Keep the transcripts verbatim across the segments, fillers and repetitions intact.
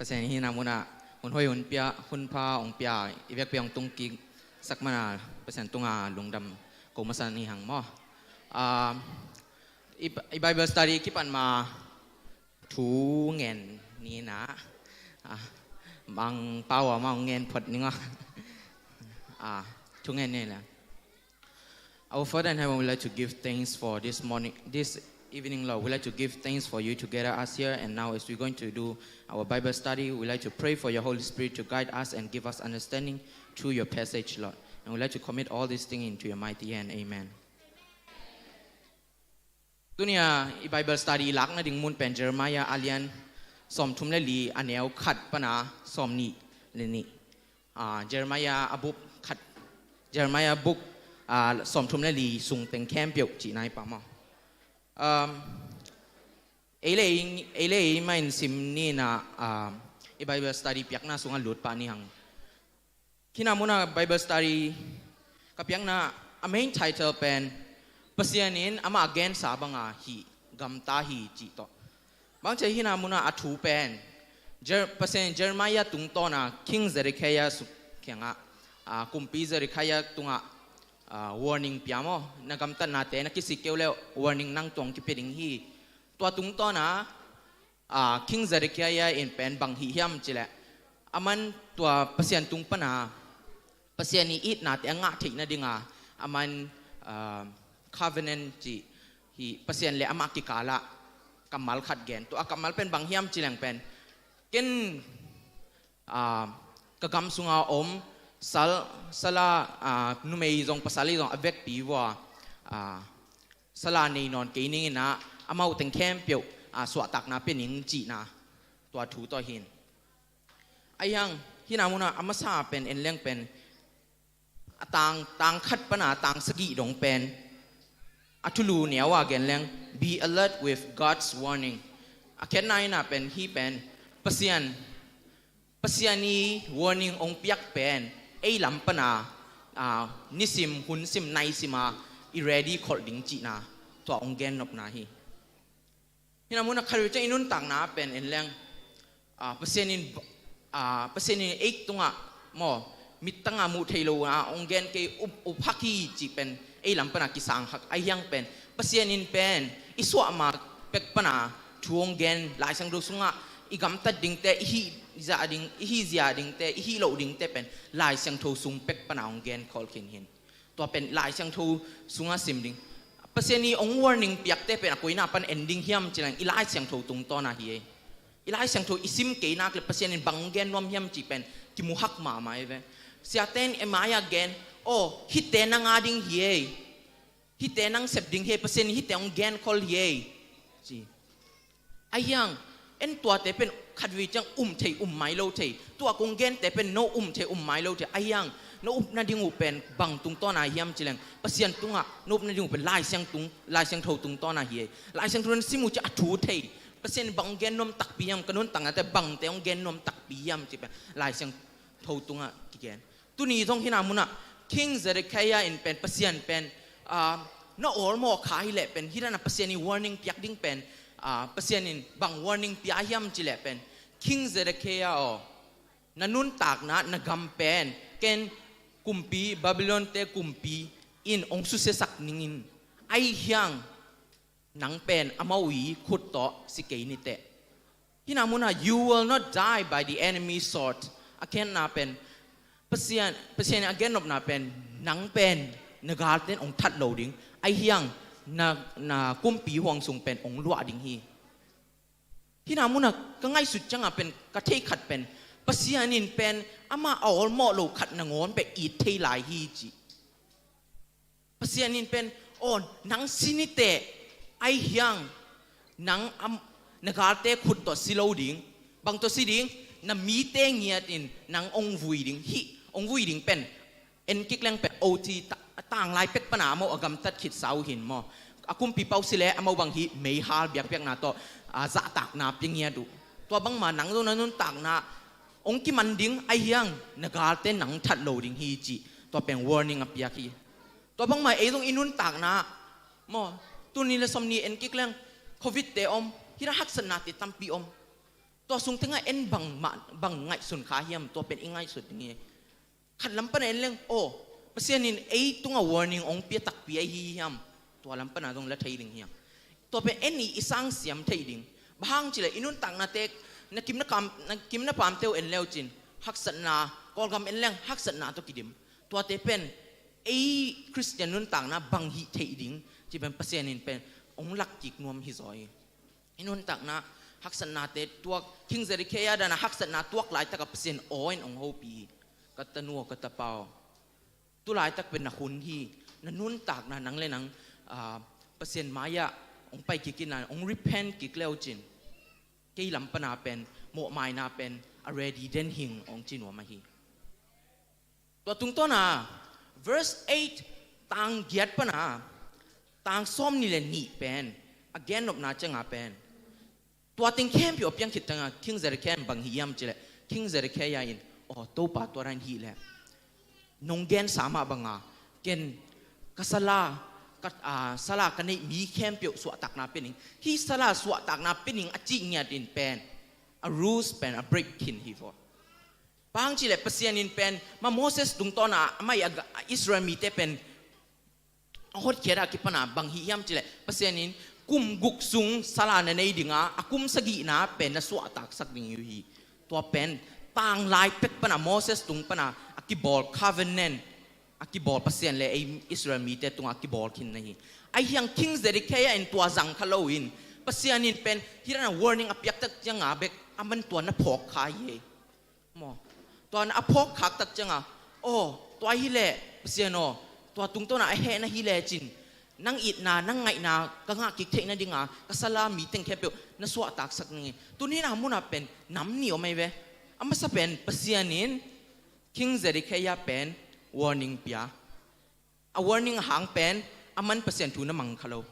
Pasian hih na munah hun hoi hun pia, hun pha hong pia, i vekpi hong tung kik sak mana Pasian tunga lungdam ko masa ni hang maw. Ah, i, i Bible study kipan ma thu ngen ni na. Ah, mang pau a ma hong ngen phot ni nga. Ah, thu ngen ni la. Our Father in heaven, we'd like to give thanks for this morning, this evening, Lord. We'd like to give thanks for you to gather us here. And now, as we're going to do our Bible study, we'd like to pray for your Holy Spirit to guide us and give us understanding through your passage, Lord. And we'd like to commit all these things into your mighty hand. Amen. Tunia i Bible study lakna ding mun pen Jeremiah a lian sawmthum le li a neu khat pana sawmnih le nih. Ah, Jeremiah a buk khat, Jeremiah buk, ah, sawmthum le li sung teng khempeuh cihna hi pah maw. Um, ei le ei, ei le ei mah in sim ni na, ah, i Bible study piakna sungah lut pah ni hang. Hih na munah Bible study ka piakna a main title pen Pasian in amah a gensa banga hih gamta hi cih tawh. Bangci hih na munah a thu pen Jer-, Pasian in Jeremiah tungtawna King Zedekiah suk kiangah, ah, kumpi Zedekiah tungah, ah, warning pia maw, na gamtatnate na kisik kei uh leh warning nang tung kipia ding hi. Tua tungtawna, ah, King Zedekiah in pen bang hih hiam cileh, aman tua Pasian tung pana Pasian i itnate a ngah theihna dinga aman, ah, covenant cih hih Pasian le amah kikalah kammal khat gen. Tua a kammal pen bang hiam cileng pen ken, ah, ka gam sunga om sal, sala, ah, numei zong pasal i zong a vekpi vua, ah, sala nei nawn kei ning inah amau teng khempeuh, ah, suahtakna pia ning cihna tua thu tawh hin. Ahi hang hih na munah a masa pen en leng pen a tang, tang khat pana tang sagih dong pen a thulu neu a gen leng, "Be alert with God's warning." A khenna inah pen hih pen Pasian, Pasian i warning hong piak pen ei lam pana, ah, nisim, hun sim, nai sima i ready kholh ding cihna tua hong gen nopna hi. Hih na munah khat vei ciang i nuntakna pen en leng, ah, Pasian in, ah, Pasian in ei tungah maw, mittanga muh thei lo a hong gen kei, up, up hak hi cih pen ei lam pana kisang hak. Ahi hang pen Pasian in pen i suah ma pek pana thu hong gen, Lai Siangtho sungah i gamtat dingte, i hih zia ding, i hih zia dingte, i hih loh dingte pen Lai Siangtho sung pek pana hong gen kholh khin hin. Tua pen Lai Siangtho sungah sim ding. Pasian i hong warning piakte pen a koina pan en ding hiam cileng i Lai Siangtho tungtawna hi ei. I Lai Siangtho i sim kei nak le Pasian in bang hong gen nuam hiam cih pen kimu hak mahmah ei ve. Siate in e mai-ah gen, "Aw, hihte nang a ding hi ei. Hihte nang sep ding hi ei, Pasian in hihte hong gen khol hi ei," ci. Ahi hang en tuate pen khat vei ciang um thei um mai lo thei. Tua kong gente pen no um thei um mai lo thei. Ahi hang no upna ding uh pen bang tungtawna hiam cileng Pasian tungah no upna ding uh pen Lai Siang tung, Lai Siangtho tungtawna hi ei. Lai Siangtho na sim uh ciang a thu thei. Pasian bang gen nuam takpi hiam, ka nuntaknate bangte hong gen nuam takpi hiam cih pen Lai Siangtho tungah kigen. Tuni zong hih na munah King Zedekiah in pen Pasian pen, ah, na awlmawh kha hileh pen hih na Pasian i warning piak ding pen, ah, Pasian in bang warning pia hiam cileh pen, "King Zedekiah aw, na nuntakna na gam pen ken kumpi, Babylon-te kumpi in hong susiasak ningin, ahi hang nang pen amau i khut tawh si kei ni teh." Hih na munah, "You will not die by the enemy's sword." A khenna pen Pasian, Pasian a gennopna pen nang pen na galte in hong that lo ding, ahi hang na, na kumpi huang sung pen hong luah ding hi. Hih na munah ka ngaihsut ciangah pen ka thei khat pen Pasian in pen amah a awlmawh lo khat nangawn pen it thei lai hi ci. Pasian in pen, "Aw, nang si ni teh, ahi hang nang am, na galte khut tawh si lo ding. Bang tawh si ding? Na mite ngiat in nang hong vui ding hi." Hong vui ding pen en kik leng pen O T ta-, tanglai pek pana amau a gamtat khitsa uh hin maw. A kumpi pau si leh amau bang hi meihal biakpiakna tawh, ah, zahtakna pia ngiat uh. Tua bangmah nang zong na nuntakna hong kiman ding, ahi hang na galte nang that lo ding hi ci. Tua pen warning a piak hi. Tua bangmah ei zong i nuntakna maw, tul nih le sawmnih en kik leng Covid-te om, hih na haksatnate tampi om. Tua sung tengah en bang, mah, bang ngaihsun kha hiam, tua pen i ngaihsut ding hi. Khat lam pana en leng, aw, Pasian in ei tungah warning hong pia takpi ahi hiam, tua lam pana zong la thei ding hiam. Tua pen en i, i sang siam thei ding. Bang hang cileh i nuntaknate, na kim na kam, na kim na pamte uh en leu cin, haksatna, Kawlgam en leng haksatna tawh kidim. Tuate pen ei Khristian nuntakna bang hih theih ding ci pen Pasian in pen hong lak kik nuam hi zaw hi. I nuntakna haksatnate tuak, King Zedekiah dana haksatna tuak laitakah Pasian aw in hong hopih hi. Ka tanu aw, ka tapa aw, tu laitak pen na hun hi. Na nuntakna nang le nang, ah, Pasian mai-ah hong pai kik in la, hong repent kik leu cin, kei lam pana pen, mawhmaina pen a ready den hing, hong ci nuam ahi. Tua tungtawna, verse eight, tang giat pana tang sawmnih le nih pen a gennopna cianga pen, tua teng khempeuh a piang khit cianga King Zedekiah in bang hih hiam cileh, King Zedekiah in, aw, Topa, tua dan hih leh nong gensa mah banga ken ka sala, ka, ah, sala ka neih mi khempeuh suahtakna pia ning, hih sala suahtakna pia ning a cih ngiat in pen a rules pen a break khin hi vaw. Bang hang cileh Pasian in pen, ma Moses tungtawna amah i a ga-, a Israel mite pen a hotkhiat a kipana bang hih hiam cileh, Pasian in kum guk sung sala na nei dinga, a kum sagihna pen na suahtaksak ding hi uh hi. Tua pen tang lai pek pana Moses tung pana a kibawl covenant, a kibawl Pasian le ei Israel mite tungah a kibawl khin na hi. Ahi hang King Zedekiah in tua zang kha lo in, Pasian in pen hih dana warning a piak tak cianga bek aman tua na phawk kha hi. Maw, tua na a phawk khak tak cianga, aw, tua hileh Pasian aw, tua tungtawna a hehna hileh cin, nang itna, nang ngaihna ka ngah kik theihna dinga ka sala mi teng khempeuh na suahtaksak ning hi. Tuni na muna pen nam nih om ahi ve. A masa pen Pasian in King Zedekiah pen warning pia. A warning a hang pen aman Pasian thu na mang kha lo.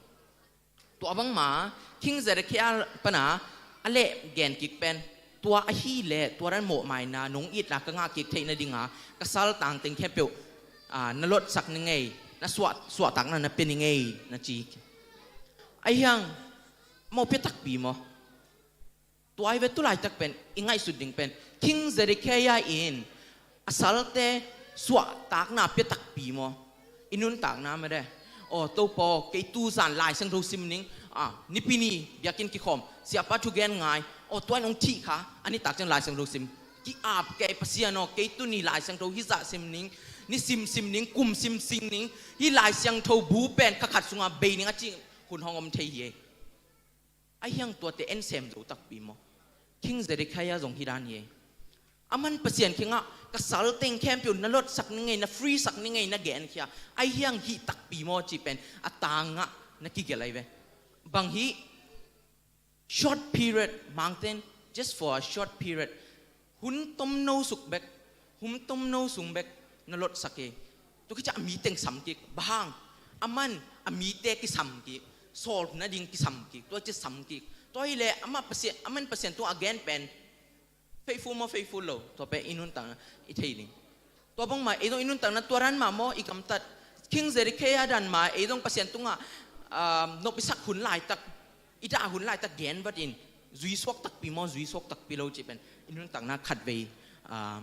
Tua bangma King Zedekiah pana a leh gen kik pen, tua ahileh tua dan mawhmaina nong itna ka ngah kik theihna dinga ka saltang teng khempeuh, ah, na lotsak ni ngei, na suah, suahtakna na pia ni ngei, na ci. Ahi hang, mawh pia takpi maw? Tua hi ve, tu laitak pen i ngaihsut ding pen King Zedekiah in a salte suahtakna pia takpi maw? I nuntakna mede, aw, Topa aw, kei tu zan Lai Siangtho sim ning, ah, Nipi ni biakinn kikhawm, siapa thugen ngai, aw, tua in hong thih kha, a nitak ciang Lai Siangtho sim, ki-ap kei, Pasian aw, kei tuni Lai Siangtho hih zah sim ning, nisim sim ning, kum sim sim ning, hih Lai Siangtho bu pen kha khat sunga bei ning a ci hun hong om thei hi ei. Ahi hang tuate en sem zo takpi maw? King Zedekiah zong hih dan hi ei. Aman Pasian kiangah ka sal teng khempeuh na lotsak ni ngei, na free sak ni ngei na genkhia. Ahi hang hih takpi maw cih pen a tangah na kigelh ahi ve. Bang hih short period, Mangten, just for a short period, hun tomno suk bek, hun tomno sung bek na lotsak hi. Tua khit ciang a mi teng sam kik, bang hang? Aman a mite kisam kik, sawl nading kisam kik, tua ci sam kik. Tua hileh amah Pasian, aman Pasian tungah a gen pen faithful maw, faithful lo, tua pen i nuntakna i thei ding. Tua bangma ei zong i nuntakna tua dan mah maw i gamtat? King Zedekiah dan mah ei zong Pasian tungah, ah, nop i sak hun laitak, i dah hun laitak gen vat in, zui suak takpi maw, zui suak takpi lo cih pen i nuntakna khatvei, ah,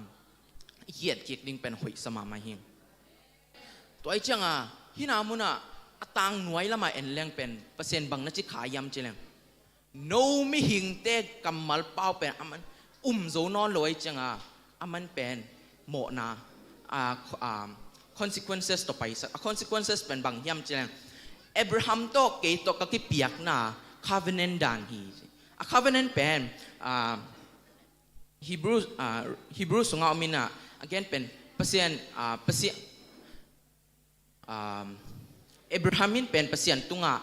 i hiat kik ding pen hoihsa mahmah hi. Tua ahih ciangah hih na munah a tang nuai lamah en leng pen Pasian bang na ci kha hiam ci leng, no mihingte kammal pau pen aman um zo nawn lo ahih ciangah aman pen mawhna, a, a, consequences tawh paisak. A consequences pen bang hiam ci leng, Abraham tawh kei tawh ka kipiakna covenant dan hi. A covenant pen, a, Hebrew, ah, Hebrew sungah om in ah, a gen pen Pasian, ah, Pasian, ah, Abraham in pen Pasian tungah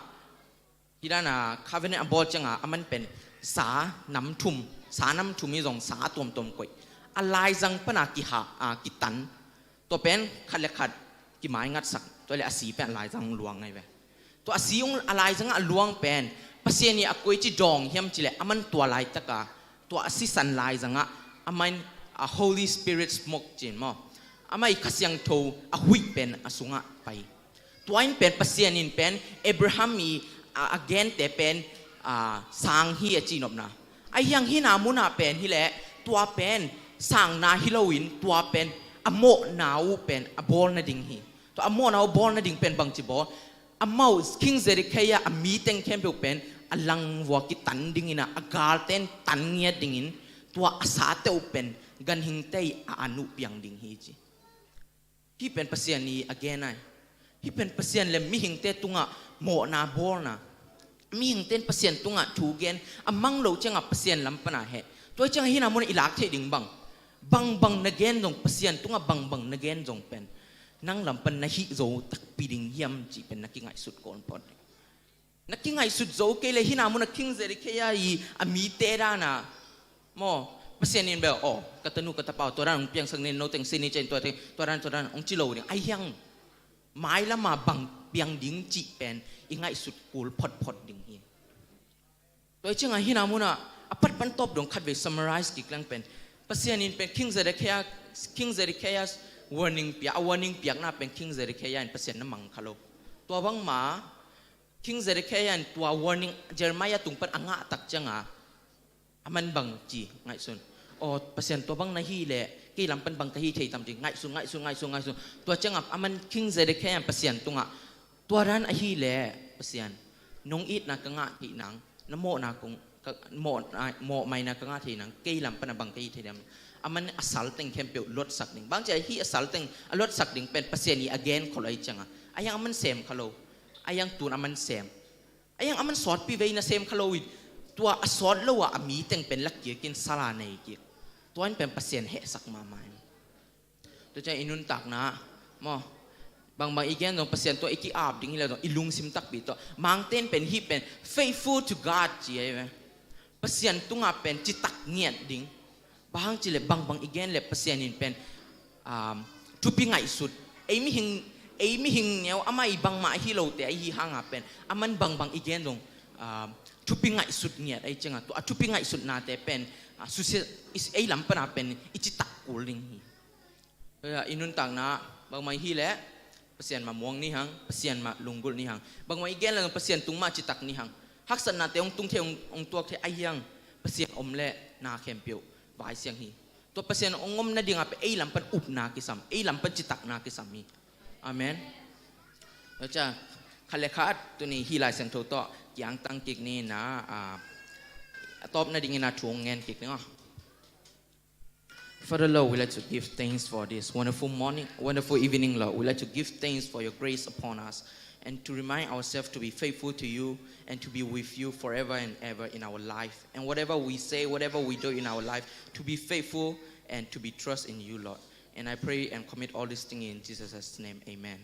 hih dan a covenant a bawl ciangah aman pen sa nam thum, sa nam thum hi zong sa a tuamtuam koih, a laizang pana kiha, ah, kitan. Tua pen khat le khat kimaingatsak, tua le a si pen a laizang luang ngai ve. Tua a si ung a laizangah a luang pen Pasian i a koici dawng hiam cileh aman tua laitaka tua a sisan laizangah aman a Holy Spirit smoke cin maw, amah i Kha Siangtho a huih pen a sungah pai. Tua in pen Pasian in pen Abraham i a, a gente pen, a, sang hi a cihnopna. Ahi hang hih na munah pen hileh tua pen sangna hi loin tua pen a mawhna uh pen a bawl nading hi. Tua a mawhna uh bawl nading pen bangci bawl, amau King Zedekiah a mi teng khempeuh pen a langvua kitan dingin ah, a galten tan ngiat dingin tua a sate uh pen ganhingte a an uh piang ding hi ci. Hih pen Pasian i a gen ahi. Hih pen Pasian le mihingte tungah mawhna bawlna. Mihingte in Pasian tungah thu gen a mang lo ciangah Pasian lam pana heh. Tua ciangah hih na munah i lak theih ding bang, bangbang na gen zong, Pasian tungah bangbang na gen zong pen nang lam pan na hih zo takpi ding hiam cih pen na kingaihsut kawn phot ding. Na kingaihsut zo kei le hih na munah King Zedekiah i a mite dana maw, Pasian in bel, aw, ka tanu ka tapa uh tua dan hong piangsak ni, no teng si ni, cian tua teng, tua dan, tua dan hong ci lo ding. Ahi hang mailama bang piang ding cih pen i ngaihsut kul photphot ding hi. Tua hi ciangah hih na munah a pat pan tawp dong khatvei summarize kik leng pen, Pasian in pen King Zedekiah, King Zedekiah warning piak, a warning piakna pen King Zedekiah in Pasian na mang kha lo. Tua bangma King Zedekiah in tua warning Jeremiah tung pan a ngah tak ciangah, a man bang ci ngaihsun. Aw, Pasian, tua bang na hih leh kei lam pan bang ka hih thei tam ci ngaihsun, ngaihsun, ngaihsun, ngaihsun. Tua ciangah a man King Zedekiah in Pasian tungah, tua dan ahih leh Pasian, nong itna ka ngah theih nang, na mawhna kong, ka, mawhna, mawhmaina ka ngah theih nang, kei lam pan a bang ka hih thei tam. A man a sal teng khempeuh luatsak ding. Bang ci a hih a sal teng a luatsak ding pen Pasian i a gen khol ahi ciangah, ahi hang a man sem kha lo. Ahi hang tun a man sem. Ahi hang a man sawtpi vei na sem kha lo in, tua a sawt lo ah a mi teng pen lak kik in sala nei kik. Tua in pen Pasian hehsak mahmah in. Tua ciang i nuntakna maw, bangbang i gen zong Pasian tua i ki-ap ding hi le zong i lungsim takpi tawh. Mangte in pen hih pen faithful to God ci ahi ve. Pasian tungah pen citak ngiat ding. Bang hang ci le bangbang i gen le Pasian in pen, um, thupi ngaihsut. Ei mihing, ei mihing neu amah i bangmah ahi lote ahi hanga pen a man bangbang i gen zong, um, thupi ngaihsut ngiat ahi ciangah tua a thupi ngaihsutnate pen, uh, susia, i, ei lam pana pen i citak kul ding hi. Tua i nuntakna bangmah i hih leh Pasian mah muang ni hang, Pasian mah lunggulh ni hang. Bangmah i gen le zong Pasian tung mah citak ni hang. Haksatnate hong tung thei, hong, hong tuak thei ahi hang Pasian om le na khempeuh vaisiang hi. Tua Pasian hong om nadingah pen ei lam pan upna kisam, ei lam pan citakna kisam hi. Amen. Tua ciang khat le khat tuni hih Lai Siangtho tawh kiangtang kik ni na, ah, a tawp nadingin a thu hong ngen kik ni aw. Father Lord, we like to give thanks for this wonderful morning, wonderful evening, Lord. We like to give thanks for your grace upon us and to remind ourselves to be faithful to you and to be with you forever and ever in our life. And whatever we say, whatever we do in our life, to be faithful and to be trust in you, Lord. And I pray and commit all these things in Jesus' name. Amen.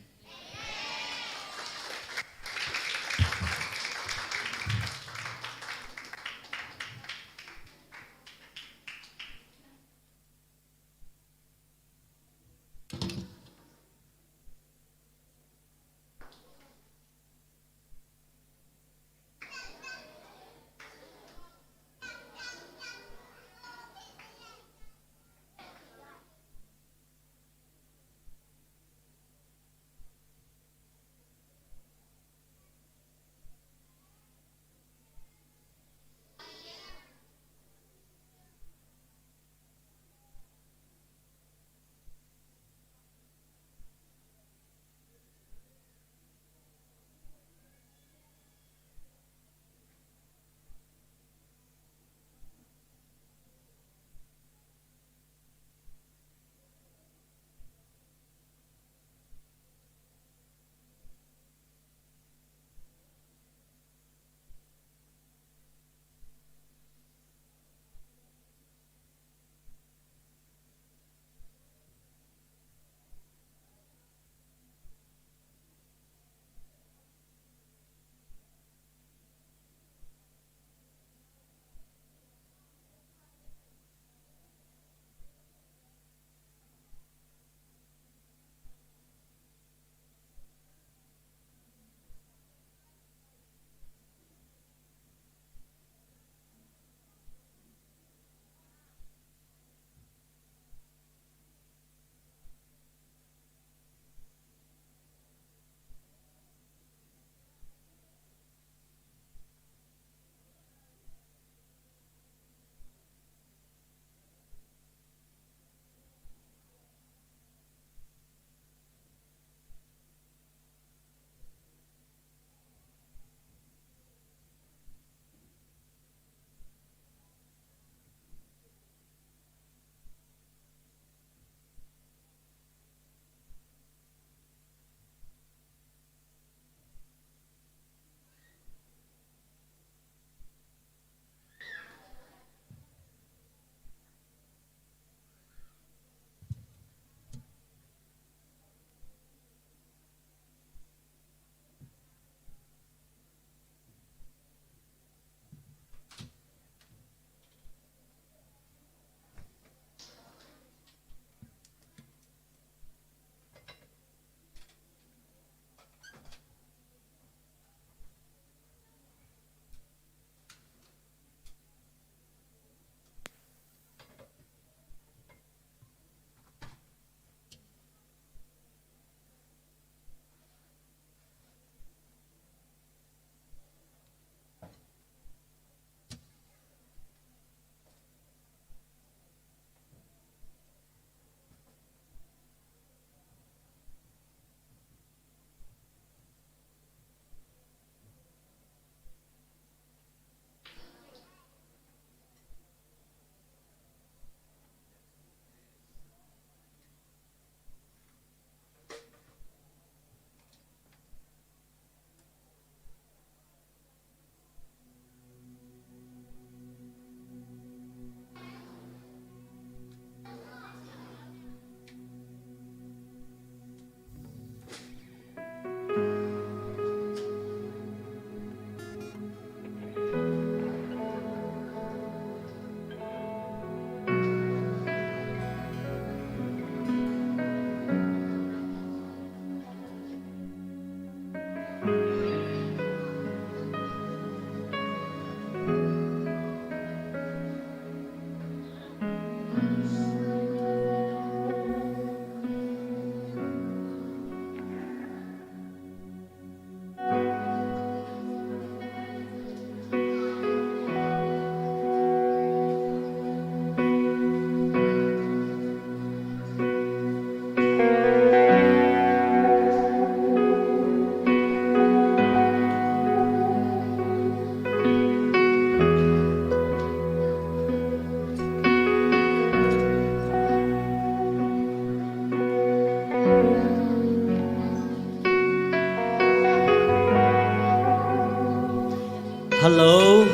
Hello.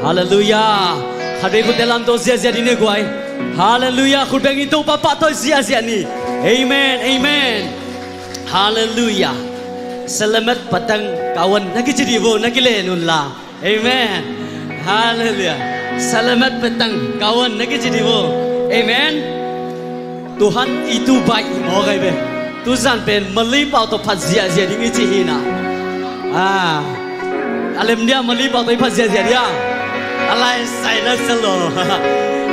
Halleluiah. Khatvei khutte lamto ziahziah ding ni guai. Halleluiah. Khut bengin Topa pahtawi ziahziah ni. Amen. Amen. Halleluiah. Selamat petang kawan. Na kici dih vo, na kilen un la. Amen. Halleluiah. Selamat petang kawan. Na kici dih vo. Amen. Tuhan itu baik, mawk ai ve. Tuzan pen Malay pau tawh phat ziahziah ding i ci hi na. A lem dia Malay pau tawh i phat ziahziah dia. A lai sai na sa lo.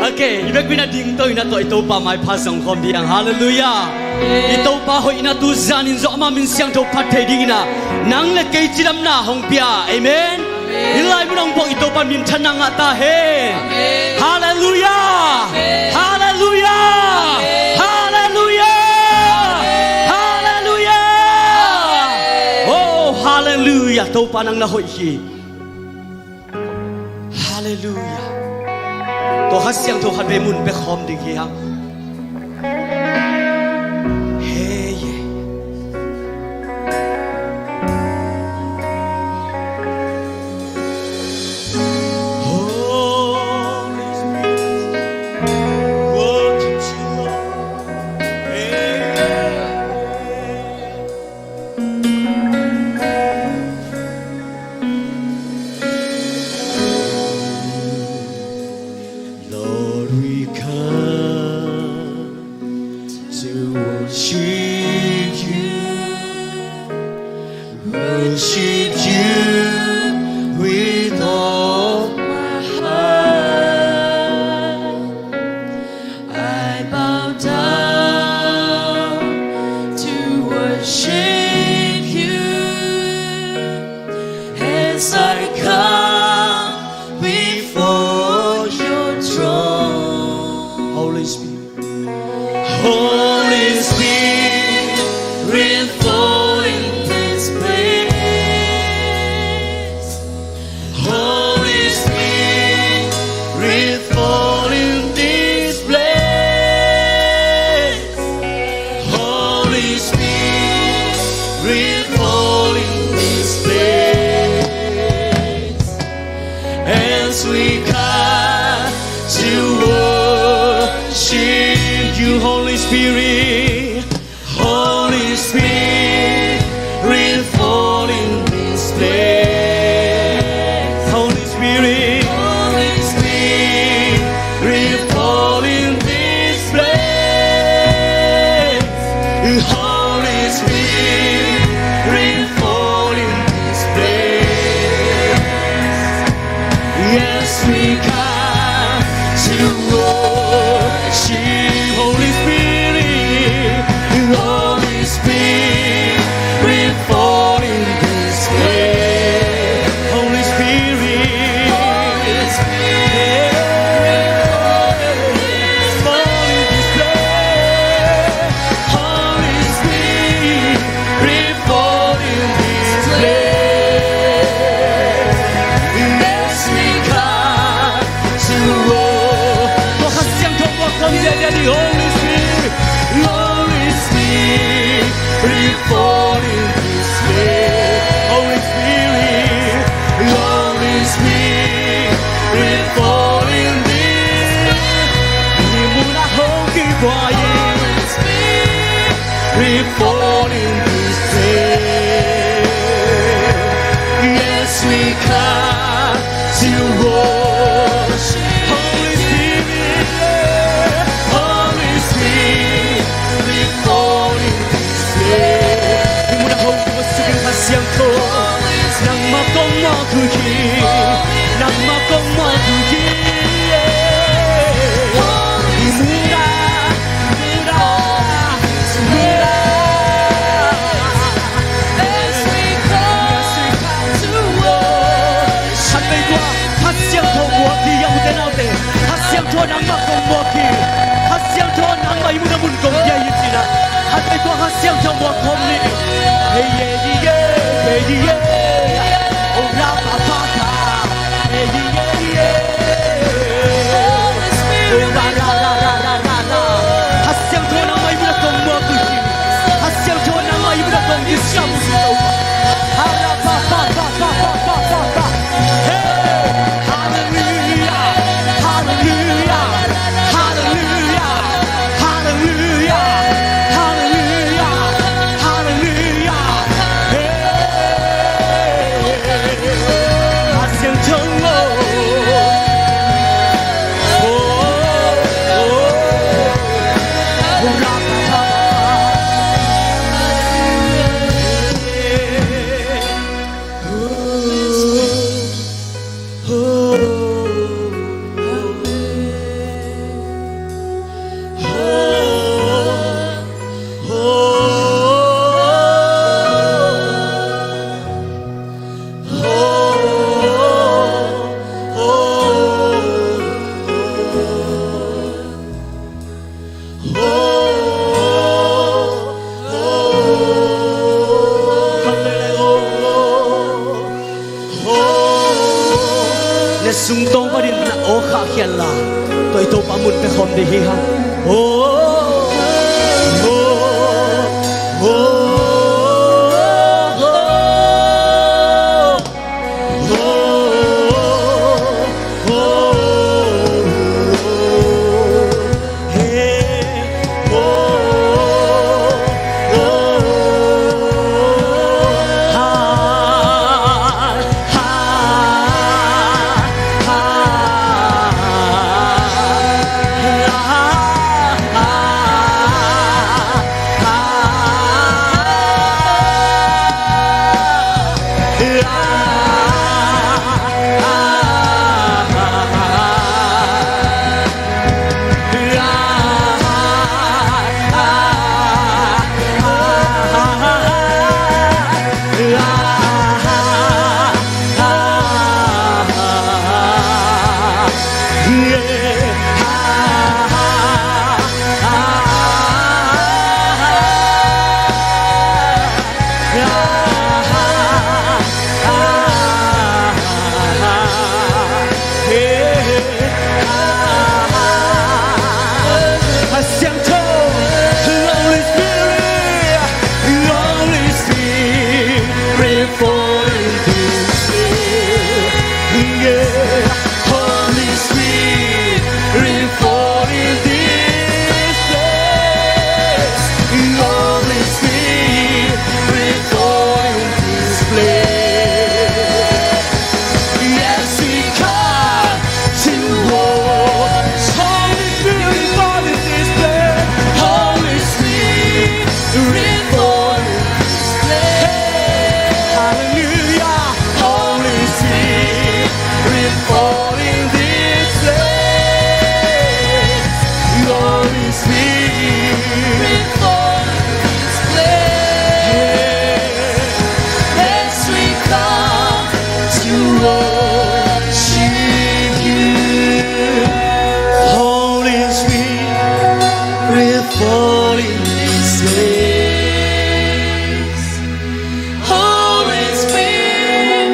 Ok, i bek pi na ding to i na tawh i Topa maipha zong khawm ding. Halleluiah. I Topa hoihna tuzan in zong ama min siangtho phat thei ding i na, nang le kei cidamna hong pia. Amen. Hih lai mun ah hong puak i Topa minthanna ngah ta hen. Halleluiah. Halleluiah. Halleluiah. Halleluiah. Oh, halleluiah. Topa nang na hoih hi. Halleluiah. Tua Kha Siangtho khatvei mun pia khawm ding hi hang. Hey, yeah. Holy Spirit, worship you, Lord. Amen. Lord, we come to worship you, worship you with all my heart. I bow down to worship you as I come before your throne. Holy Spirit. Holy Spirit, fall in this place. Holy Spirit, fall in this place. Holy Spirit, fall in this place. As we come to worship you, Holy Spirit, Holy Spirit, fall in this place. Holy Spirit, Holy Spirit, fall in this place. Holy Spirit, fall in this place. Yes, we come to worship. Holy Spirit, Holy Spirit, fall in this place. Holy Spirit, Holy Spirit, fall in this place. Holy Spirit, fall in this place. As we come to worship. Tua Kha Siangtho muak khawm ziahziah ni. Holy Spirit, Holy Spirit, fall in this place. Holy Spirit, Holy Spirit, fall in this place. Hih mun ah hong kibang in. Holy Spirit, fall in this place. Yes, we come to worship. Holy Spirit, Holy Spirit, fall in this place. Hih mun ah hong kibang in Kha Siangtho. Nangmah kong mawk uh hi. Nangmah kong mawk uh hi. Hih mun ah, hih mun ah, hih mun ah. Khatvei tua Kha Siangtho muak hi, ute naute. Kha Siangtho nangmah kong muak hi. Kha Siangtho nangmah i mun a mun kong pia hi ci-in ah. Khatvei tua Kha Siangtho muak khawm ni. Hey, yeah, yeah, yeah, yeah, yeah. Oh, ra, pa, pa, pa. Hey, yeah, yeah, yeah. Oh, ra, ra, ra, ra, ra, ra. Kha Siangtho nangmah i mun a kong muak uh hi. Kha Siangtho nangmah i mun a kong kisam uh hi. Ha, ra, pa, pa, pa. Hey! Tua i Topa mun pia khawm ding hi hang. Oh, oh, oh, oh, oh. Holy Spirit, fall in this place. Holy Spirit, fall in this place. Yes, we come to worship. Holy Spirit, fall in this place. Holy Spirit, fall in this place. Hallelujah. Holy Spirit, fall in this place. Holy Spirit, fall in this place. As we come to worship you. Holy Spirit, fall in this place. Holy Spirit,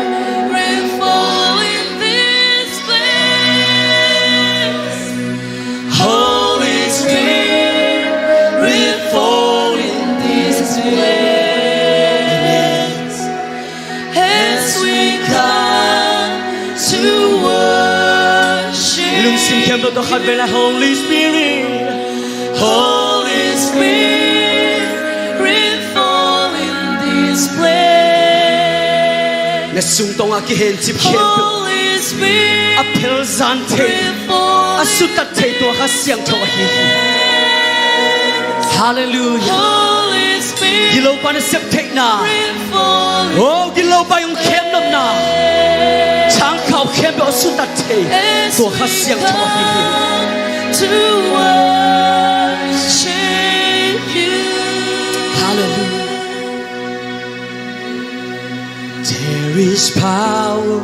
fall in this place. Holy Spirit, fall in this place. As we come to worship. Lungsim khempeuh tawh khat vei la, Holy Spirit. Holy Spirit, fall in this place. Na sungtawng a kihencip khempeuh, Holy Spirit, a phelzan thei, fall a sutat thei tua Kha Siangtho ahi hi. Hallelujah. Holy Spirit, gilo pa nasep theihna. Fall. Oh, gilo pa hong khem nopna. Changkhau khempeuh a sutat thei tua Kha Siangtho ahi hi. To worship you. Hallelujah. There is power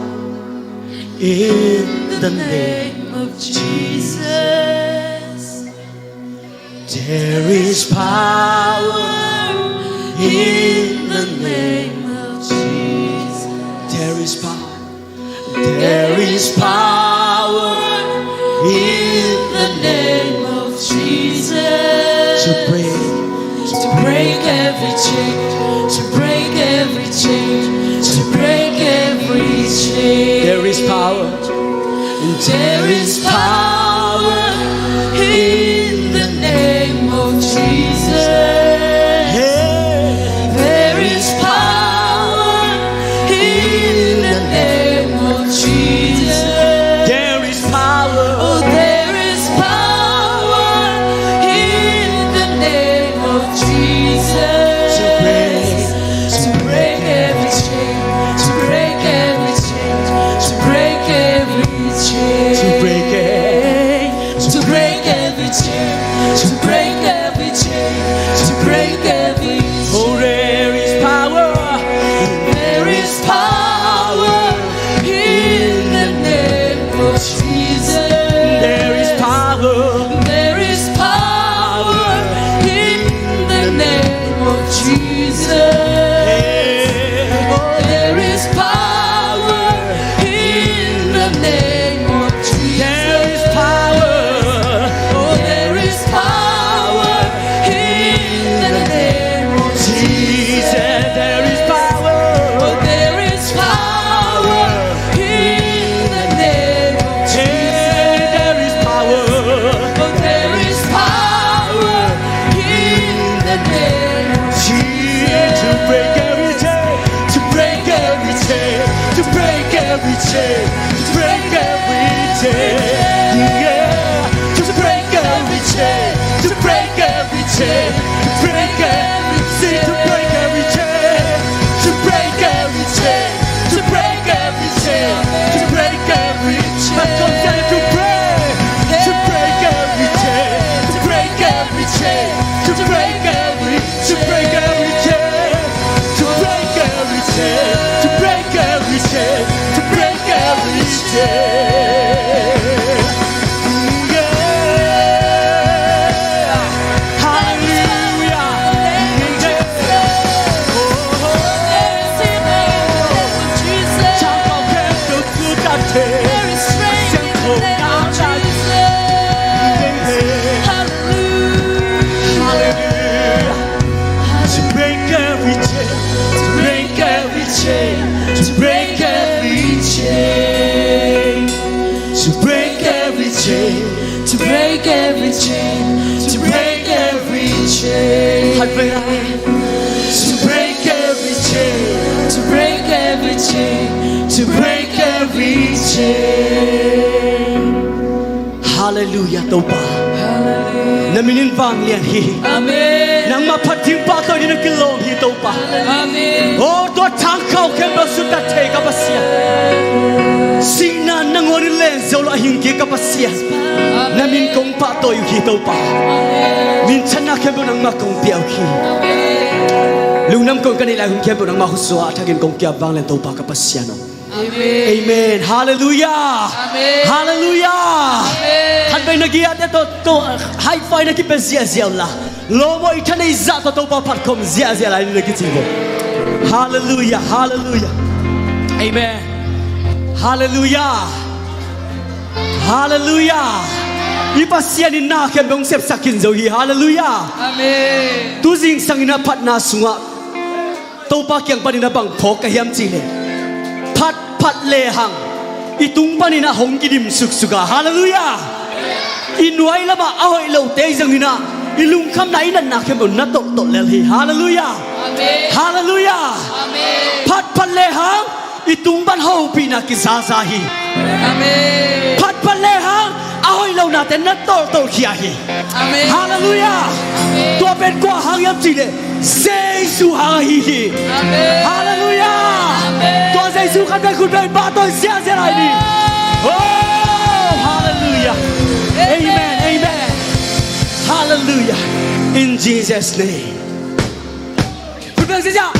in the name of Jesus. There is power in the name of Jesus. There is power. There is power in the name of Jesus. To break, to break every chain, to break every chain, to break every chain. There is power. There is power in the name of Jesus. Hey. There is power in the name of Jesus. There is power. Oh, there is power in the name of Jesus. To break, to break every chain, to break every chain, to break every chain, to break every chain, to break every chain. Yeah, to break every chain, to break every chain, to break every, sing, to break every chain, to break every chain, to break every chain, to break every chain. Let's go, say, to break, to break every chain, to break every chain, to break every, to break every chain, to break every chain, to break every chain, to break every chain. Yeah. Hallelujah. Hallelujah. To break every chain, to break every chain, to break every chain, to break every chain, to break every chain, to break every chain. To break every chain, to break every chain, to break every chain. Hallelujah, Topa. Hallelujah. Na min in vanglian hi. Amen. Nangmah phat ding pahtawi dingin na kilawm hi, Topa. Amen. Oh, tua thangkhau khempeuh suttat thei ka Pasian. Sihna nangawn in len zo lo a hing kik ka Pasian. Amen. Na min kong pahtawi uh hi, Topa. Amen. Minthanna khempeuh nangmah kong pia uh hi. Amen. Lungdam kong ka neih lai hun khempeuh nangmah khutsung ah a thakin kong kiap vanglian, Topa ka Pasian aw. Amen. Amen. Hallelujah. Amen. Hallelujah. Amen. Khatvei na giate tawh, tawh high five na kipia ziahziah un la, lawm aw, i thaneih zah tawh Topa phat khawm ziahziah lai ni na kici uh. Hallelujah. Hallelujah. Amen. Hallelujah. Hallelujah. I Pasian in na khempeuh hong sepsak khin zo hi. Hallelujah. Amen. Tu zingsang in a phatna sungah Topa kiang panin a bang phawk ka hiam cih leh, phatphat lehang i tung panin a hong kidim suksuk a, hallelujah, i nuai lamah a hoih lote zongin a, i lungkhamna, i natna khempeuh na tolhtolh lel hi, hallelujah. Amen. Hallelujah. Amen. Phatphat lehang i tung pan hopihna kizaza hi. Amen. Phatphat lehang a hoih lonate na tolhtolh khia hi. Amen. Hallelujah. Amen. Tua pen kua hang hiam cih leh Jesu hang ahi hi. Amen. Hallelujah. Amen. Tua Jesu khat pen khut beng pahtawi ziahziah lai ni. Oh. Oh, hallelujah. Amen. Amen. Amen. Hallelujah. In Jesus' name. Khut beng ziahziah.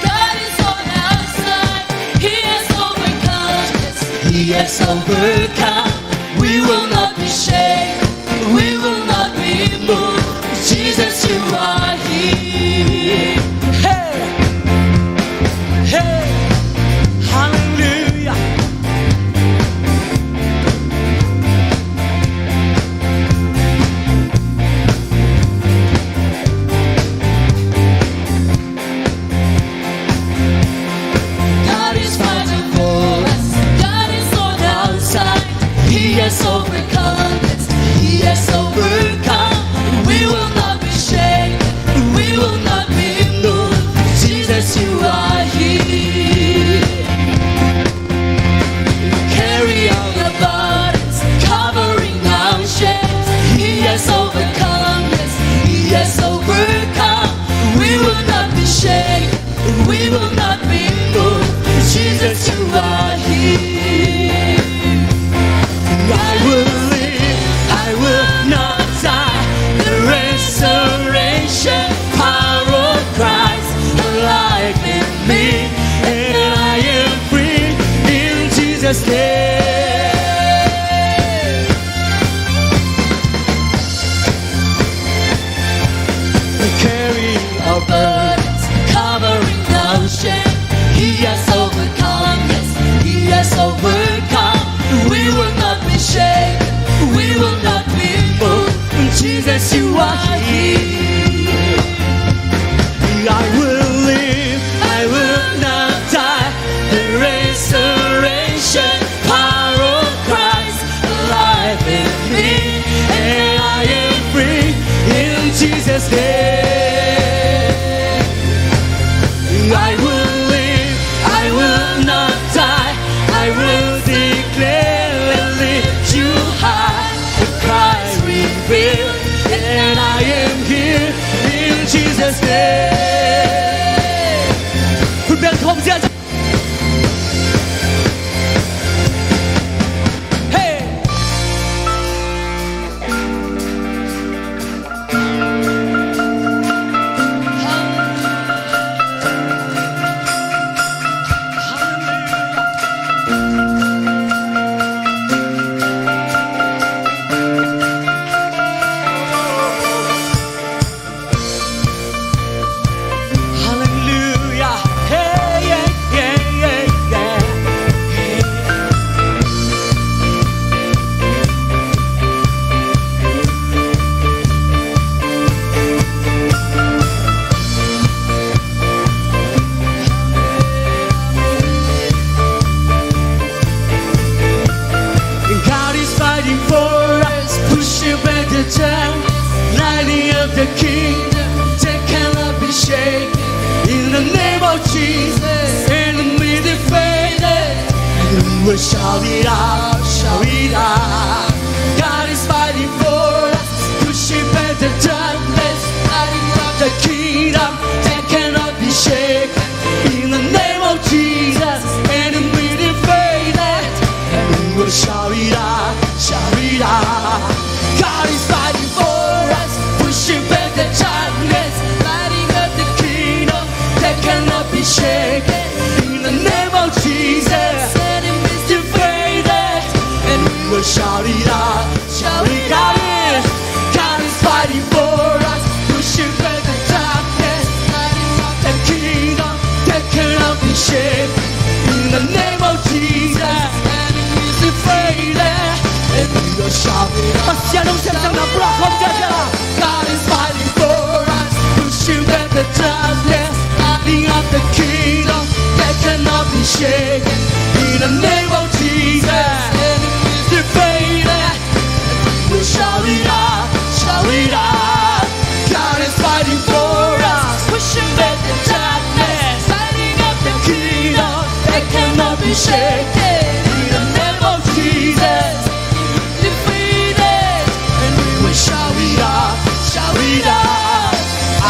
God is on our side. He has overcome. Yes, He has overcome. We will not be shaken. We will not be moved. Jesus, you are here. Hey. Hey. Hallelujah. God is fighting for us. God is on our side. You are here. I will live, I will not die. The resurrection power of Christ alive in me, and I am free in Jesus' name. I will live, I will not die. I will declare and lift you high. The Christ revealed, and I am here in Jesus' name. คุณเบน ทองเสียง Hey! Hallelujah. Hey, yeah, yeah, yeah, yeah. God is fighting for us, pushing back the darkness, lighting up the kingdom that cannot be shaken. In the name of Jesus, enemy defeated, and we will shout it out, shout it out. God is fighting for us, pushing back the darkness, lighting up the kingdom that cannot be shaken. In the name of Jesus, enemy defeated, and we will shout it out, shout it out. God is fighting for us, pushing back the darkness, lighting up the kingdom that cannot be shaken. In the name of Jesus, enemies defeated, and we will shout it out, shout it out. God is fighting for us, pushing back the darkness, lighting up the kingdom that cannot be shaken. In the name of Jesus, enemies defeated, and we will shout it out. Pasian hong siangtho na pulak khawm ciatciat a. God is fighting for us, pushing back the darkness, lighting up the kingdom that cannot be shaken. In the name of Jesus, enemies defeated, we'll shout it out, shout it out. God is fighting for us, pushing back the darkness, lighting up the kingdom that cannot be shaken. In the name of Jesus, defeated, and we will shout it out, shout it out.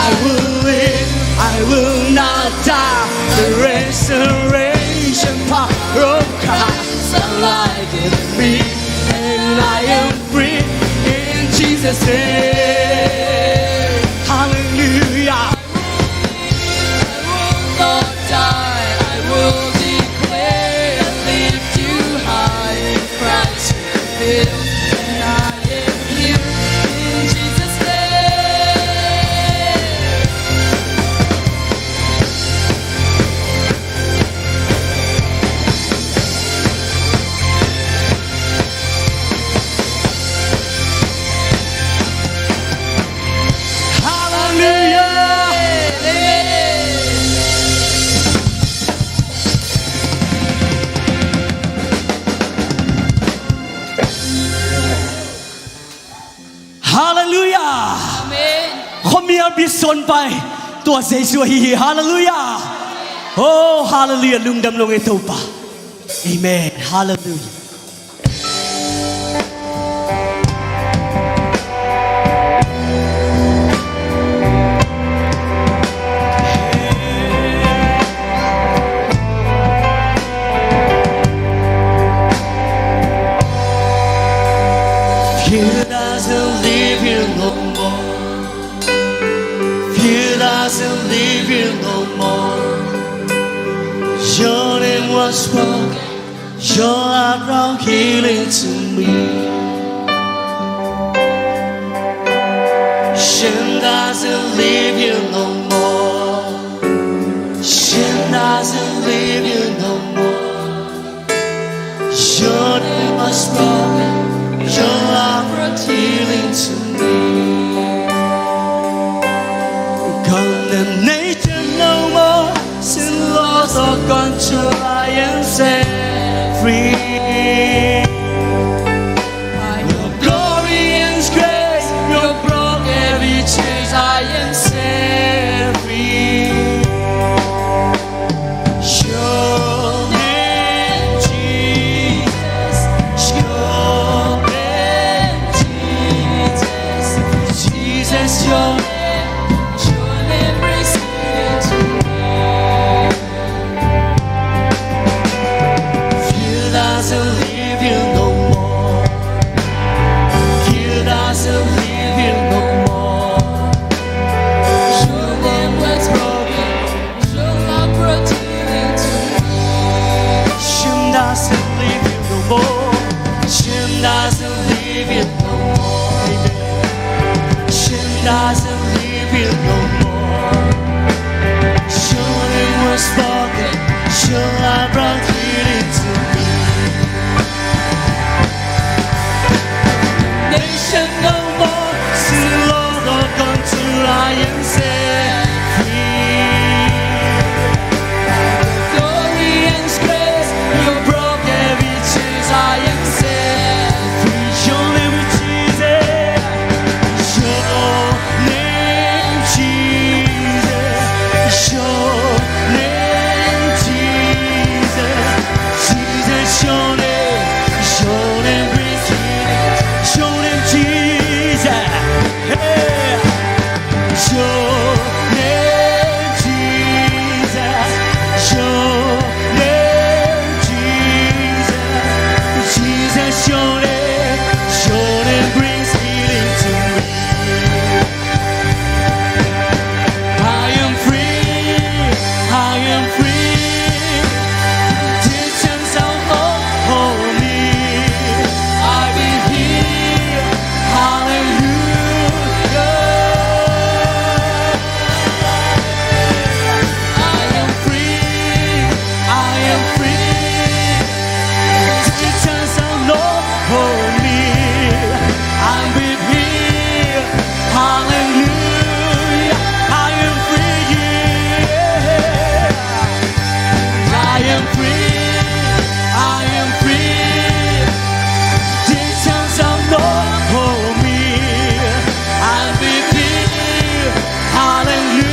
I will live, I will not die. The resurrection power of Christ alive in me, and I am free in Jesus' name. Hallelujah. I will not die. I will declare and lift you high. Christ revealed, and I am here in Jesus' name. Hallelujah. Hallelujah. Amen. Khuamial bit suan pai, tua Jesu ahi hi. Hallelujah. Oh, hallelujah. Lungdam lo ing e Topa. Amen. Hallelujah. Fear doesn't live here no more. Fear doesn't live here no more. Your name was spoken. Your love brought healing to me. Shame doesn't live here no more. Shame doesn't live here no more. Your name was spoken. Your love brought healing to me. No more, 'cause the Lord of control, I am set free. Glory and grace, you broke every chains, I am set free. Your name is Jesus, your name Jesus, your name Jesus. Jesus, your name, your name brings healing. Your name, Jesus. Hey. Your name, Jesus. Your name, Jesus. Jesus, your name, your name brings healing to me. I am free, I am free. Chains are off me. I will hear, hallelujah. I am free, I am free. Chains are off me. I will hear, hallelujah, I am free, yeah. I am free, I am free. Chains are off me. I will hear, hallelujah.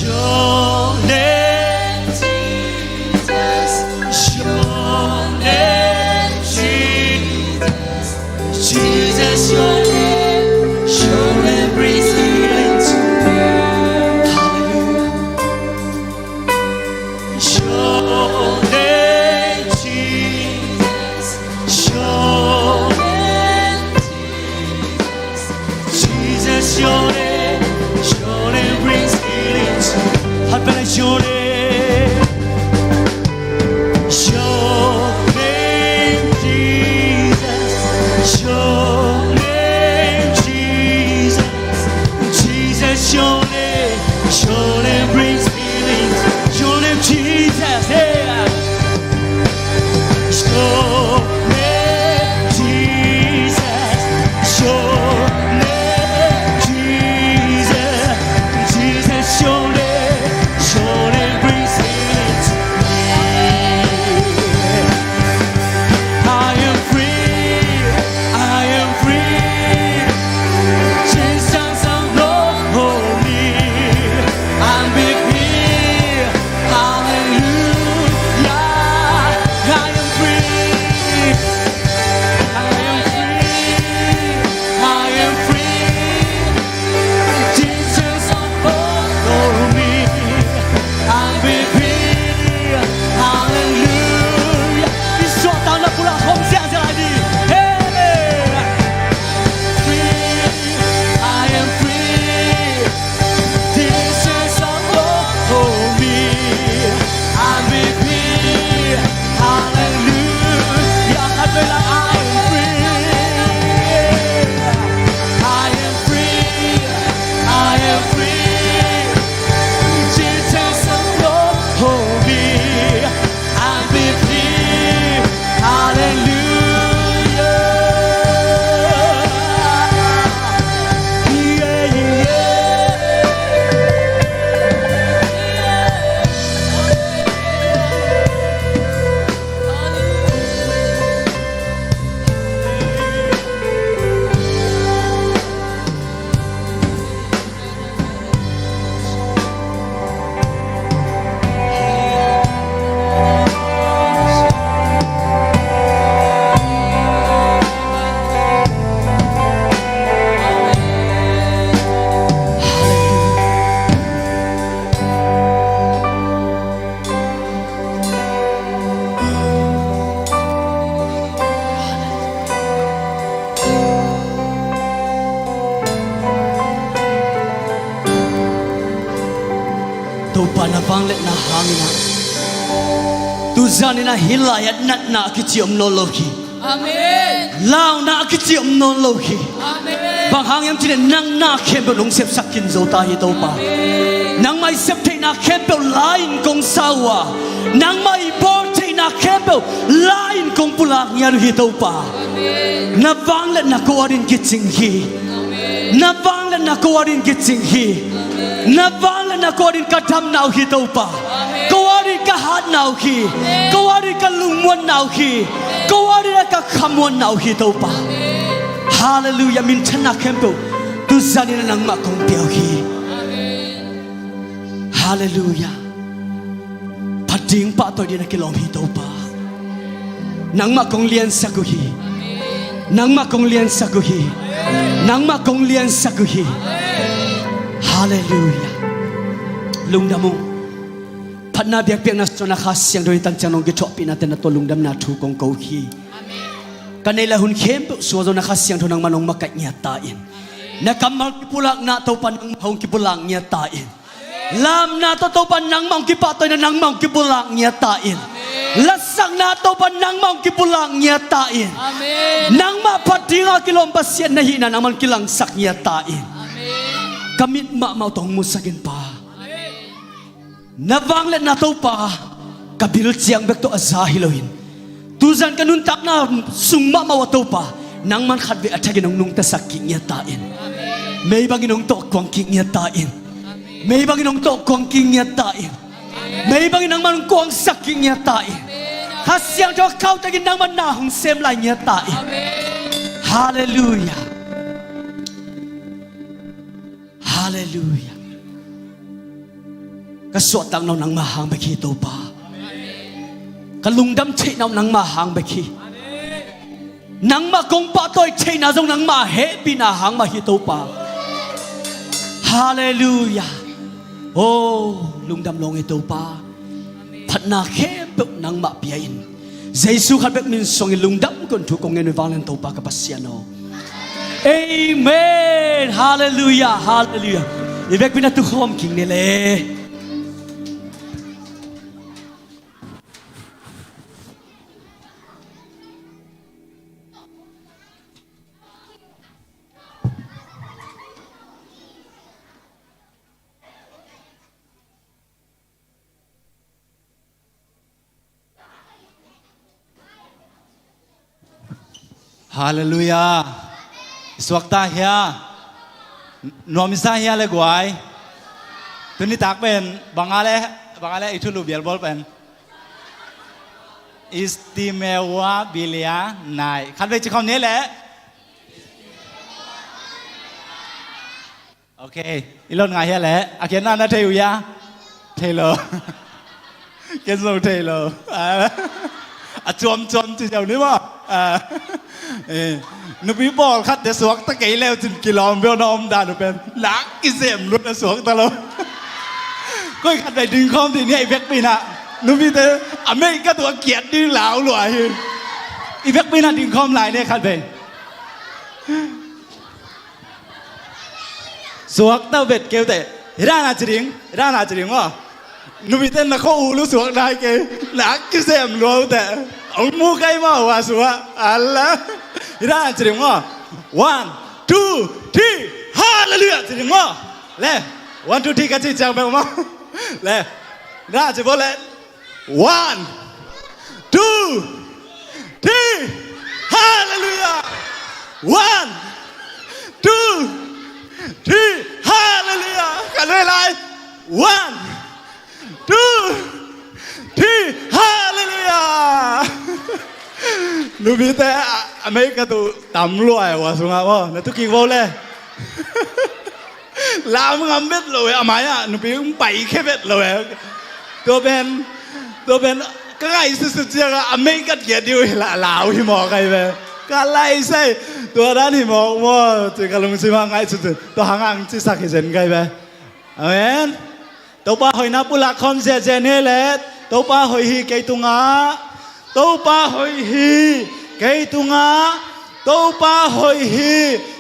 Your name, Jesus, your name, Jesus. Jesus, your name, your name brings healing to me. Hallelujah. Your name, Jesus, your name, Jesus. Jesus, your name, your name brings healing to me. Hallelujah, your name. Your name, Jesus. Your name, Jesus. Jesus, your name, your name brings healing. Your name, Jesus. Hey. Your name, Jesus. Your name, Jesus. Jesus, your name, your name brings healing to me. I am free, I am free. Chains are no hold me. I'm with me. Hallelujah. I am free. I am free. I am free. Jesus, follow me. I'm with me. Hallelujah. I suah tang na pulak hong ziahziah lai ding. Hey. Free. I am free. Jesus, follow me. I'm with me. Hallelujah. I am free. I am free. I am free. Jesus, follow me. I'm with me. Hallelujah. Yeah, yeah. Topa na vangliatna hangin ah, tuzan in ah hih lai-ah natna a kici om nawn lo hi. Amen. Launa a kici om nawn lo hi. Amen. Bang hang hiam cih leh nang na khempeuh nong sepsak khin zo ta hi Topa. Amen. Nangmah i sep theihna khempeuh la-in kong sa uh a, nangmah i bawl theih na khempeuh la-in kong pulak ngiat uh hi Topa. Na vangliatna ko adingin kicing hi. Na vangliatna ko adingin kicing hi. Na vangliatna ko adingin ka damna uh hi Topa. Ko adingin ka hatna uh hi. Ko adingin ka lungmuanna uh hi. Ko adingin ka khamuanna uh hi Topa. Halleluiah. Minthanna khempeuh tu zanin nangmah kong pia uh hi. Halleluiah. Phat ding pahtawi dingin a kilawm hi Topa. Nangmah kong liansak uh hi. Nangmah kong liansak uh hi. Nangmah kong liansak uh hi. Halleluiah. Lungdam ung. Phatna biakpiakna suahna Kha Siangtho i tan ciang nong kithuahpihna te na tua lungdamna thu kong ko hi. Ka neih le hun khempeuh sua zong na Kha Siangtho nangmah nong makaih ngiat ta in. Na kammal kipulakna Topa nangmah hong kipulak ngiat ta in. Lamna tawh Topa nangmah hong kipahtawina nangmah hong kipulak ngiat ta in. Lasakna Topa nangmah hong kipulak ngiat ta in. Nangmah phat dinga kilawm Pasian na hihna nangmah hong kilangsak ngiat ta in. Ka mit mahmah uh tawh hong musak in Pa. Na vangliatna Topa ka bil ciang bek tawh a za hi loin, tuzan ka nuntakna sung mahmah uh a Topa nangman khatvei a thakin hong nungtasak kik ngiat ta in. Mei bangin hong tawh kuang kik ngiat ta in. Mei bangin hong tawh kuang kik ngiat ta in. Mei bangin nangman hong kuangsak kik ngiat ta in. Kha Siangtho a kau takin nangman na hong sem lai ngiat ta in. Halleluiah. Halleluiah. Ka suahtakna uh nangmah hang bek hi Topa. Ka lungdam theihna uh nangmah hang bek hi. Nangmah kong pahtawi theihna zong nangmah hehpihna hang mah hi Topa. Halleluiah. Oh, lungdam lawng hi Topa. Phatna khempeuh nangmah pia in. Jesu khat bek min suangin lungdam kong thu kong ngen uh hi vanglian Topa ka Pasian aw. Amen. Halleluiah. Halleluiah. I vekpi-in a tukhawm kik ni le. Halleluiah. I suakta hia? Nuam i sa hia le guai? Tuni tak pen banga le, banga le i thulu bialbawl pen istimewa bilia nai. Khatvei ci khawm ni le. Ok, i lon ngai hia le, a kian na na thei uh hia? Thei lo. Ken zong thei lo. A cuamcuam ci ziau ni maw. Nupi pawlkhat te suakta kei leu cin kilawm beu na om dan uh pen. Nak kisem lut a suakta lo. Koi khatvei dingkhawm dih ni a i vekpi-in ah. Nupite a meih ka tuah kiat ding lau lua hi. I vekpi-in ah dingkhawm lai ni khatvei. Suakta vet keu teh. Hi dan a ci ding, hi dan a ci ding maw. Nupite na khua ulu suak nai kei. Nak kisem lua uh teh. Hong mu kei maw hua suak. Allah. Hi dan a ci ding maw. One, two, three. Halleluiah ci ding maw. Le. One, two, three ka ci ciang bek maw. Le. Hi dan a ci bawl le. One, two, three, halleluiah. One, two, three, halleluiah. Ka lui lai. One, two, three, halleluiah. Nupite a, a meih ka tuh tam luai hua sungah maw. Na tuh kik vo le. Lam ngam vet lo e, a mai-ah nupi hong paikhia vet lo e. Tua pen, tua pen ka ngaihsutsut ciangah a meih ka kiat dih uh hi la, lau hi mawk ahi ve. Ka laisai, tua dan hi mawk maw ci ka lungsimah ngaihsutsut. Tua hangah hong cisak hi zen ka hi ve. Amen. Topa hoihna pulak khawm ziahziah ni leh. Topa hoih hi kei tungah. Topa hoih hi kei tungah. Topa hoih hi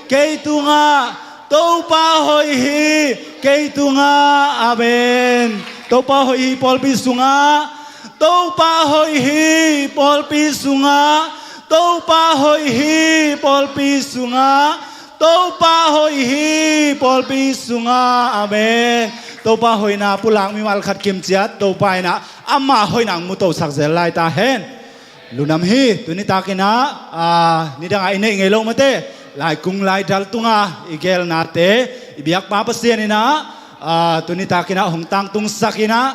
kei tungah. Topa hoih hi kei tungah. Amen. Topa hoih hi pawlpi sungah. Topa hoih hi pawlpi sungah. Topa hoih hi pawlpi sungah. Topa hoih hi pawlpi sungah. Amen. Topa hoihna pulak mimal khat kim ciat Topa in ah ama hoihna hong mutosak zel lai ta hen. Lungdam hi. Tuni takin ah, aa, nidang a i neih ngei lo mate, laikung laidal tunga i gelnate i biakpa Pasian in ah, aa, tuni takin ah hong tangtungsak in ah,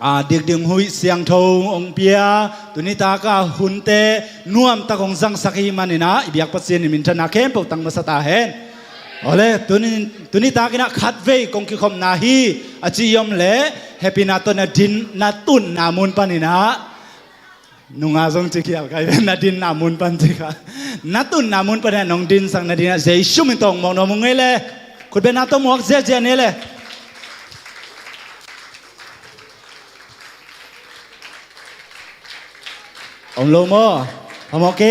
aa, dikding huih siangtho hong pia, tuni taka hunte nuamtak hong zangsak ahih manin ah i biak Pasian in minthanna khempeuh tang masa ta hen. Awle, tuni, tuni takin ah khatvei kong kikhopna hi a ci i om leh, hehpihna tawh na din, na tunna mun panin ah, nunga zong ci khial kai ve, na dinna mun pan ci kha. Na tunna mun panin ah nong dinsak nading ah Jesu min tawh hong muak nuam ung ei le. Khutbetna tawh muak ziahziah ni le. Om lo maw? Om, ok.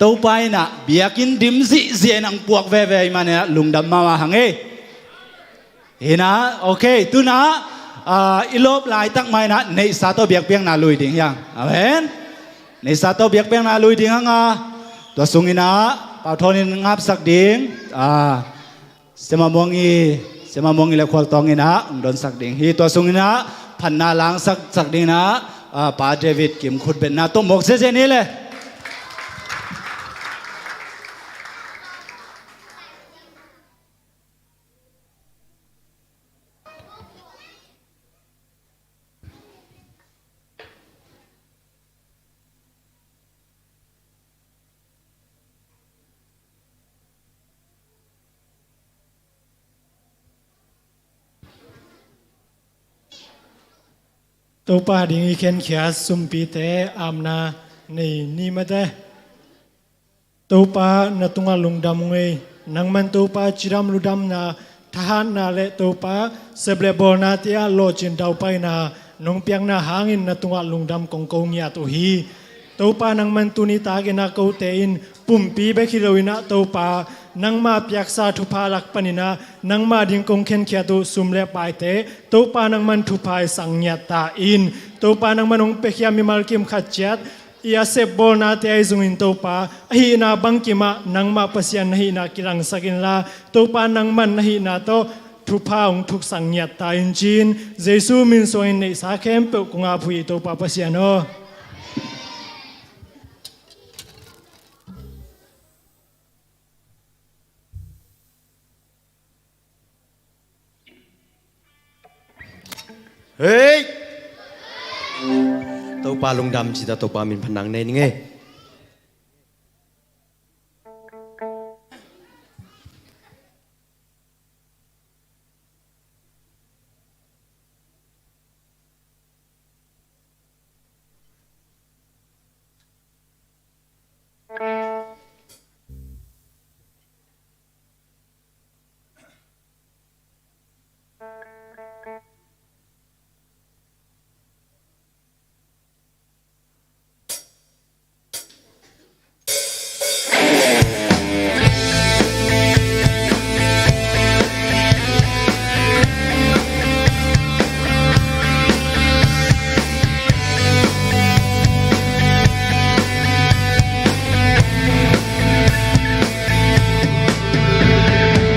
Topa in ah biakinn dim zihziah in hong puak veve ahih manin ah lungdam mahmah hang ei. Hi na, ok, tu in ah, ah, i lawp laitak mah in ah neihsa tawh biakpiakna lui ding hi hang. Amen. Neihsa tawh biakpiakna lui ding hang a, tua sung in ah Pau Thawn in ngapsak ding, ah, Siamah Muang Ii, Siamah Muang Ii le Khual Tawng in ah hong donsak ding hi. Tua sung in ah phatna langsak, sak ding in ah, ah, Pa David Kim khutbetna tawh muak ziahziah ni le. Topa ding i khenkhiat sumpite apna nei ni mate. Topa, na tungah lungdam ung ei. Nangman Topa, cidam ludamna, thahatna le Topa, sep le bawlnate ah lawhcin daupaina nong piakna hangin na tungah lungdam kong ko ngiat uh hi. Topa, nangman tuni takin ah kote in pumpi bek hi lo in ah Topa, nangma piaksa thupha lak panin ah nangma ding kong khenkhiat uh sum le paite Topa, nangman thupha i sak ngiat ta in. Topa, nangman hong piakhia mimal kim khat ciat i a sep bawlnate ahi zongin Topa, a hihna bangkim ah nangmah Pasian na hihna kilangsak inla, Topa, nangman na hihna tawh thupha hong thuksak ngiat ta in ci-in Jesu min suangin neihsa khempeuh kong ap uh hi Topa Pasian aw. Hei! Topa lungdam cita, Topa min phatna nei ning ei.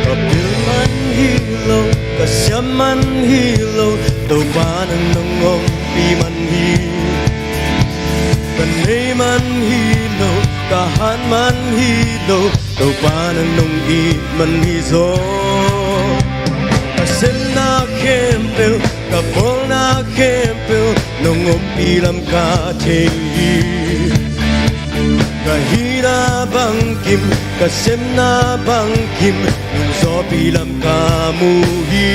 Ka pil man hi lo, ka siam man hi lo, Topa nang nong ompih man hi. Ka nei man hi lo, ka hat man hi lo, Topa nang nong it man hi zaw. Ka sepna khempeuh, ka bawlna khempeuh, nong ompih lam ka thei hi. Ka hihna bangkim, ka sepna bangkim, nong zawhpih lam ka mu hi.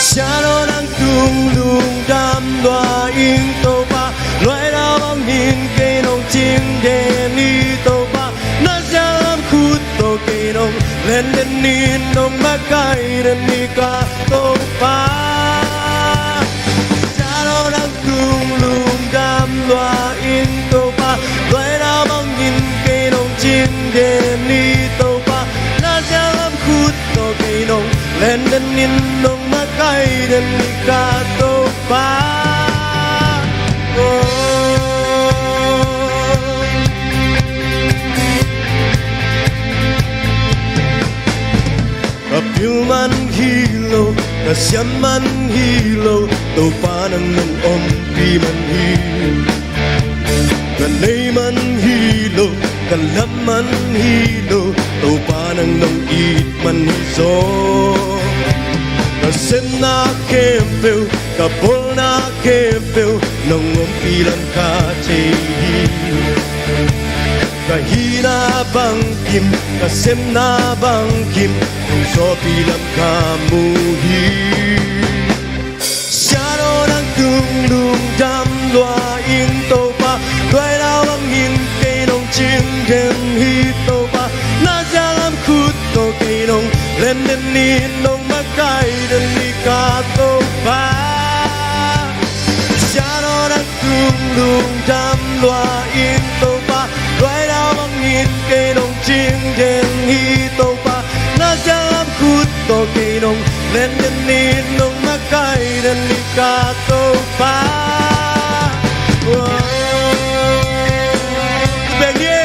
Siangtho nang tung lungdam lua ing Topa, luaina bangin kei nong cing den hi Topa, na sianglam khut tawh kei nong len den in, nong makaih den hi ka Topa. Siangtho nang tung lungdam lua ing Topa, luaina bangin kei nong cing den hi Topa, na sianglam khut tawh kei nong len den in, nong makaih den hi ka Topa. Oh. Ka pil man hi Ka siam man hi lo, Topa nang nong ompih man hi. Ka nei man hi lo, ka lam man hi lo, Topa nang nong it man hi zaw. Ka sepna khempeuh, ka bawlna khempeuh, nong ompih lam ka thei hi. Ka hihna bangkim, ka sepna bangkim, nong sawpih lam ka mu hi. Sian aw, nang tung lungdam lua ing Topa, luaina bangin kei nong cing den hi Topa, na sialam khut tawh kei nong len den hi, nong makaih den hi ka Topa. Sian aw, nang tung lungdam lua ing Topa, luaina bangin kei nong cing den hi Topa, na sialam khut tawh kei nong len den hi, nong makaih den hi ka Topa. Beng hi.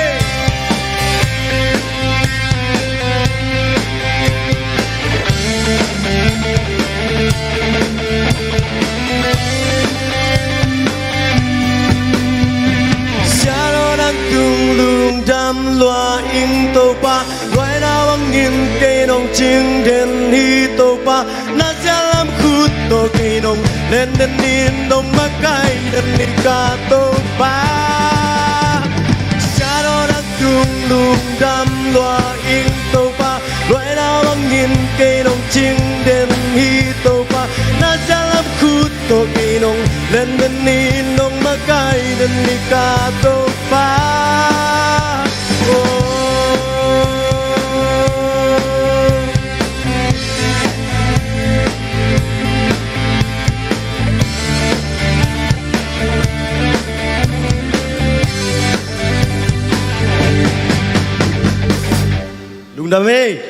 Sian aw, nang tung lungdam lua ing Topa, luaina bangin kei nong cing den hi Topa, na sialam khut tawh kei nong len den hi, nong makaih den hi ka Topa. Sian aw, nang tung lungdam lua ing Topa, luaina bangin kei nong cing den hi Topa, na sialam khut tawh kei nong len den hi, nong makaih den hi ka Topa. Oh. Lungdam ei.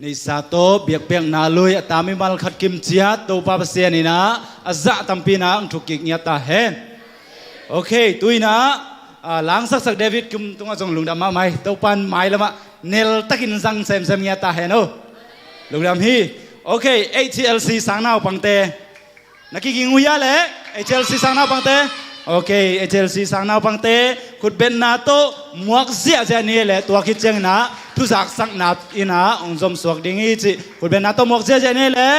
Neihsa tawh biakpiakna lui a ta mimal khat kim ciat Topa Pasian in ah a zah tampi in ah hong thuk kik ngiat ta hen. Ok, tu-in ah, ah, langsaksak David Kim tungah zong lungdam mahmah hi. Topa in mailamah neltakin zang semsem ngiat ta hen aw. Lungdam hi. Ok, H L C sang naupangte. Na kiging uh hia le, H L C sang naupangte? Ok, H L C sang naupangte, khutbetna tawh muak ziahziah ni le, tua khit ciangin ah, thuzaksakna in ah, hong zomsuak ding hi ci. Khutbetna tawh muak ziahziah ni le.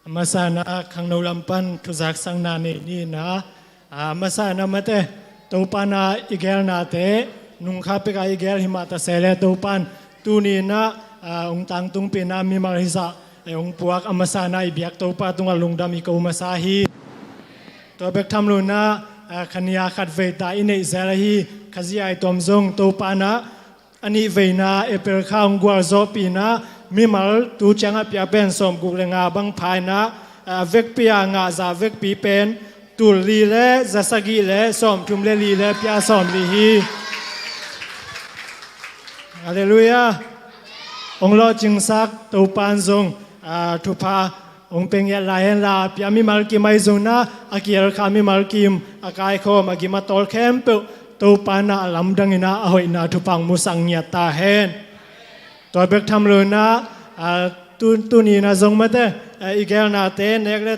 A masa in ah khangno lam pan thuzaksakna nei ni in ah, a masa in ah mate, Topa in ah i gelnate nungkha pek a i gel hi mah ta se leh Topa in tuni in ah, a, hong tangtungpih in ah mimal hizah, e, hong puak a masa in ah i biak Topa tungah lungdam i ko masa hi. Tua bek tham lo in ah, a, kha nih a khat vei ta i neih zel ahi, Khazih Ai Tuam zong Topa in ah a nih veina April kha hong gualzawhpih in ah mimal tu ciang a pia pen sawmguk le nga bang pha in ah, a vekpi a ngah zah vekpi pen tul li le za sagih le sawmthum le li le pia sawmli hi. Halleluiah. Hong lawhcingsak Topa in zong, a, thupha hong pia ngiat lai hen la, a pia mimal kim ahi zong in ah, a kiel kha mimal kim, a kaikhawm, a gim a tawl khempeuh Topa in ah a lamdang in ah a hoihna thupha hong musak ngiat ta hen. Tua bek tham lo in ah, a, tu, tuni in ah zong mate, a, i gelnate nek le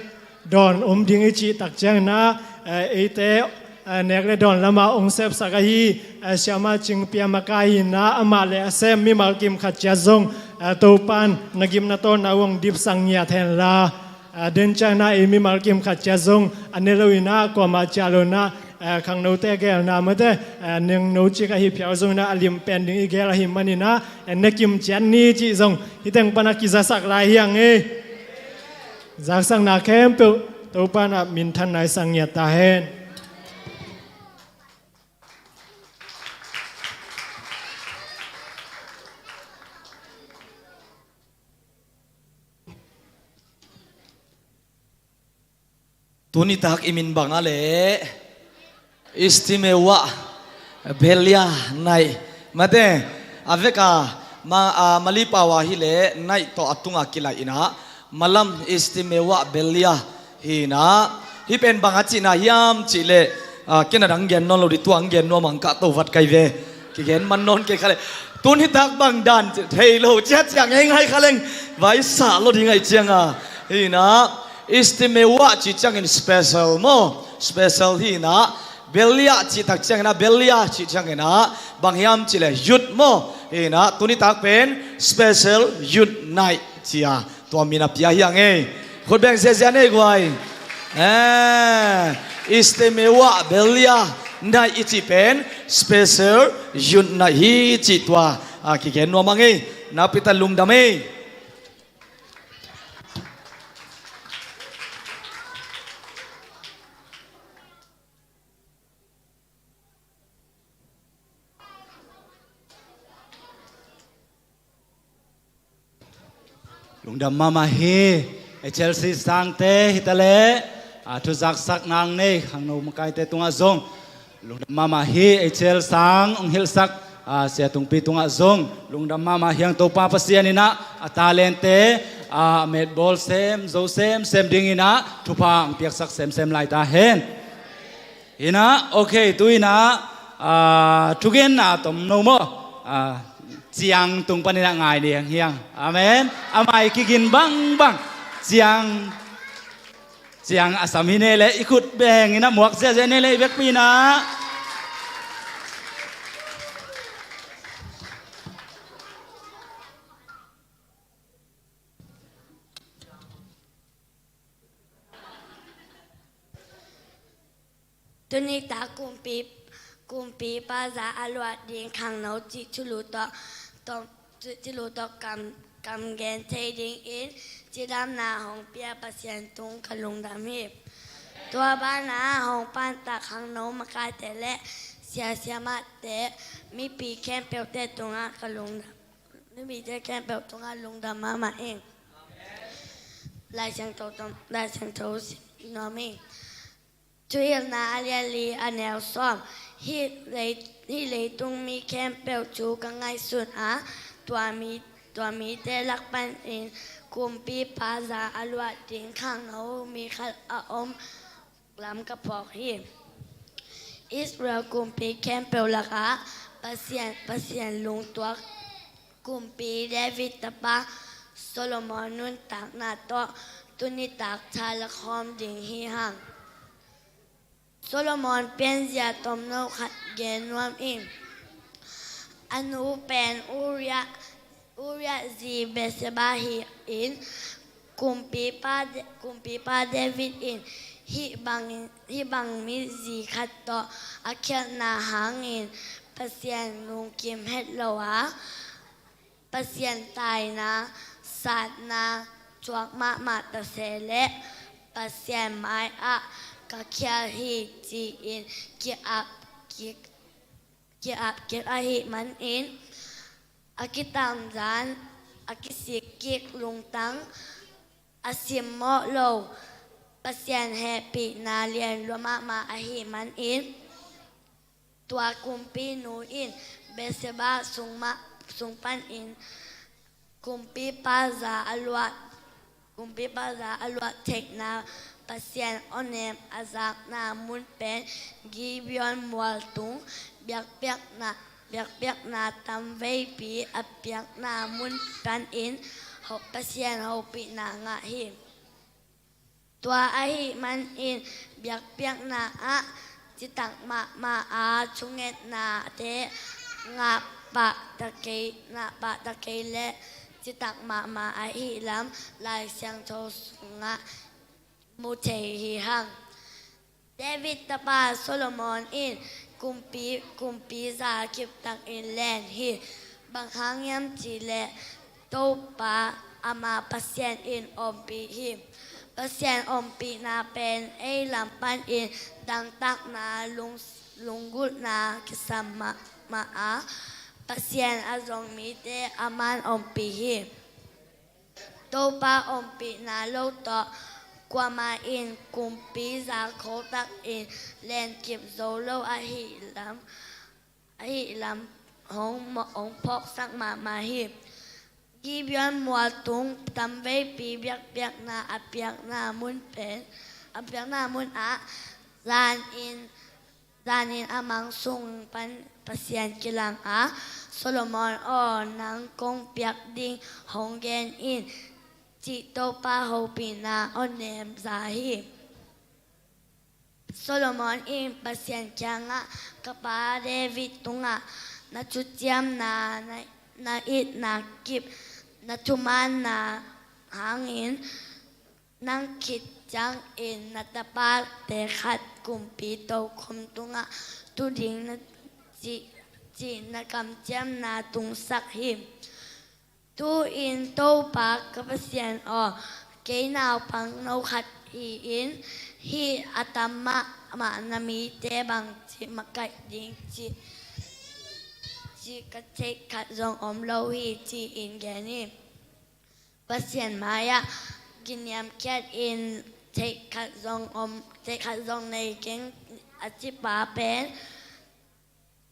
dawn om ding i cih tak ciang in ah, a, eite, a, nek le dawn lam ah hong sepsak ahi, a, Siamah Cing Piam a kai in ah amah le a sem mimal kim khat ciat zong, a, Topa in na gim na tawlna uh hong dipsak ngiat hen la, a, den ciang in ah ei mimal kim khat ciat zong a ne lo in ah kuamah ciah lo in ah, a, khangnote gelna mate, a, nengno cik ahi phial zong in ah a lim pen ding i gel ahi man in ah, a, ne kim ciat ni cih zong hih teng pan a kizasak lai hi hang ei. Zaksakna khempeuh Topa in ah minthanna i sak ngiat ta hen. Tuni tak i min bang a leh Istimewa Belia Naih. Mate, a vek a, ma, a, Mali pau a hi leh naih tawh a tung a kilaih in ah, malam Istimewa Belia hi in ah, hih pen bang a cihna hiam cih leh, a, ken a dang gen nawn lo ding, tua hong gen nuam hang, ka to vat kai ve. Kigen man nawn kei kha leh. Tun hi tak bang dan thei lo, ciat ciang ei ngai kha leng, vai sa lo ding ahih ciang a. Hi in ah, Istimewa cih ciangin special maw, special hi in ah, Belia cih tak ciangin ah, Belia cih ciangin ah, bang hiam cih leh youth maw, hi in ah, tuni tak pen special youth naih ci a, tua min a pia hi hang ei. Khut beng ziahziah ni ei guai. Eh, Istimewa Belia Naih i cih pen special youth naih hi cih tua, a, kigen nuam hang ei. Nakpi tak lungdam ei. Lungdam mahmah hi. Ei Chelsea Sangte hi ta leh, a, thuzaksak nang nei khangno makaite tungah zong lungdam mahmah hi. Ei Chelsea Sang hong hilhsak, a, Sia Tungpi tungah zong lungdam mahmah hi hang. Topa Pasian in ah a talente, a, metbawl sem zo semsem ding in ah thupha hong piaksak semsem lai ta hen. Hi in ah, ok, tu in ah, a, thugenna tomno maw, a, Ciang tung panin ah ngai ding hi hang. Amen. A mai kigin bangbang. Ciang, Ciang a sam hi ne leh i khut beng in ah muak ziahziah ne leh i vekpi in ah. Tuni tak kumpi, kumpipa za a luah ding khangno cih thulu tawh, tawh, cih thulu tawh kam, kam gen thei dingin cidamna hong pia Pasian tung ka lungdam hi. Tua banah hong pantak khangno makaite le sia siamahte, mipi khempeuhte tungah ka lungdam. Mipite khempeuh tungah lungdam mahmah ing. Lai Siangtho tawh, Lai Siangtho sim nuam ing. Thuhilhna a lian li a neu sawm. Hih lei, hih leitung mi khempeuh thu ka ngaihsun a, tua mi, tua mite lak panin kumpipa za a luah ding khangno mi khat a om lam ka phawk hi. Israel kumpi khempeuh lakah Pasian, Pasian lungtuak kumpi David tapa Solomon nuntakna tawh tuni tak tha la khawm ding hi hang. Solomon pianzia tomno khat gen nuam ing. A nu pen Uriah, Uriah zi Bathsheba hi in, Kumpipa, Kumpipa David in hih bang, hih bang mizi khat tawh a khialhna hangin Pasian lungkim het lo a, Pasian taina, satna thuak mahmah ta se leh Pasian mai-ah ka khial hi ci-in ki-ap kik, ki-ap kik ahih manin a kitamzan, a kisik kik lungtang, a simmawh lo Pasian hehpihna lian lua mahmah ahih manin, tua kumpinu in Bathsheba sung mah, sung panin kumpipa za a luah, kumpipa za a luah theihna Pasian awnem a zakna mun pen Gibeon mual tung biakpiakna, biakpiakna tamveipi a piakna mun panin ho, Pasian hopihna ngah hi. Tua ahih manin biakpiakna ah citak mahmah a thungetnate ngah pah ta kei, ngah pah ta kei leh citak mahmah ahih lam Lai Siangtho sungah mu thei hi hang. David tapa Solomon in kumpi, kumpi za kiptakin len hi. Bang hang hiam cih leh Topa ama Pasian in ompih hi. Pasian ompihna pen ei lam panin dangtakna, lung, lunggulhna kisam mahmah a, Pasian a zong mite aman ompih hi. Topa ompihna lo tawh kuamah in kumpi za khotakin lenkip zo lo ahih lam, ahih lam hong, hong phawksak mahmah hi. Gibeon mual tung tamveipi biakpiakna a piakna mun pen, a piakna mun ah zanin, zanin a mang sung pan Pasian kilang a, Solomon aw, nang kong piak ding hong gen in, cih Topa hopihna awnem za hi. Solomon in Pasian kiangah, ka pa David tungah na thuciamna, na, na itna kip, na thumaanna hangin nang khit ciangin na tapate khat kumpi tokhom tungah tu ding na cih, cih na kamciamna tungsak hi. Tu-in Topa ka Pasian aw, kei naupang no khat hi-in, hih a tam mahmah na mite bangci makaih ding cih, cih ka theih khat zong om lo hi, ci-in gen hi. Pasian mai-ah kiniamkhiat in theih khat zong om, theih khat zong nei keng a cipa pen,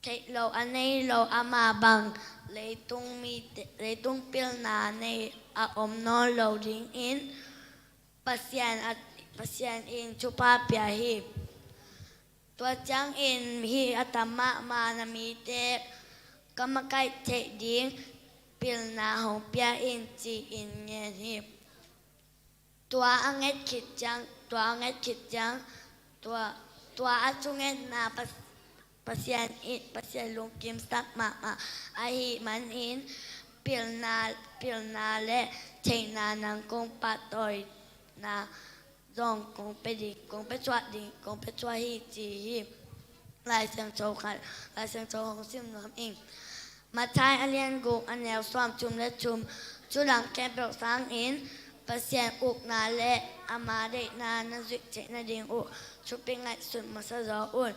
theih loh a nei lo ama bang leitung mite, leitung pilna nei a om nawn lo dingin Pasian a, Pasian in thupha pia hi. Tua ciangin hih a tam mahmah na mite ka makaih theih ding pilna hong pia in, ci-in ngen hi. Tua a nget khit ciang, tua a nget khit ciang, tua, tua a thungetna Pas-, Pasian in, Pasian lungkimsak mahmah ahih manin pilna, pilna le theihna nang kong pahtawina zong kong pia ding, kong pia thuah ding, kong pia thuah hi, ci hi. Lai Siangtho khat, Lai Siangtho hong sim nuam ing. Matthai a lian guk a neu sawm thum le thum. Thu dang khempeuh sangin Pasian ukna le ama deihna na zuih theih nading uh thupi ngaihsut masa zaw un.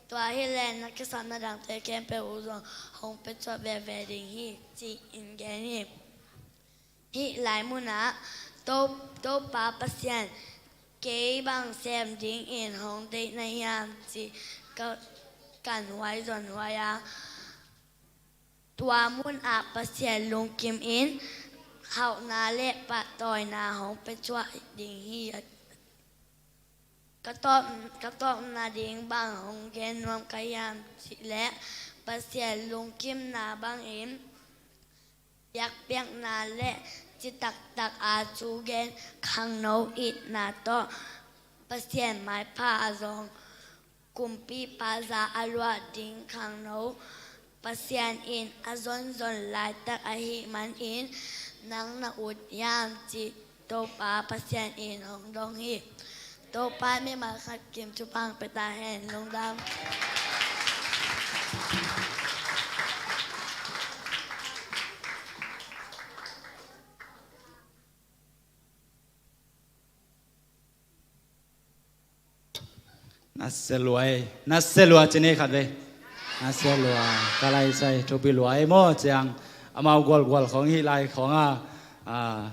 Tua hileh na kisapna dangte khempeuh uh zong hong pia thuah veve ding hi, ci-in gen hi. Hih lai munah To, Topa Pasian, kei bang sem dingin hong deih na hiam, ci ka, kan huai zon huai a, tua munah Pasian lungkim in hauhna le pahtawina hong pia thuah ding hi. Ka tawp, ka tawpna ding bang hong gen nuam ka hiam cih leh, Pasian lungkimna bangin biakpiakna le citaktak a thu gen khangno itna tawh Pasian maipha a zong, kumpipa za a luah ding khangno Pasian in a zonzon laitak ahih manin, nang na ut hiam cih Topa Pasian in hong dong hi. Topa mimal khat kim thupha pia ta hen. Lungdam. Nasia lua ei. Nasia lua ci ni khat vei. Nasia lua. Ka lai sai thupi lua ei maw ciang. Amau gualgual khawng hi lai khawng a. Ah,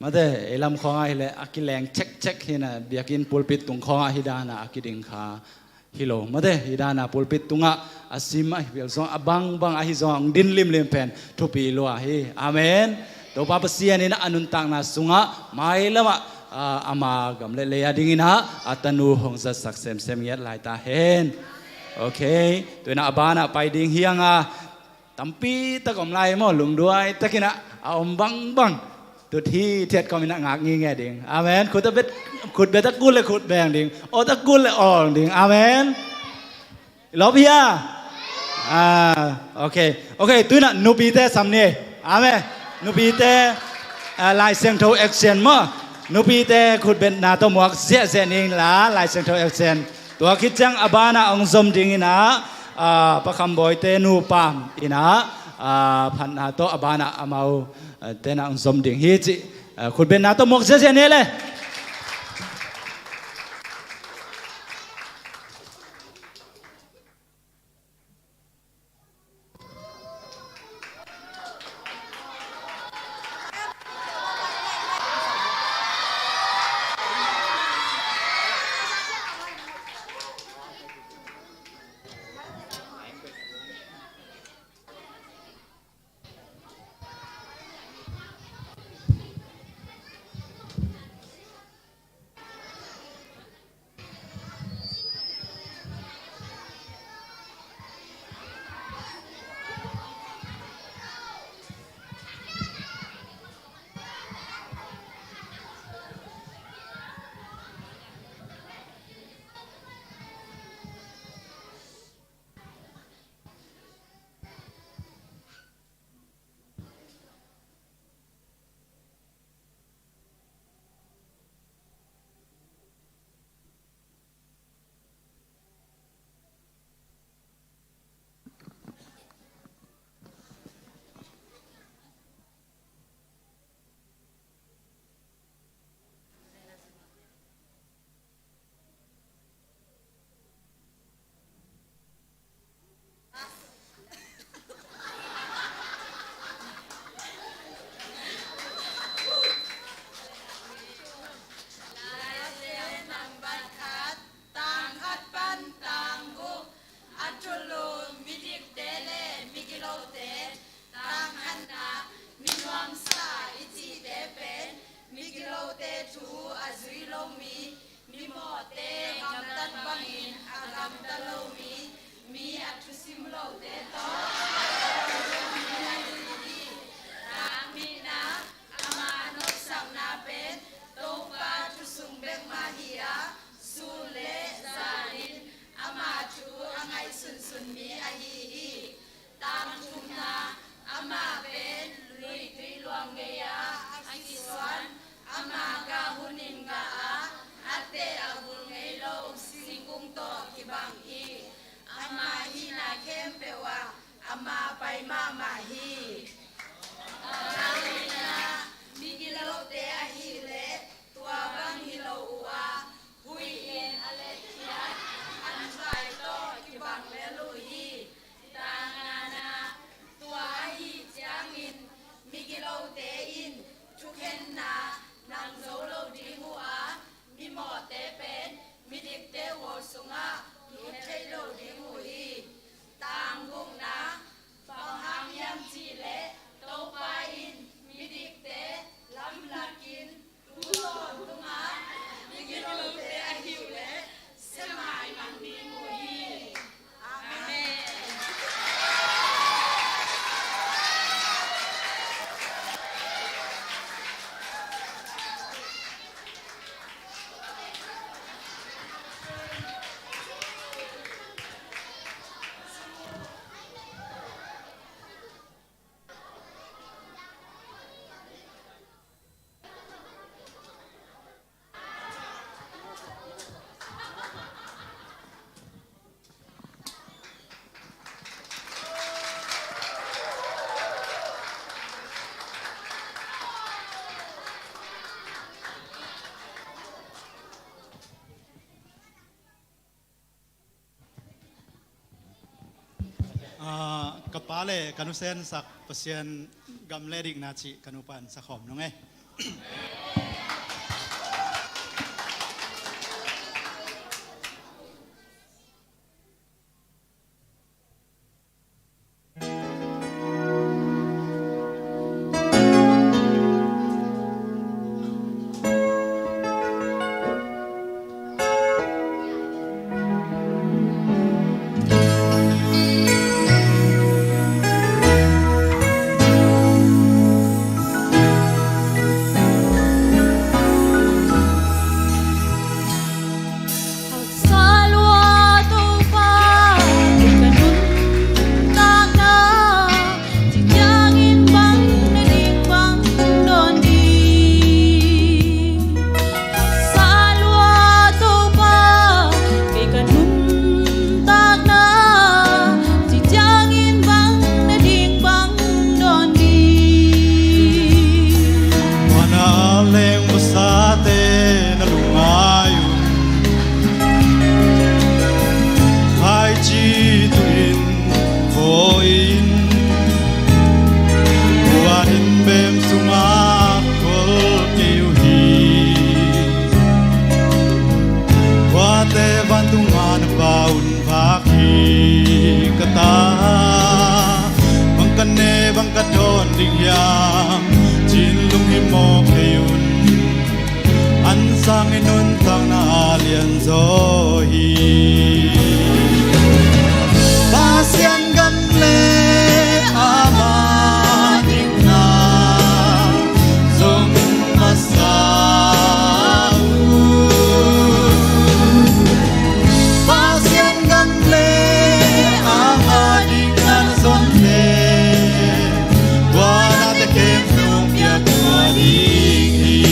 mate, ei lam khawng a hi leh a kileng chekchek hi na, biakinn pulpit tung khawng a hi dan a a kiding kha hi lo. Mate, hi dan a pulpit tungah a sim a hi pial zong a bangbang a hi zong a hong din limlim pen thupi lua hi. Amen. Topa Pasian in a nuntakna sungah mailamah, ah, ama gam le lei a dingin ah a tanu hong zatsak semsem ngiat lai ta hen. Ok. Tu-in ah a banah pai ding hi hang a, tampi tak om lai maw, lungduai takin ah a om bangbang. Tut hithiat kawmin ah ngak ngingei ding. Amen. Khut a bet, khut bet a kul le khut beng ding. Awt a kul le awng ding. Amen. Lawp hia? Ah, ok. Ok, tu-in ah nupite sam ni. Amen. Nupite, ah, Lai Siangtho action maw. Nupite khutbetna tawh muak ziahziah ning la, Lai Siangtho action. Tua khit ciang a banah hong zom dingin ah, ah, Pa Kham Bawite nupa in ah, ah, phatna tawh a banah amau, ah, ten ah hong zom ding hi cih, ah, khutbetna tawh muak ziahziah ni le. Tang khat pan tang guk, a thulu midikte le migilote tang khatna, mi nuamsa i cihte pen migilote thu a zui lo mi, mimawhte gamtat bangin a gamta lo mi, mi a thusim lote tawh a thusim lo mi ahi hi. Tang nihna, ama nopsakna pen Topa thu sung bek mah hi a, sun le zan in ama thu a ngaihsunsun mi ahi hi. Tang thumna, amah pen luitui luang gei-ah a kisuan, ama gah hunin gah a, a teh a vul ngei lo singkung tawh kibang hi. Ama hihna khempeuh ah ama pai mahmah hi. Tang lina, migilote ahih leh tua bang hi lo uh a, huih in a letkhiat an vai tawh kibang lel uh hi. Tang ngana, tua ahih ciangin migilote in thukhenna nang zo lo ding uh a, mimawhte pen midikte uol sungah lut thei lo ding uh hi. Tang gukna, bang hang hiam cih leh Topa in midikte lamlakin tu tawntungah migilote ahih leh sia mai mang ding uh hi. Amen. Ka pa le ka nu sensak Pasian gam le dikna cih ka nupa in sakhawm nung e. Haksa lua Topa, ka nuntakna, ci ciangin bang na ding bang dawn ding. Haksa lua Topa, kei ka nuntakna, ci ciangin bang na ding bang dawn ding. Tua na leng vasate na lungngai un, khaici tuin khawi in, tua in bem sungah khol kei uh hi. Tuate vantungah na Pa un vak hi ka ta, bang ka ne bang ka dawn ding hiam, ci-in lunghimawh kei un. An sangin nuntakna a lianzaw hi. Pasian gam le ama dikna zong masa uh. Pasian gam le ama dikna na zon le, tua nate khempeuh hong piak tua ding hi.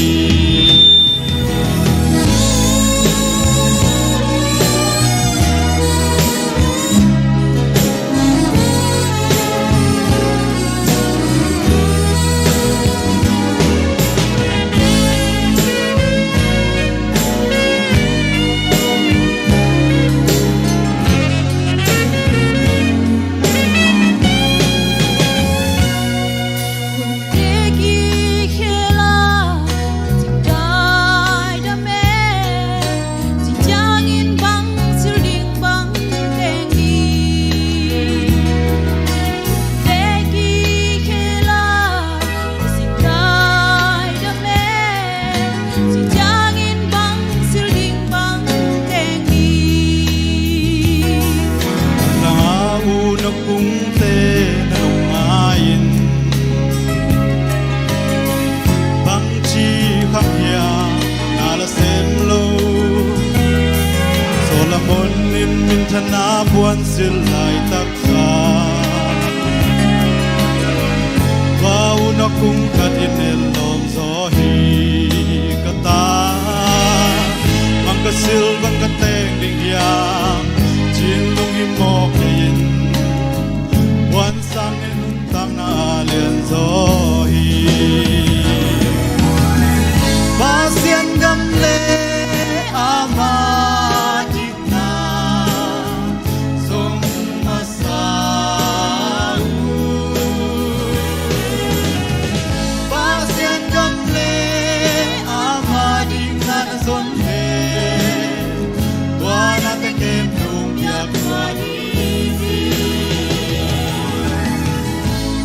Nang a u na kungte na lungngai in, bangci khang hiam na la sem lo. Solomon in minthanna puansilh laitak sa, tua u na kung khat in et lawm zaw hi ka ta. Bang ka silh bang ka teng ding hiam, ci-in lunghimawh kei in. Puan sangin nuntakna a lianzaw hi. Pasian gam le ama dikna zong masa uh. Pasian gam le ama dikna na zon le, tua nate khempeuh hong piak tua ding hi.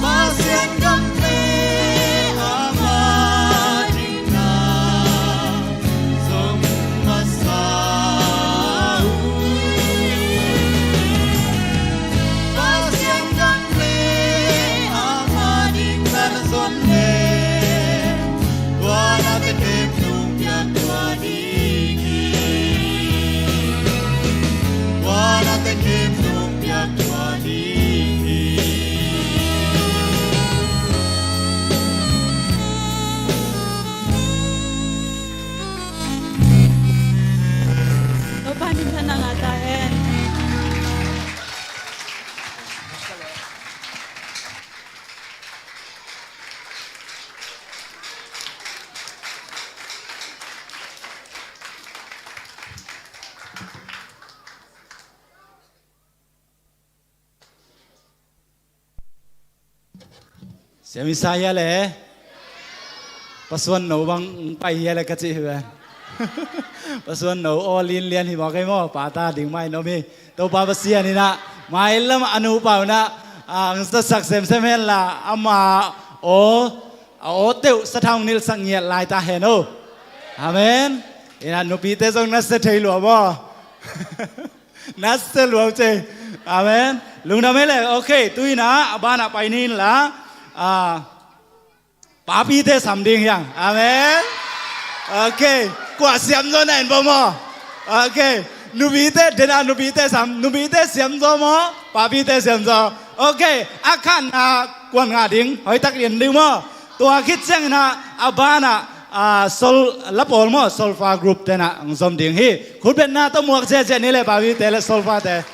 Pasian gam le ama dikna zong masa uh. Pasian gam le ama dikna na zon le, tua nate khempeuh hong piak tua ding hi. Tua nate khempeuh hong piak tua ding hi. Topa minthanna ngah ta hen. Siam i sa hia le? Pasuan no bang pai hia le ka cih hi ve. Pasuan no aw linlian hi mawk ei maw, pa ta ding mai no mi. Topa Pasian in ah mailam a nupa un ah ang zasak semsem hen la, ama aw, a aw teuh sathau nilh sak ngiat lai ta hen o. Amen. In ah nupite zong na se thei lua maw? Na se lua uh ce. Amen. Lungdam ei le. Ok, tu in ah a ban ah pai ni in la. Ah, papite sam ding hiang. Amen. Ok. Kua siam zaw na en bawm aw. Ok. Nupite, den ah nupite sam, nupite siam zaw maw, papite siam zaw. Ok. A khatna kuan ngah ding, hoihtak lian ding maw. Tua khit ciangin ah a ban ah, ah, sol, la pawl maw, solfa group ten ah ang zom ding hi. Khutbetna tawh muak ziahziah ni le, papite le solfate.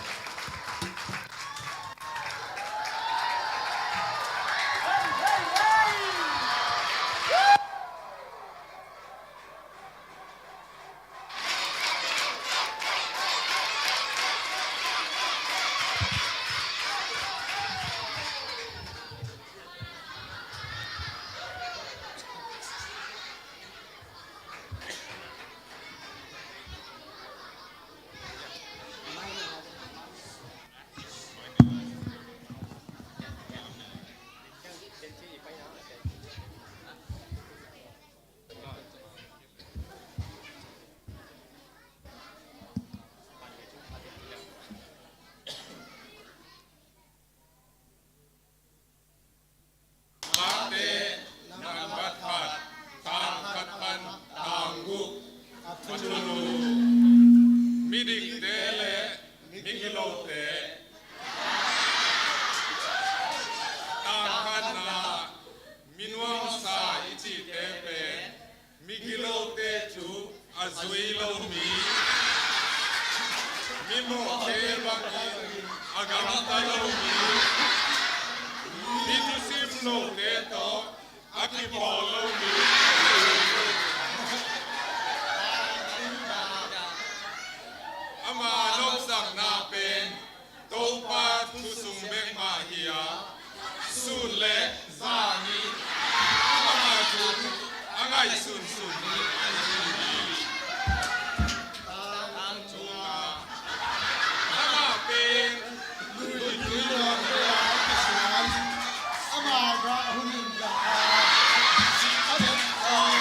Mate nambat khat, tang khat pan tang guk. A thulu, midikte le migilote. Tang khatna, mi nuamsa i cihte pen migilote thu a zui lo mi, mimawhte bangin a gamta lo mi, mi thusim lote tawh a kipawl lo mi. Ama nopsakna pen Topa thu sung bek mah hi a, sun le zan in amah thu a ngaihsunsun mi ahi hi. Tangthu a, amah pen luitui luang hi a, amah gah hun in gah a, a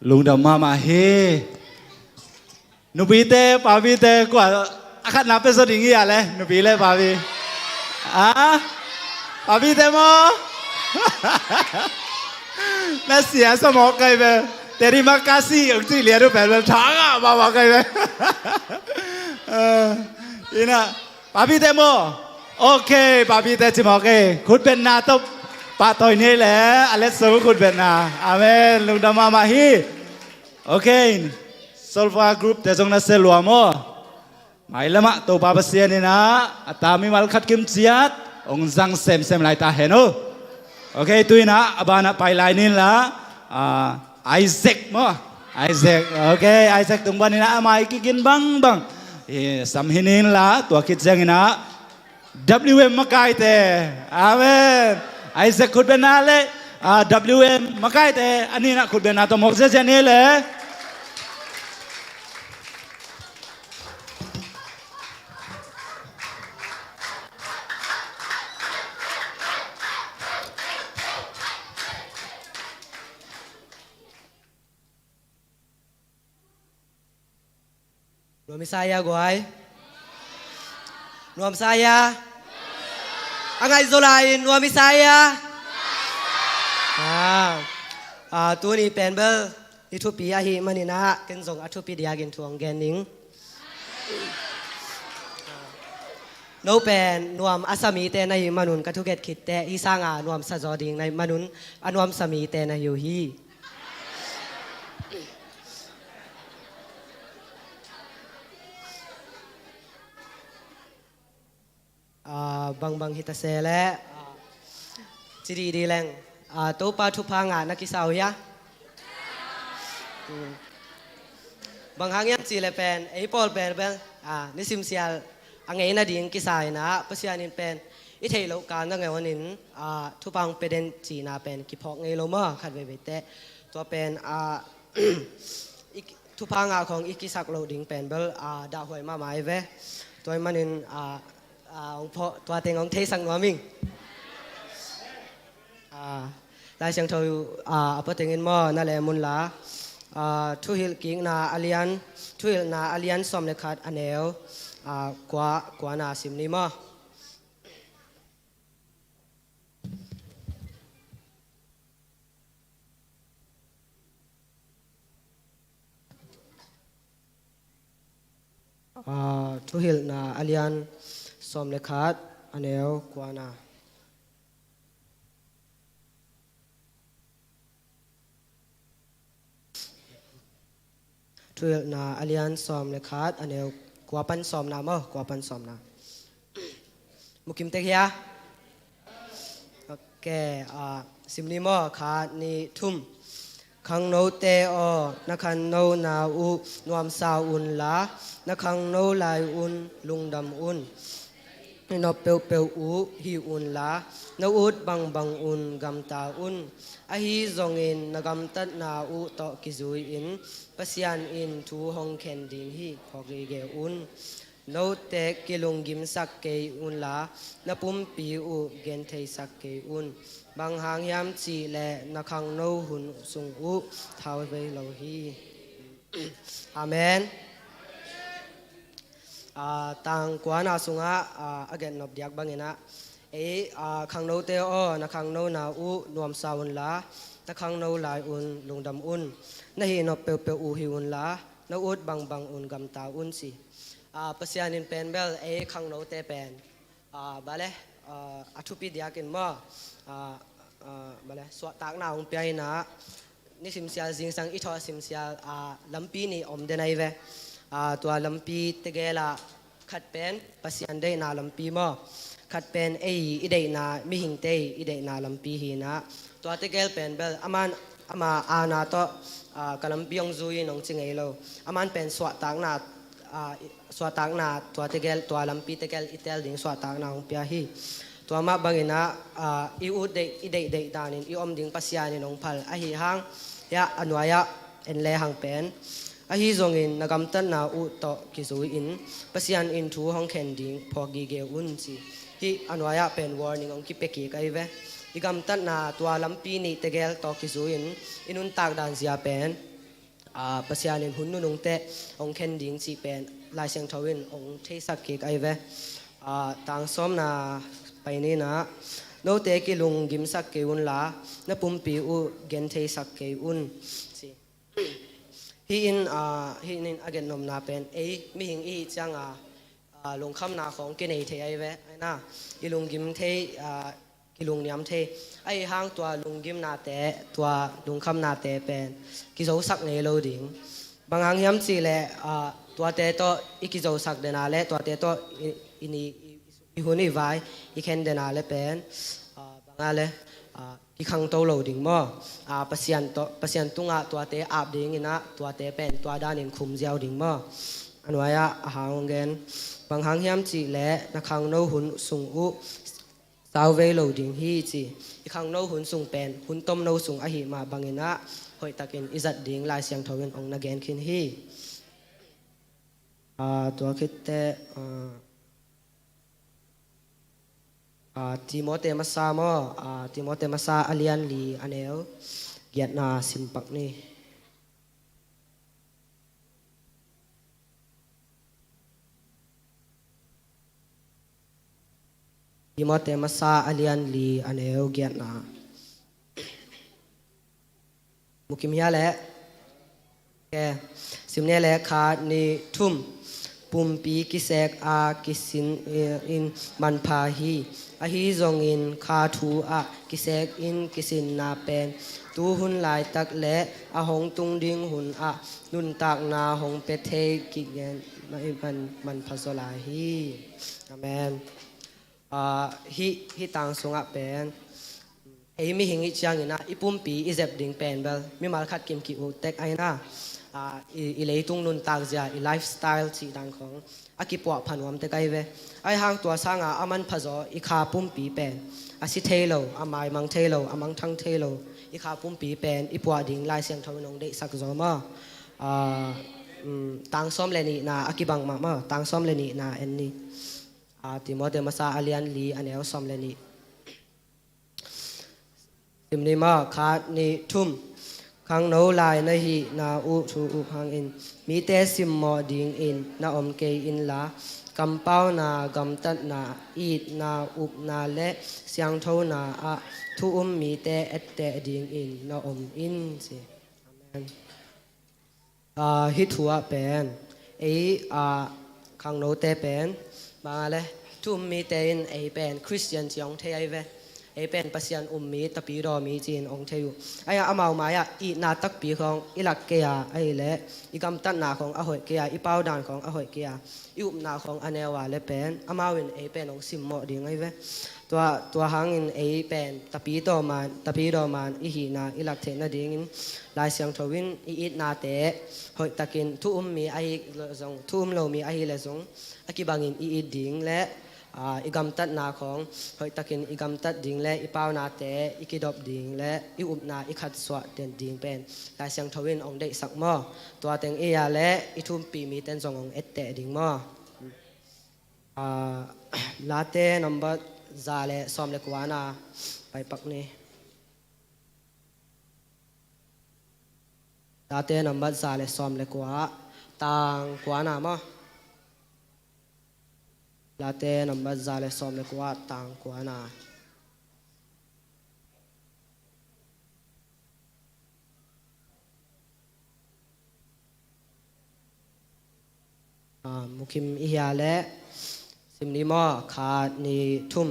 Lungdam mahmah hi. Nupite, papite, kua a khatna pia zaw ding hi a le, nupi le papi. A? Papite maw? Na sia sa mawk kai ve. Teri makasi, ung cih lian uh pen vel thang ah, mahmah kai ve. Ina, papite maw? Ok, papite ci mawk e. Khutbetna tawh pahtawi ni le, a let so khutbetna. Amen. Lungdam mahmah hi. Ok. Solfa group te zong na se lua maw? Mailamah Topa Pasian inah a ta mimal khat kim ciat hong zang semsem lai ta hen uh. Ok, tu inah a banah pai lai nin la, ah, Isaac maw? Isaac, ok, Isaac tung ban inah a mai kikin bangbang i sam hi nin la, tua khit ciang inah W M makaite. Amen. Isaac khutbetna le, ah, W M makaite a ninah khutbetna tawh mawk ziazia ni le. Nuam i sa ia guai. Nuam sa ia. A ngaih zaw lai in nuam i sa ia. Ah, ah, tuni pen bel ni thupi ahih maninah ken zong a thupi diakin thu hong gen ning. No pen nuam a sa mite na hih manun ka thuget khitte hih sanga nuam sa zaw ding na hih manun a nuam sa mite na hi uh hi. Ah, bangbang hi ta se leh, ah, ci didi leng, ah, Topa thupha ngah na kisa uh hia? Hmm. Bang hang hiam cih leh pen ei pawl pen bel, ah, nisim sial a ngei nading kisa inah Pasian in pen i theih loh kal nangawn in, ah, thupha hong pia den cihna pen kiphawk ngei lo maw, khat veivei teh. Tua pen, ah, i ki-, thupha ngah khawng i kisak loh ding pen bel, ah, dahhuai mahmah hi ve. Tua ahih manin, ah, ah, hong phawk, tua teng hong theisak nuam ing. Ah, Lai Siangtho, ah, a pua tengin maw na lem un la, ah, Thuhilh kikna a lian, Thuhilhna a lian sawm le khat a neu, ah, kua, kuana sim ni maw? Ah, Thuhilhna a lian sawm le khat a neu kuana. Thuhilhna a lian sawm le khat a neu kua pan sawmna maw, kua pan sawmna. Mukim tek hia? Ok, ah, sim ni maw, khat, nih, thum. Khangnote aw, na khangno na uh nuamsa un la, na khangno lai un lungdam un. Nop peuhpeuh uh hi un la, na ut bangbang un gamta un. Ahi zongin na gamtatna uh tawh kizui-in Pasian in thu hong khen ding hi, phawk gige un. Note kilunggimsak kei un la, na pumpi uh gentheisak kei un. Bang hang hiam cih leh na khangno hun sung uh thau vei lo hi. Amen. Ah, tang kuana sungah, ah, a gen nop diak bangin ah, ei, ah, khangnote aw, na khangnona uh nuamsa un la, na khangno lai un lungdam un. Na hih nop peuhpeuh uh hi un la, na ut bangbang un gamta un ci. Ah, Pasian in pen bel ei khangnote pen, ah, bale, ah, a thupi diakin maw, ah, ah, bale, suahtakna hong pia in ah, nisim sial zingsang i thawh sim sial, ah, lampi nih om den ahi ve. Ah, tua lampi tegel ah khat pen Pasian deihna lampi maw, khat pen ei i deihna, mihingte i deihna lampi hi in ah, tua tegel pen bel aman ama aana tawh, ah, ka lampi hong zui in hong ci ngei lo. Aman pen suahtakna, ah, i, suahtakna tua tegel, tua lampi tegel i tel ding suahtakna hong pia hi. Tua mah bangin ah, ah, i ut deih, i deihdeih danin i om ding Pasian in hong phal ahi hang, hiah a nuai-ah en lehang pen, ahi zongin na gamtatna uh tawh kizui-in Pasian in thu hong khen ding phawk gige un ci. Hih a nuai-ah pen warning hong kipia kik ahi ve. I gamtatna tua lampi nih tegel tawh kizui-in i nuntak dan zia pen Aa, Pasian in hun nunung teh hong khen ding cih pen Lai Siangtho in hong theisak kik ahi ve. Aa, tang sawmna pai ni in ah, note kilunggimsak kei unla, na pumpi uh gentheisak kei un, ci. Hih in, aa, hih in a gennopna pen ei mihing i hih cianga, aa, lungkhamna khawng kinei thei ahi ve. Ahi na, i lunggim thei, aa, kilungniam thei. Ahi hang tua lunggimnate, tua lungkhamnate pen kizosak ngei lo ding. Bang hang hiam cihleh, aa, tuate tawh i kizosak dena le tuate tawh i, i ni, i, i hun i vai i khen dena le pen, aa, banga le, aa, kikhangto lo ding maw? Aa, Pasian tawh, Pasian tungah tuate ap ding in ah, tuate pen tua danin khum ziau ding maw? A nuai-ah a hang hong gen. Bang hang hiam cihleh na khangno hun sung uh sauvei lo ding hi, ci. I khangno hun sung pen hun tomno sung ahih mah bangin ah hoihtakin i zat ding Lai Siangtho in hong na gen khin hi. Aa, tua khit teh, aa, aa, Timote masa maw? Aa, Timote masa a lian li a neu giatna sim pak ni. Timote masa a lian li a neu giatna. Mukim hia leh. Ke. Sim ni leh, khat, nih, thum. Pumpi kisek a kisin, eh, in manpha hi. Ahi zongin kha thu ah kisek in kisinna pen tu hun laitak le a hong tung ding hun ah nuntakna hong pia thei kigen man, manpha zaw lai hi. Amen. Aa, hih, hih tang sungah pen ei mihing i hih ciangin ah i pumpi i zep ding pen bel mimal khat kim ki-uk tek ahi na, aa, i, i leitung nuntak zia, i lifestyle cih dan khawng a kipuah pha nuam tek ahi ve. Ahi hang tua sanga a manpha zaw i kha pumpi pen a si thei lo, a maimang thei lo, a mangthang thei lo i kha pumpi pen i puah ding Lai Siangtho in hong deihsak zaw maw? Aa, um, tang sawm le nihna a kibang mahmah, tang sawm le nihna en ni. Aa, Timote masa a lian li a neu sawm le nih. Sim ni maw, khat, nih, thum. Khangno lai na hihna uh thu-uk hangin mite simmawh dingin na om kei inla, kampauna, gamtatna, itna, upna le siangthona ah thu um mite etteh dingin na om in, ci. Amen. Aa, hih thu ah pen ei, aa, khangnote pen banga le thu um mite in ei pen Khristian ci hong thei ahi ve. Ei pen Pasian um mi, tapidaw mi ci-in hong thei uh. Ahi a, amau mai-ah itna takpi khawng i lak kei a, ahih leh i gamtatna khawng a hoih kei a, i paudan khawng a hoih kei a, i upna khawng a neu a le pen amau in ei pen hong simmawh ding ahi ve. Tua, tua hangin ei pen tapidaw man, tapidaw man i hihna i lak theih nadingin Lai Siangtho in i itnate hoihtakin thu um mi ahi le zong, thu um lo mi ahi le zong a kibangin i it ding le, aa, i gamtatna khawng hoihtakin i gamtat ding le i paunate i kidop ding le i upna i khatsuah den ding pen Lai Siangtho in hong deihsak maw? Tua teng i a le i thu umpi miten zong hong etteh ding maw? Aa, Late nambat za le sawm le kuana pai pak ni. Late nambat za le sawm le kua, tang kuana maw? Late nambat za le sawm le kua, tang kuana. Aa, mukim i hia le, sim ni maw, khat, nih, thum.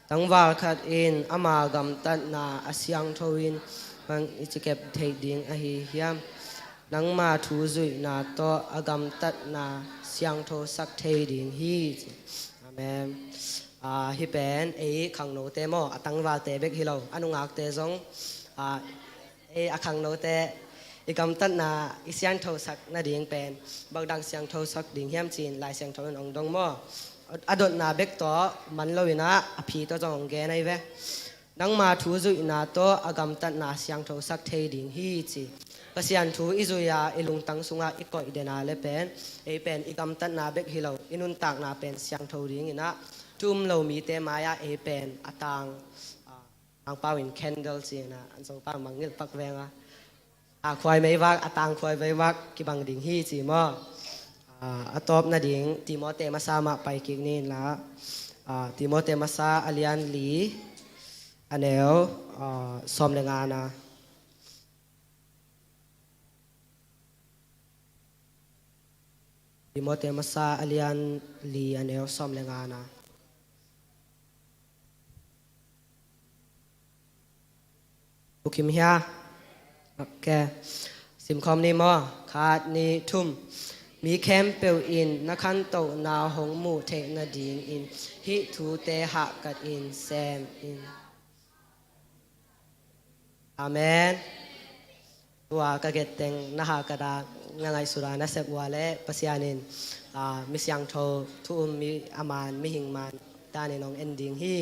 Tangval khat in ama gamtatna a siangtho in bang i ci kep theih ding ahi hiam? Nangma thu zuihna tawh a gamtatna siangtho sak thei ding hi, ci. Amen. Aa, hih pen ei khangnote maw, a tangvalte bek hi lo, a nungakte zong, aa, ei a khangnote i gamtatna i siangthosak nading pen bang dang siangthosak ding hiam ci-in Lai Siangtho in hong dong maw? A dotna bek tawh man lo in ah a phi tawh zong hong gen ahi ve. Nangma thu zuihna tawh a gamtatna siangthosak thei ding hi, ci. Pasian thu i zui a i lungtang sungah i koih den a le pen ei pen i gamtatna bek hi lo, i nuntakna pen siangtho ding in ah thu um lo mite mai-ah ei pen a tang, aa, Mangpau in candle ci-in ah, an Zopa mangngilh pak veng a. a khuai meivak, a tang khuai meivak kibang ding hi ci maw? A, a tawp nading Timote masa mah pai kik ni in la, a, Timote masa a lian li, a neu, a, sawm le ngana. Timote masa a lian li, a neu sawm le ngana. Ukim hia? Ok. Simkhawm ni maw? Khat, nih, thum. Mi khempeuh in na khantohna hong muh theih nadingin hih thute hahkat in sem in. Amen. Tua ka getteng na hahkat a, na ngaihsut a, na sep uh a leh Pasian in, a, mi siangtho thu um, mi a man, mihing man danin hong en ding hi.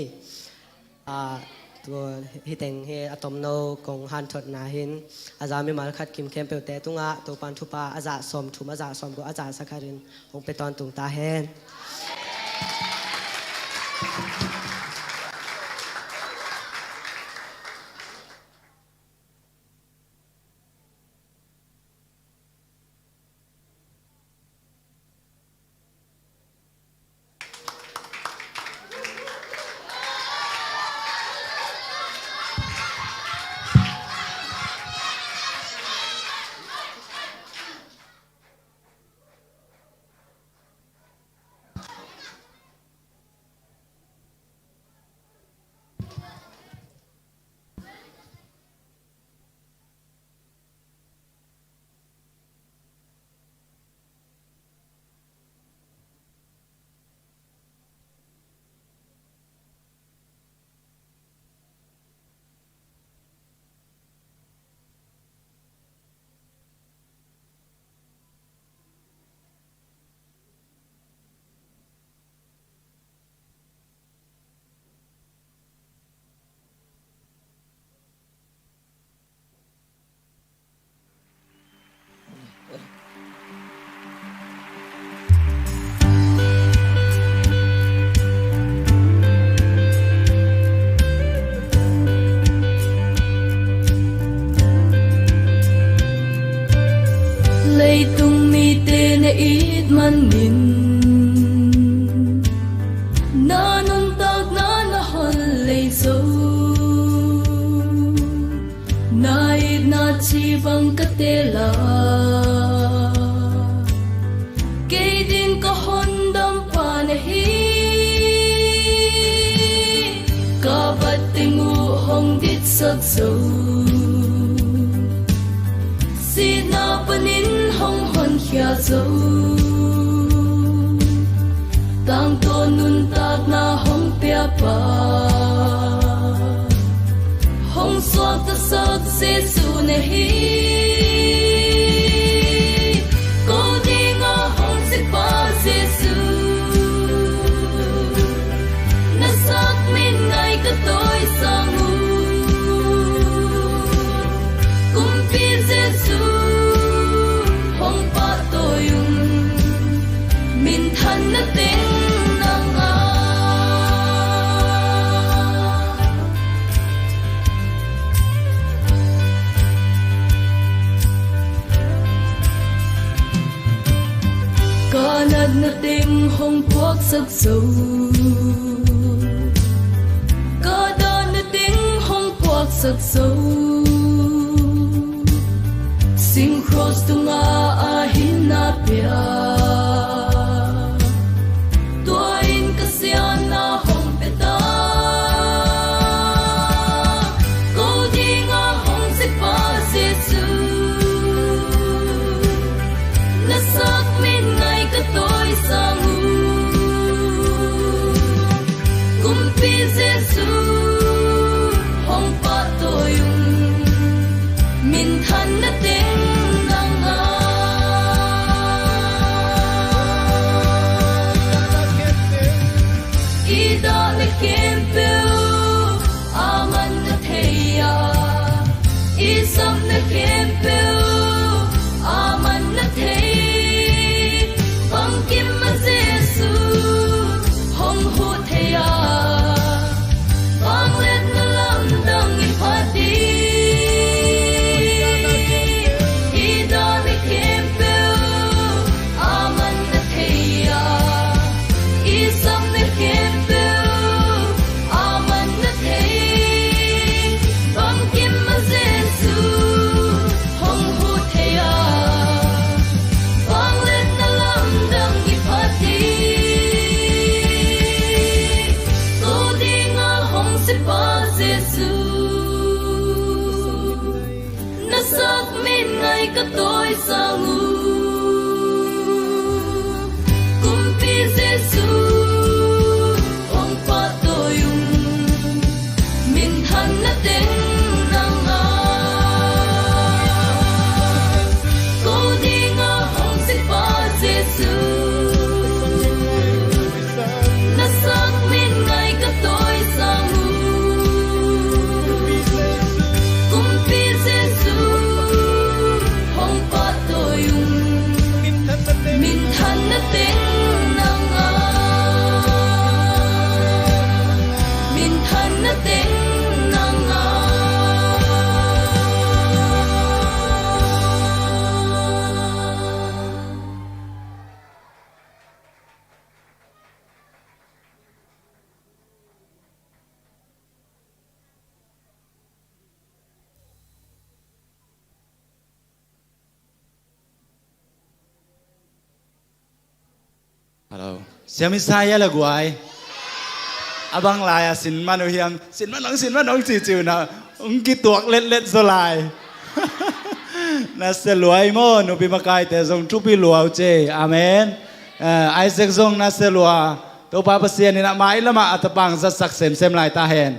A, tua hiteng hi a tomno kong hanthotna hin a za mimal khat kim khempeuhte tungah Topan thupha a zah sawm thum, a zah sawm guk, a zah za khatin hong pia tawntung ta hen. Leitung mite na it manin na nuntakna na hon lei zo. Na itna ci bang ka teel a, kei ding ka hondampa na hi. Ka bat teng uh hong ditsak zo, sihna panin hong honkhia zo, tangtawn nuntakna hong piapa, hong suaktasak Jesu na hi. Ko dinga hong sikpa Jesu, na sak min ngai ka tawisang uh. Kumpi Jesu, hong pahtawi ung, minthanna teng nang a. Ka natna teng hong puaksak zo, ka dahna teng hong puaksak zo. Sing cross tungah a hinna pia, tua in ka siatna hong pia ta. Ko dinga hong sikpa Jesu, na sak min ngai ka tawisang uh. Kumpi Jesu, hong pahtawi ung, minthanna teng nang a. I dah le khempeuh a man na thei a, i zam le khempeuh a man na thei. Bangkim a Jesu hong huh thei a, vangliatna lamdang i phat ding. Min ngai ka tawisang uh, Kumpi Jesu, hong pahtawi ung. Minthanna teng nang a, ko dingin hong sipa Jesu, na sang min ngai ka tawisang uh, Kumpi Jesu, hong pahtawi ung. Minthanna teng nang a, minthanna teng nang a. Hello. Siam i sa ia le guai. A bang lai-a sin man uh hiam? Sin man ong, sin man ong ci ci uh na. Ong kituak letlet zaw lai. Na sia luai maw, nupi makaite zong thupi luau ce. Amen. Eh, Isaac zong na sia lua. Topa Pasian in a mai lamah a tapa hong zatsak semsem lai ta hen.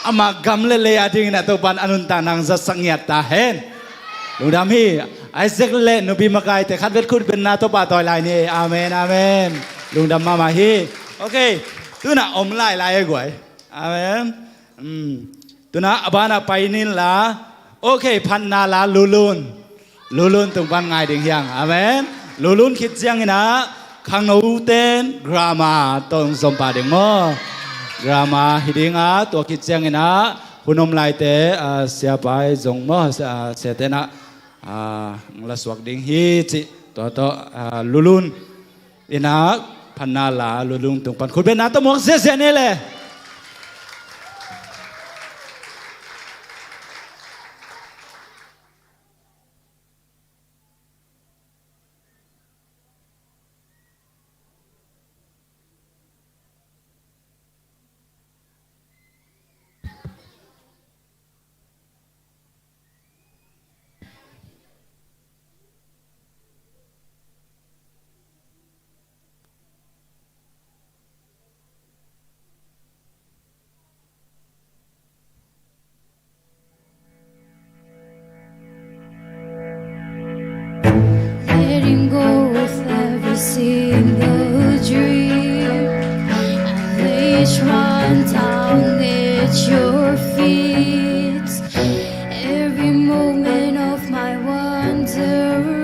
Amah gam le lei a dingin a Topa in a nuntakna hong zatsak ngiat ta hen. Lungdam hi. Isaac le nupi makaite khat vet khut beng na Topa tawi lai ni. Amen, amen. Lungdam mahmah hi. Ok. Tu-in a om lailai e guai. Amen. Hmm. Tu-in a a banah pai ni in la. Ok, phatna la Lulun. Lulun tung pan ngai ding hi hang. Amen. Lulun khit ciangin a khangno ten drama tawh hong zom pah ding maw. Drama hi ding a, tua khit ciangin a hun om laite, ah, siapa zong maw, ah, siate in a, ah, hong la suak ding hi cih. Tua tawh, ah, Lulun in a phatna la Lulun tung pan khut beng na tawh muak ziahziah ni le. Letting go of every single dream, I lay each one down at your feet. Every moment of my wandering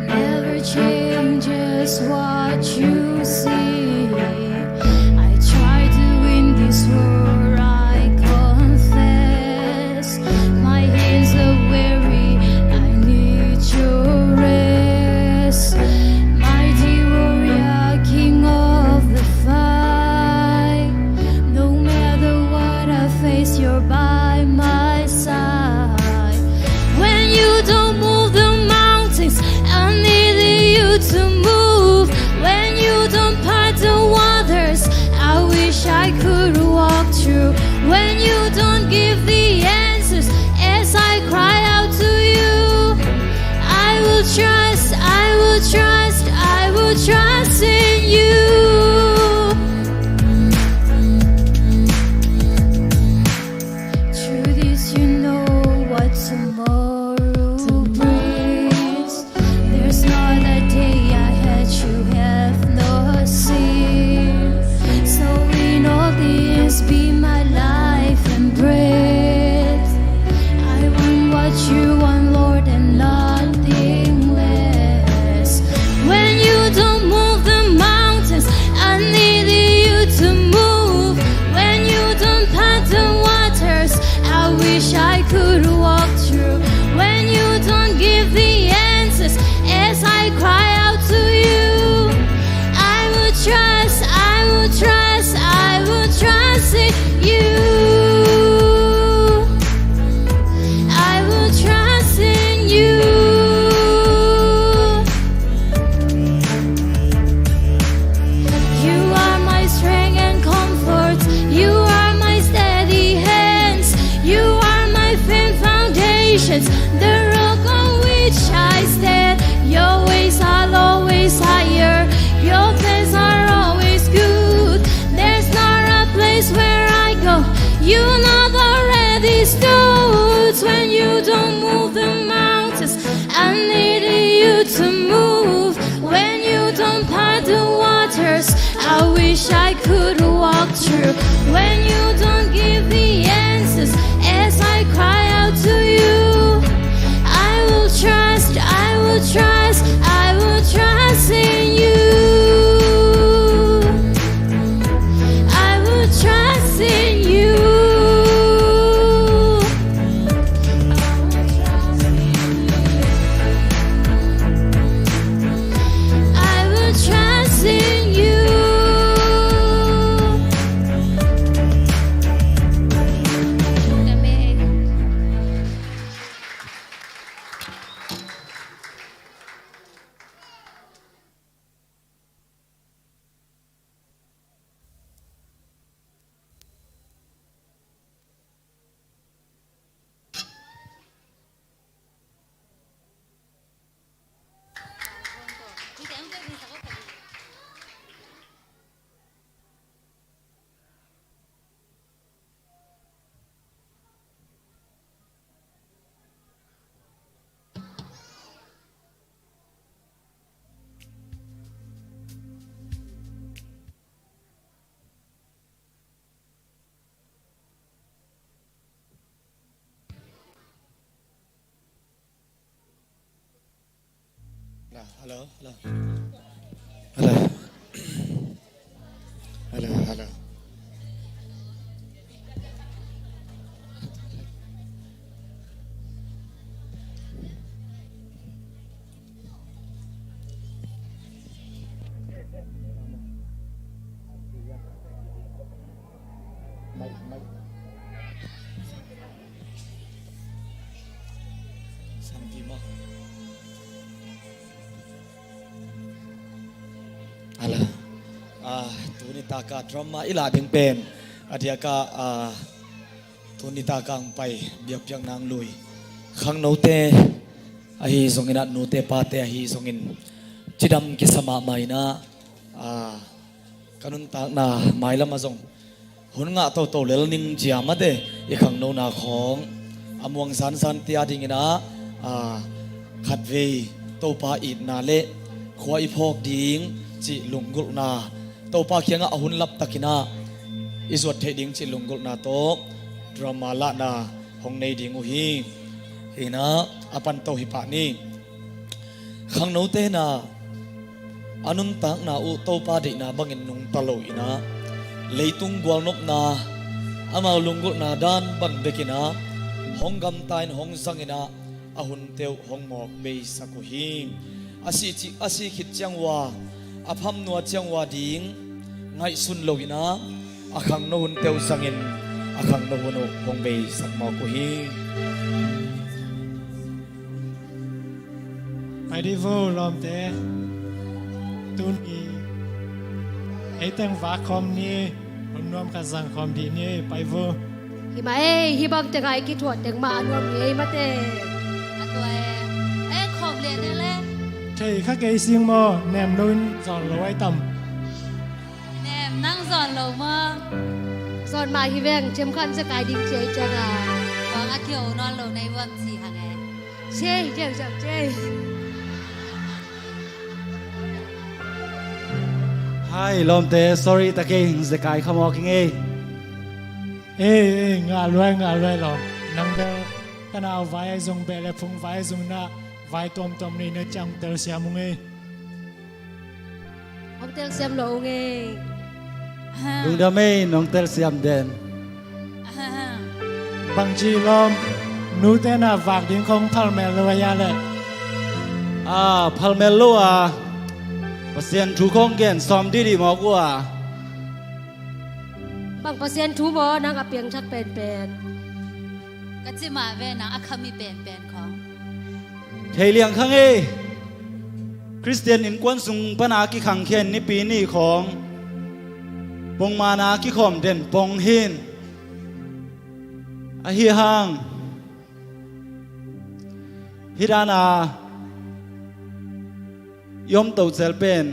never changes what you see. I try to win this war, I confess. My hands are weary, I need your rest. Mighty warrior, king of the fight. No matter what I face, you're by my side. When you don't move the mountains, I need you to move. When you don't part the waters, I wish I could walk through. When you don't give the answers as I cry out to you, I will trust, I will trust, I will trust in you. Truth is, you know what tomorrow brings. There's not a day ahead you have not seen. So in all this, be my life and breath. I want what you want, Lord, and nothing less. When you don't move the mountains, I need you to move. When you don't part the waters, I wish I could walk through. When you don't give the answers as I cry out to you, I will trust, I will trust, I will trust in you. I will trust The rock on which I stand, your ways are always higher, your plans are always good. There's not a place where I go, you not already stood. When you don't move the mountains, I need you to move. When you don't part the waters, I wish I could walk through. When you don't give the answers as I cry out to you, I will trust, I will trust, I will trust in you. I will trust in you. I will trust in you. Hello, hello. Hello. Hello, hello. Ala. Ah, tuni taka drama i lah ding pen a diaka, ah, tuni taka ang pai biakpiak nang lui khangnote ahi zongin, ah, nute pate ahi zongin cidam kisa mahmah in ah, ah, ka nuntakna mailam ah zong hun ngah toto lel ning cia mate i khangnona khawng a muang zanzan tia dingin ah, ah, khatvei Topa itna le khua i phawk ding cih lunggulhna, Topa kiangah a hun laptakin ah i zuat theih ding cih lunggulhna tawh drama lahna hong nei ding uh hi. Hi in ah a panto hi pah ni. Khangnote in ah a nuntakna uh Topa deihna bangin nungta lo in ah, leitung gualnopna, amau lunggulhna dan bang bekin ah hong gamta in hong zang in ah a hunte uh hong mawk beisak uh hi. A si ci, a si khit ciang uh a, a phamnuam ciang uh a ding ngaihsun lo in ah a khangno hunte uh zangin a khangno hun uh hong beisak mawk uh hi. Pai dih vo lawmte. Tuni ei teng vak khawm ni, hun nuam khat zang khawm dih ni. Pai vo. Hi mah ei, hih bang teng ah i kithuah teng mah a nuam hi ei mate. A tua e. Ei khawm lian e le. Thei kha kei sing maw, nem loin zawn lo ai tam. Nem, nang zawn lo maw? Zawn mah hi veng, cem khan zekai ding ci ei ciang a. Bang a kio nawn lo nei vuam ci hang e. Cei, cei, cei, cei. Hai lawmte, sorry ta kei, zekai kha mawk ing ei. Ei, ei, ngah luai, ngah luai lawm. Nang bel ka nau vai ai zong beh le phung vai ai zong na vai tuamtuam nei na ciang telsiam ung ei. Hong telsiam lo ung ei. Lungdam ei, nong telsiam den. Bangci lawm, nute na vak ding khong phalmel lo a ya le. A, phalmel lo a. Pasian thu khong gen sawm didi mawk uh a. Bang Pasian thu maw, nang a piangthak penpen. Ka cimah ve nang a khami penpen khong. Thei liang khang ei. Khristian innkuan sung pana kikhangkhian nipi ni khawng pongmana kikhawm den pong hin. Ahi hang Hih dana i om tohcel pen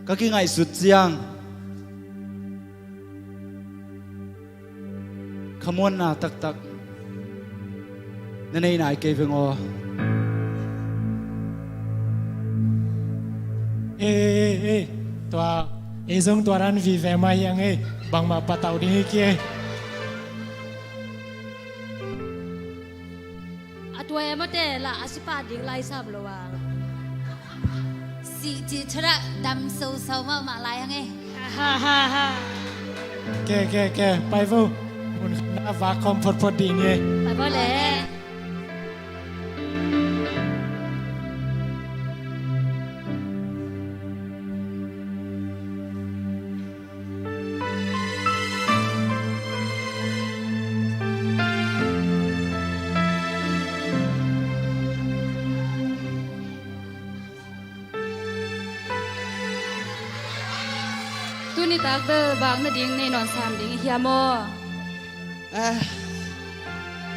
ka kingaihsut ciang khamuanna taktak na nei nai kei veng aw. Ei, ei, ei, ei. Tua, ei zong tua dan vive mah hiang ei. Bangmah patau ding hi kei. A tua e mawte lah a sipa ding lai sam lo a. Sih cih thudah dam sosau mahmah lai hang e. Ke, ke, ke, pai vo. Mun khat na vak khawm photphot dih ni. Pai vo le. Tuni tak bel vak nading nei nawn sam ding i hia maw? Ah,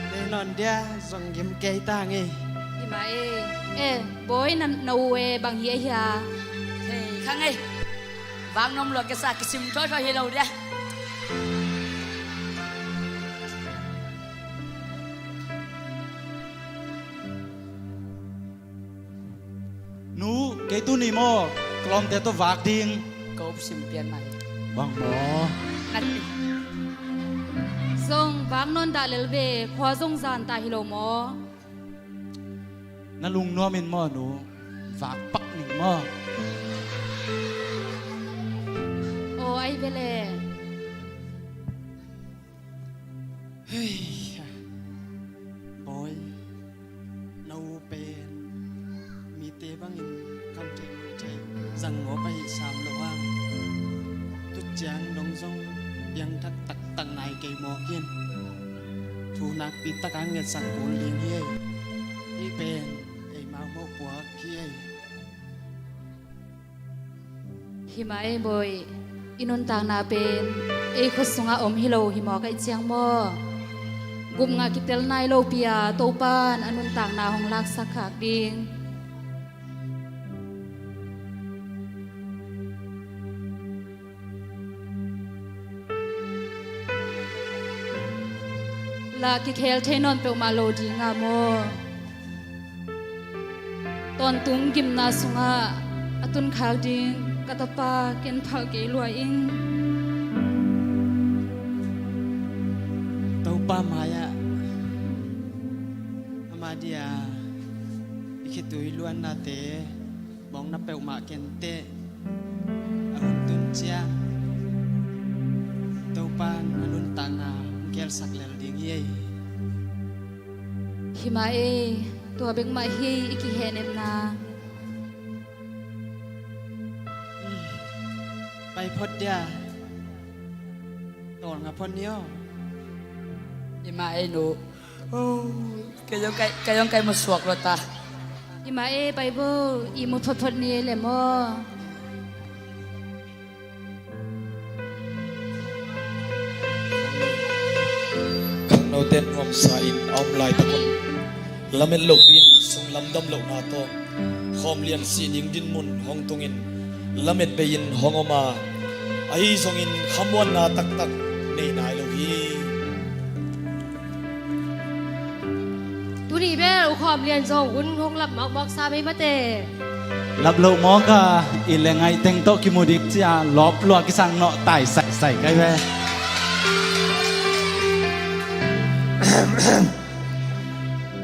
nei nawn dia, zong gim kei ta ngei. Hi mah e. Eh, Bawi, na, na u e, bang hi a hia? Hei, kha ngei. Vak nuam lua kisa, kisim thawithawi hi lo dia. Nu, kei tuni maw ka lawmte tawh vak ding? Ka upsim pian mah hi. Bang maw? Ngat. Zong vak nawn dah lel ve, khua zong zan ta hi lo maw? Na lungnuam in maw nu, vak pak ning maw? Aw, ai ve le. Hei, Bawi, na u pen mite bangin kam thei mun thei zang ngawp ahi sam lo hang. Tuciang dong zong piangthak taktak nai kei mawk in. Thu nakpi taka ngetsak kul ding hi ei. Hih pen eimau mawh puak hi ei. Hi mah ei Bawi, i nuntakna pen ei khut sungah om hi lo hi maw, ka hih ciang maw? Gupna kitel nai lopi a Topan a nuntakna hong laksak khak ding. La kikhel thei nawn peuhmah lo ding a maw? Tawntung gimna sungah a tunkhak ding ka tapa ken phal kei lua ing. Topa mai-ah ama dia i khitui luannate mawkna peuhmah kenteh a hun tun ciang Topan a nuntakna hong gelsak lel ding hi ei. Hi mah ei, tua bek mah hi i kihehnemna. Pai phot dia. Tawlnga phot ni aw. Hi mah ei nu. Oh, kei zong kai, kei zong kai mu suak lo ta. Hi mah ei, pai vo, i mu photphot ni ei le maw? Khangnote nuamsa in a om laitak un lamet lopi in sunglam dam lohna tawh khawm lian sih ding dinmun hong tungin lamet bei-in hong om a, ahi zongin khamuanna taktak nei nai lo hi. Tuni bel U Khawm Lian zong hun hong lap mawkmawk sa mei mate. Lap loh mawk a, i le ngaih teng tawh kimu dik cia lawp lua kisang nawh tai saisai kai ve.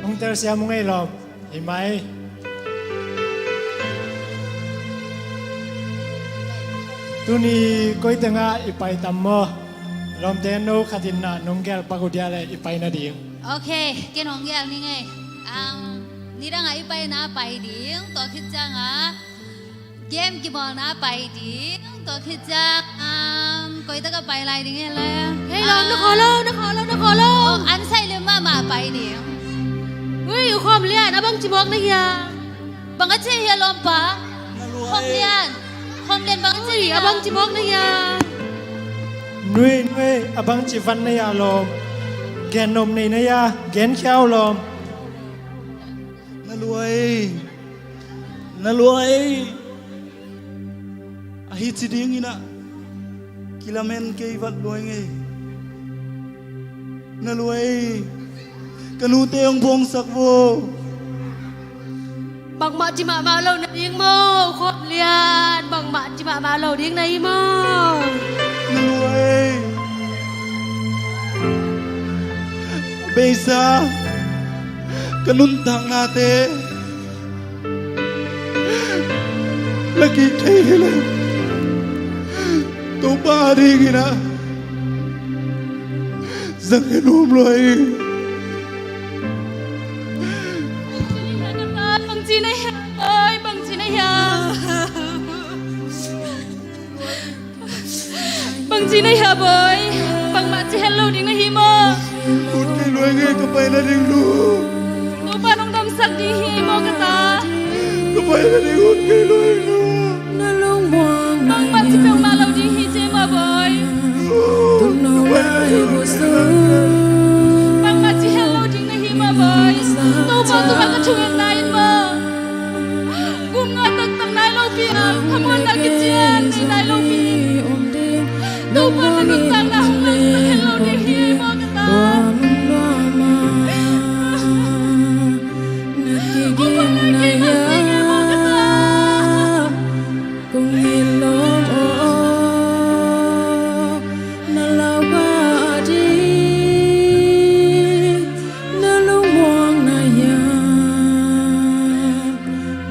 Hong telsiam uh ngei lawm. Hi mai. Tuni koi tengah i pai tam maw? Lawmte no khat in na nong gel pak uh dia le i pai nading. Ok, ken hong gel ning ei. Ang, nidangah i paina pai ding, tua khit ciangah game kibawlna pai ding, tua khit ciang, um, koi takah pai lai ding e le. Hei lawm, na khaw lo, na khaw lo, na khaw lo. Oh, an sai lim mahmah pai ding. Ui, U Khawm Lian, a bang ci mawk na hia? Bang a ci hia lawmpa? Khawm Lian. Khawm Lian bang a ci hia? Ui, a bang ci mawk na hia? Nui, nui, a bang ci van na hia lawm? Gen nop nei na hia, gen khia uh lawm. Luai, na luai. Ahi ci dingin ah kilamen kei vat luai ngei. Na luai, ka nute hong phawngsak vo. Bangmah ci mahmah lo na ding maw, Khuap Lian? Bangmah ci mahmah lo ding na hi maw? Na luai, beisa, ka nuntaknate la kik thei hi leh Topa adingin ah zang hi nuam luai. Bangci na hia, boy, bangci na hia. Bangci na hia, boy? Bangmah ci het lo ding na hi maw? Ut kei luai ngei, ka pai nading lo. Topa nong damsak ding hi maw ka ta? Ka pai nading ut kei luai ngei. Bangmah ci peuhmah lo ding hi ci maw, boy? Ka pai nading ut kei luai ngei. Bangmah ci het lo ding na hi maw, boy? Topa tungah ka thungetna in maw? Kum nga taktak nai lopi a khamuanna kician nei nai lopi. Topa na nuntakna hong lamsak het lo ding hi maw ka ta? Hong wan nai kei lamsak hi maw ka ta? Kong ngilawm aw, na laupa ading na lungmuang na hiam?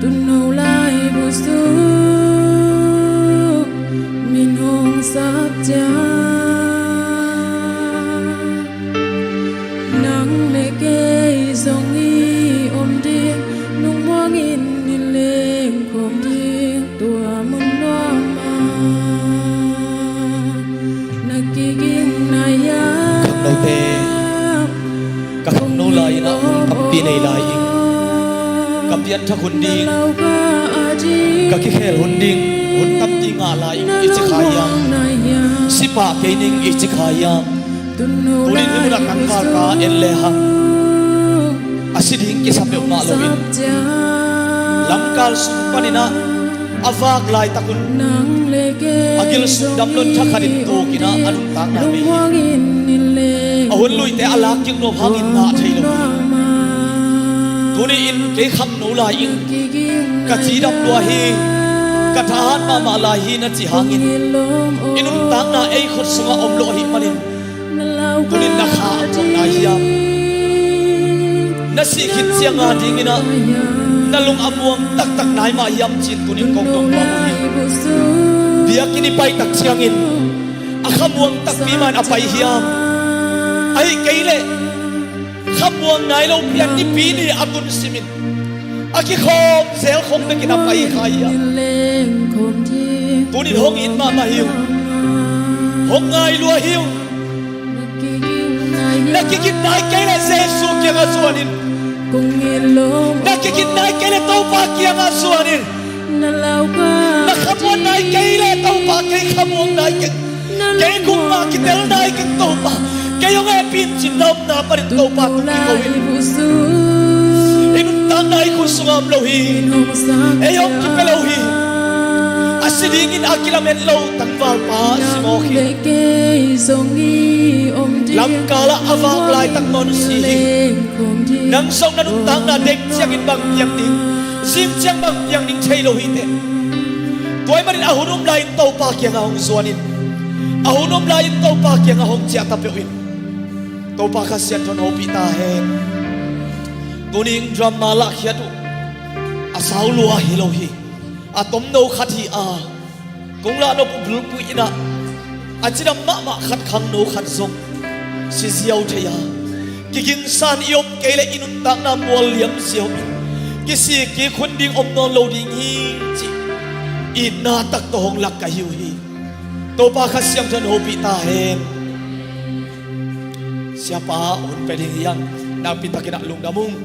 Tuuno laibu sung min hong sak ciang, nang le kei zong i om ding, lungmuang in i leng khawm ding. Tua mun nuam ah na kiging na hiam? Khangnote, ka khangno lai-in ah hun tampi nei lai ing. Ka pianthak hun ding, ka kikhel hun ding, hun tampi ngah lai ing i ci kha hiam? Si pah kei ning i ci kha hiam? Tunin hih munah tangvalpa en le hang a si ding kisa peuhmah loin, lamkal sung panin ah a vak laitak un a gil sung damlon thakhatin tukin ah a nuntakna bei hi. A hun luite a lak kik nuam hangin ngah thei lo hi. Tuni-in kei khangno lai ing, ka cidam lua hi, ka thahat mahmah lai hi na cih hangin i nuntakna ei khut sungah om lo ahih manin, tunin na kha a muang nai hiam? Na sih khit cianga dingin ah na lung a muang taktak nai mah hiam ci-in tunin kong dong nuam uh hi. Biakinn i pai tak ciangin a kha muang takpi mah in a pai hiam? Ahih kei leh kha muang nai lo pian nipi ni a tun simin a kikhawm zel khawm bekin a pai kha hiam? Tunin hong it mahmah hi uh. Hong ngai lua hi uh. Na kigin nai kei leh Jesu kiangah zuan in. Na kigin nai kei leh Topa kiangah zuan in. Na khamuan nai kei leh Topa, kei khamuang nai keng, kei kungah kitel nai keng Topa, kei hong hehpih in, ci-in na omna panin Topa tung kiko in. I nuntakna i khut sungah om lo hi. Ei hong kipia lo hi. A si dingin a kilamen lo tangvalpa si mawk hi. Lamkalah a vak laitak nawn si hi. Nang zong na nuntakna deng ciangin bang piang ding, zing ciang bang piang ding thei lo hi teh. Tua ahih manin a hun um lai-in Topa kiangah hong zuan in. A hun um lai-in Topa kiangah hong ciah ta peuh in. Topa Kha Siangtho in hopih ta hen. Tuni-in drama lahkhiat uh a sau lua hi lo hi. A tomno khat hi a, kong lahnop uh bulphuh in ah a cidam mahmah khat, khangno khat zong si ziau thei a, kigingsa-in i om kei leh i nuntakna mual liam ziau in, kisik kikhun ding om nawn lo ding hi cih itna tak tawh hong lak ka hi uh hi. Topa Kha Siangtho in hopih ta hen. Siapa, hun pia ding hi hang. Nakpi takin ah lungdam ung.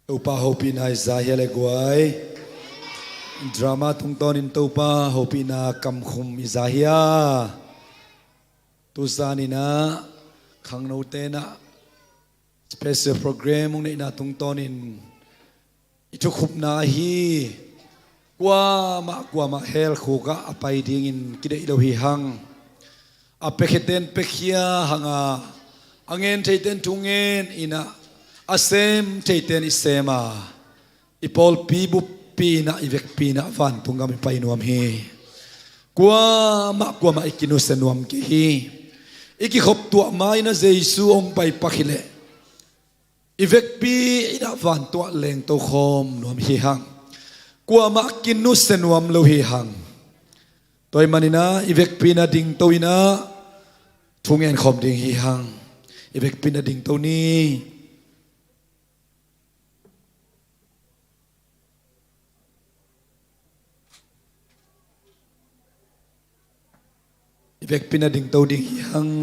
Topa hopihna i za hia le guai? Drama tungtawnin Topa hopihna kamkhum i za hia? Tuzan inah khangnote inah special program hong neihna tungtawnin i thukhupna ahi kuamah kuamah hell khukah a pai dingin kideih lo hi hang. A piakhiaten piakhia hanga, a ngen theiten thu ngen inah, a sem theiten i sema, i pawlpi buppi inah, i vekpi inah vantung gam i pai nuam hi. Kuamah kuamah i kinusia nuam kei hi. I kikhop tuah ma inah Jesu hong pai pak hileh i vekpi inah vantung ah lengto khawm nuam hi hang. Kuamah kinusia nuam lo hi hang. Tua ahih maninah i vekpi inah dingto inah thu ngen khawm ding hi hang. I vekpi inah dingto ni. I vekpi inah dingto ding hi hang.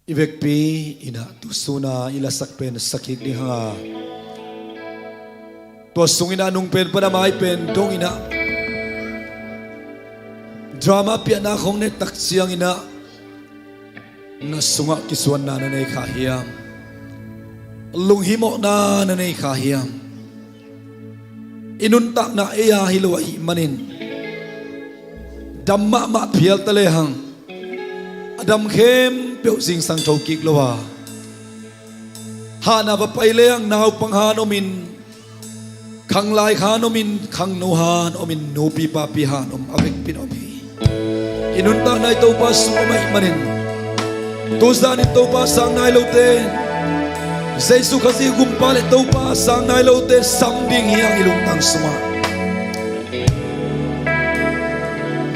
I vekpi inah tusuna i lasak pen sakik ding hanga, tua sung inah nung pen pan a mai pen dong inah drama piahna khong ne tak ciang inah na sungah kisuanna na nei kha hiam? Lunghimawhna na nei kha hiam? I nuntakna ei a hi lo ahih manin dam mahmah phial ta lehang a dam khempeuh zingsang thokik lo a, hahna va pai lehang naupang han omin, khanglai han omin, khangno han omin, nupi papi han om, a vekpi in om hi. I nuntakna i Topa sung om ahih manin tuzan in Topa sang nai lote, Jesu Khazih gumpa le Topa sang nai lote sam ding hi hang i lungtang sungah.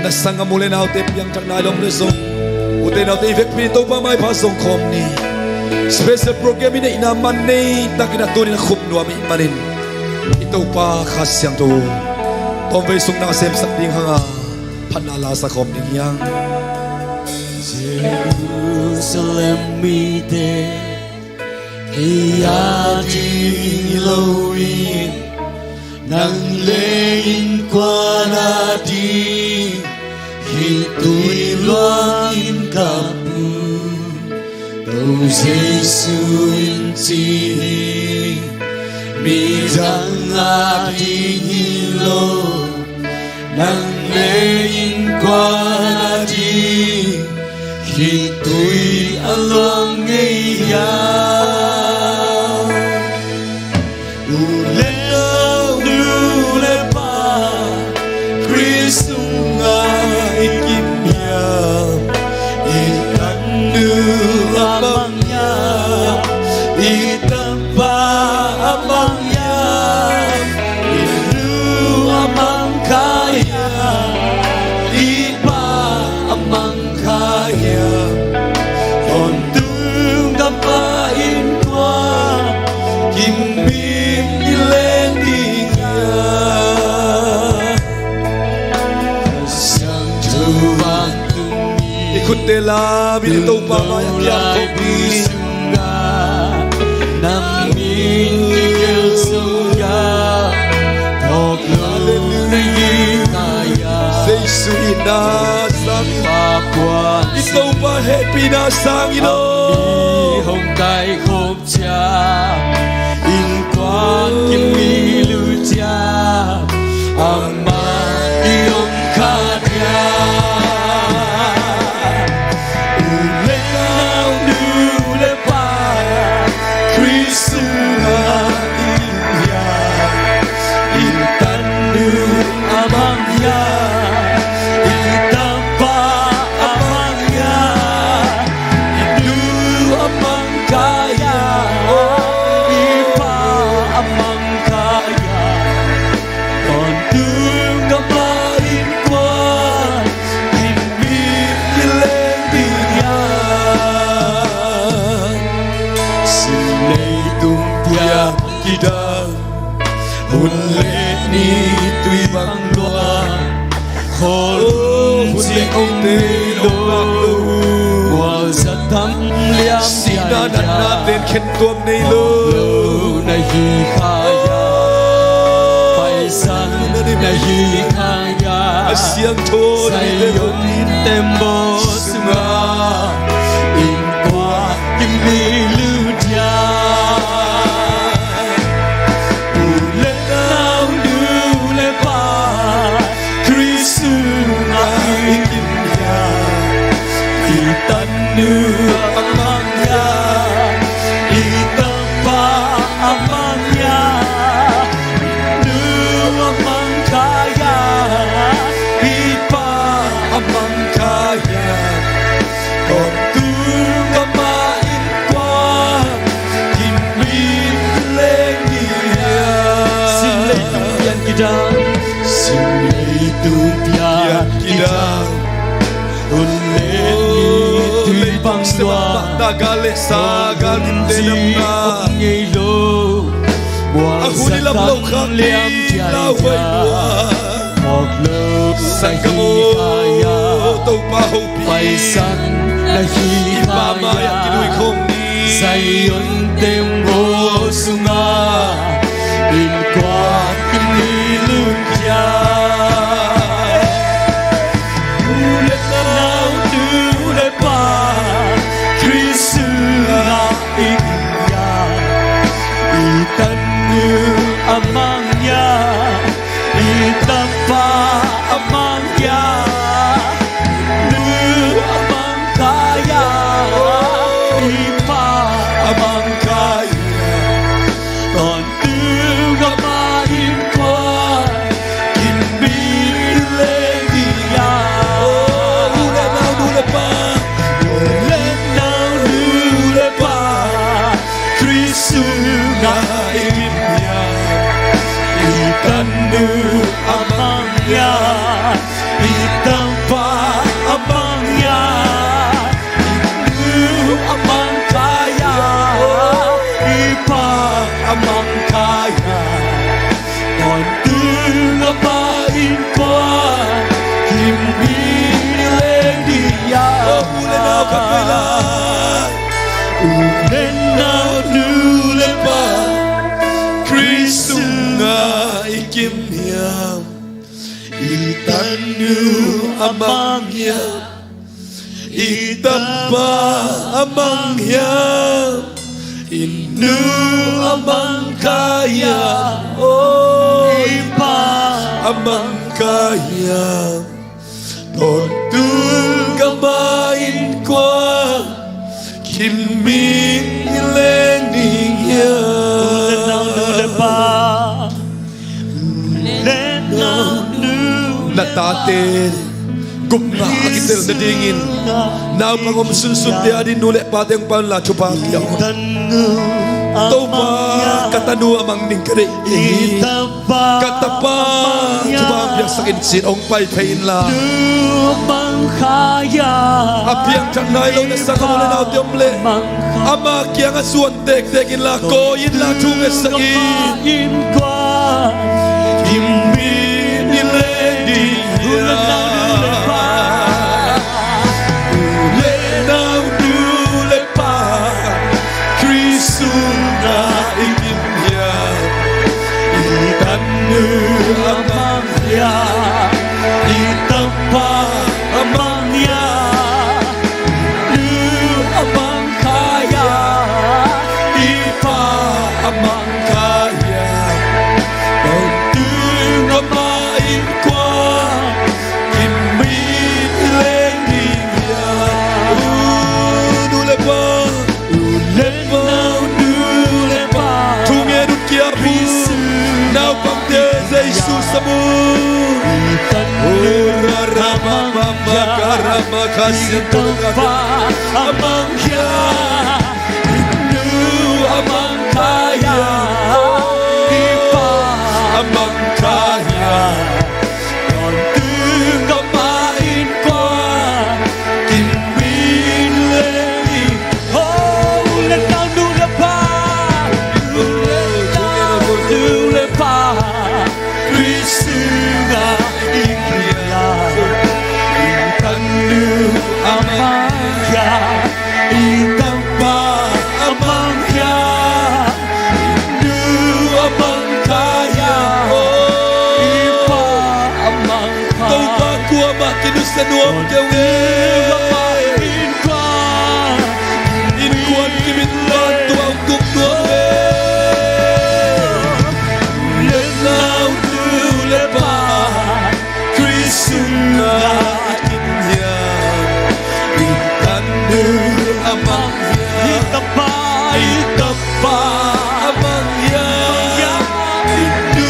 Na sanggam u le naute piangthak nai lo om le zong, ute naute i vekpi in Topa maipha zong khawm ni. Special program i neihna man nei takin a tunin a khup nuam ahih manin i Topa Kha Siangtho tawmvei sung na semsak ding hanga phatna la sa khawm ding hi hang. Jerusalem mite, kei a ding hi lo in, nang le innkuan a ding khitui luangin ka phu. Tua Jesu in ci hi, midang a ding hi lo, nang le innkuan a ding khitui a luang ngei hiam? U le nau, nu le pa, Khrist sungah i kim hiam? I tanu a mang hiam? I tapa a mang hiam? I nu a mang kha hiam? I pa a mang kha hiam? Tawntung ka pa innkuan kim bik i leng ding hiam? Siangtho vantung i khutte lam in Topa mai a kiang khawm ni. Nang min kigelh zo hiam? Thawk lo ding ka hiam? Jesu in na sang in, i Topa hehpihna sang in aw. Hong kaikhop ciang innkuan kim i lut ciang amah i om kha diam? U le nau, nu le pa, Khrist sungah i kim hiam? I tanu a mang hiam? I tapa a mang hiam? I nu a mang kha hiam? I pa a mang kha hiam? Hun le ni tui bang lua, khawl hun cih om nei lo. Mualzat tam liam, sihna natna ten khen tuam nei lo. Na hi kha ia, Paisan na hi kha ia, a siangtho na hi Zion tembaw sungah innkuan kim ni lut ia. U le nau, nu le pa, Khrist sungah i kim ia. I tanu a mang ia, i tapa a mang ia, nu a mang kha ia, i pa a mang kha ia. Tawntung amah innkuan kim ni leng ding ia. Sim leitung pian kidang, sim leitung pian kidang. Hun le ni tui bang lua, hun cih om ngei lo. Mualzat tam liam, Paisan na hi kha ia, Topa hopih, Paisan na hi kha ia. Zion tembaw sungah innkuan kim ni lut ia. U le nau, nu le pa, Khrist sungah i kim ia. I tanu a mang ia, i tapa a mang ia, nu a mang kha ia, i pa a mang kha ia. Tawntung amah innkuan kim ni leng ding ia. U le nau, nu le pa, u le nau, nu le pa, Khrist sungah i kim ia. I tanu a mang ia, i tapa a mang ia, i nu a mang kha ia, i pa a mang kha ia. Tawntung amah innkuan kim ni leng ding ia. U le nau, khat vei lai. U le nau, nu le pa, Khrist sungah i kim ia. I tanu a mang ia, i tapa a mang ia, i nu a mang kha ia, i pa a mang kha ia. Tawntung amah innkuan kim ni leng ding ia. Na tate gupna a kitel nadingin naupang om sunsunte adingin nu le pate hong pan unla, thupha pia un. Topa, ka tanu a mang ding ka deih hi. Ka tapa, thupha hong piaksak in, ci-in hong pai phei inla. A piangthak nai lo na sang a u le naute om leh, ama kiangah zuan tektek inla, kawi inla, thu ngetsak in. Kim ni leng ding hi. U le nau, nu le pa, Khrist sungah i kim hiam? I tanu a mang hiam? I tapa a mang hiam? Nu a mang kha hiam? I pa a mang kha hiam? Tawntung amah innkuan kim ni leng ding hiam? U nu le pa, u le nau, nu le pa, thungen un, kiap un. Naupangte Jesu sam un. Ura rama mama karama kasin tolkata. A mang hiam? Nu a mang kha hiam? I pa a mang kha hiam? Tawntung amah innkuan kim ni leng ding. Oh, u le nau, nu le pa, u le nau, nu le pa. nusia nuam kei uh e. Innkuan kimin vantung ah hong tung nuam e. Leh nau nu leh pa Khrih sungah i kim hiam? I tanu a mang hiam? I tapa, i tapa a mang hiam? I nu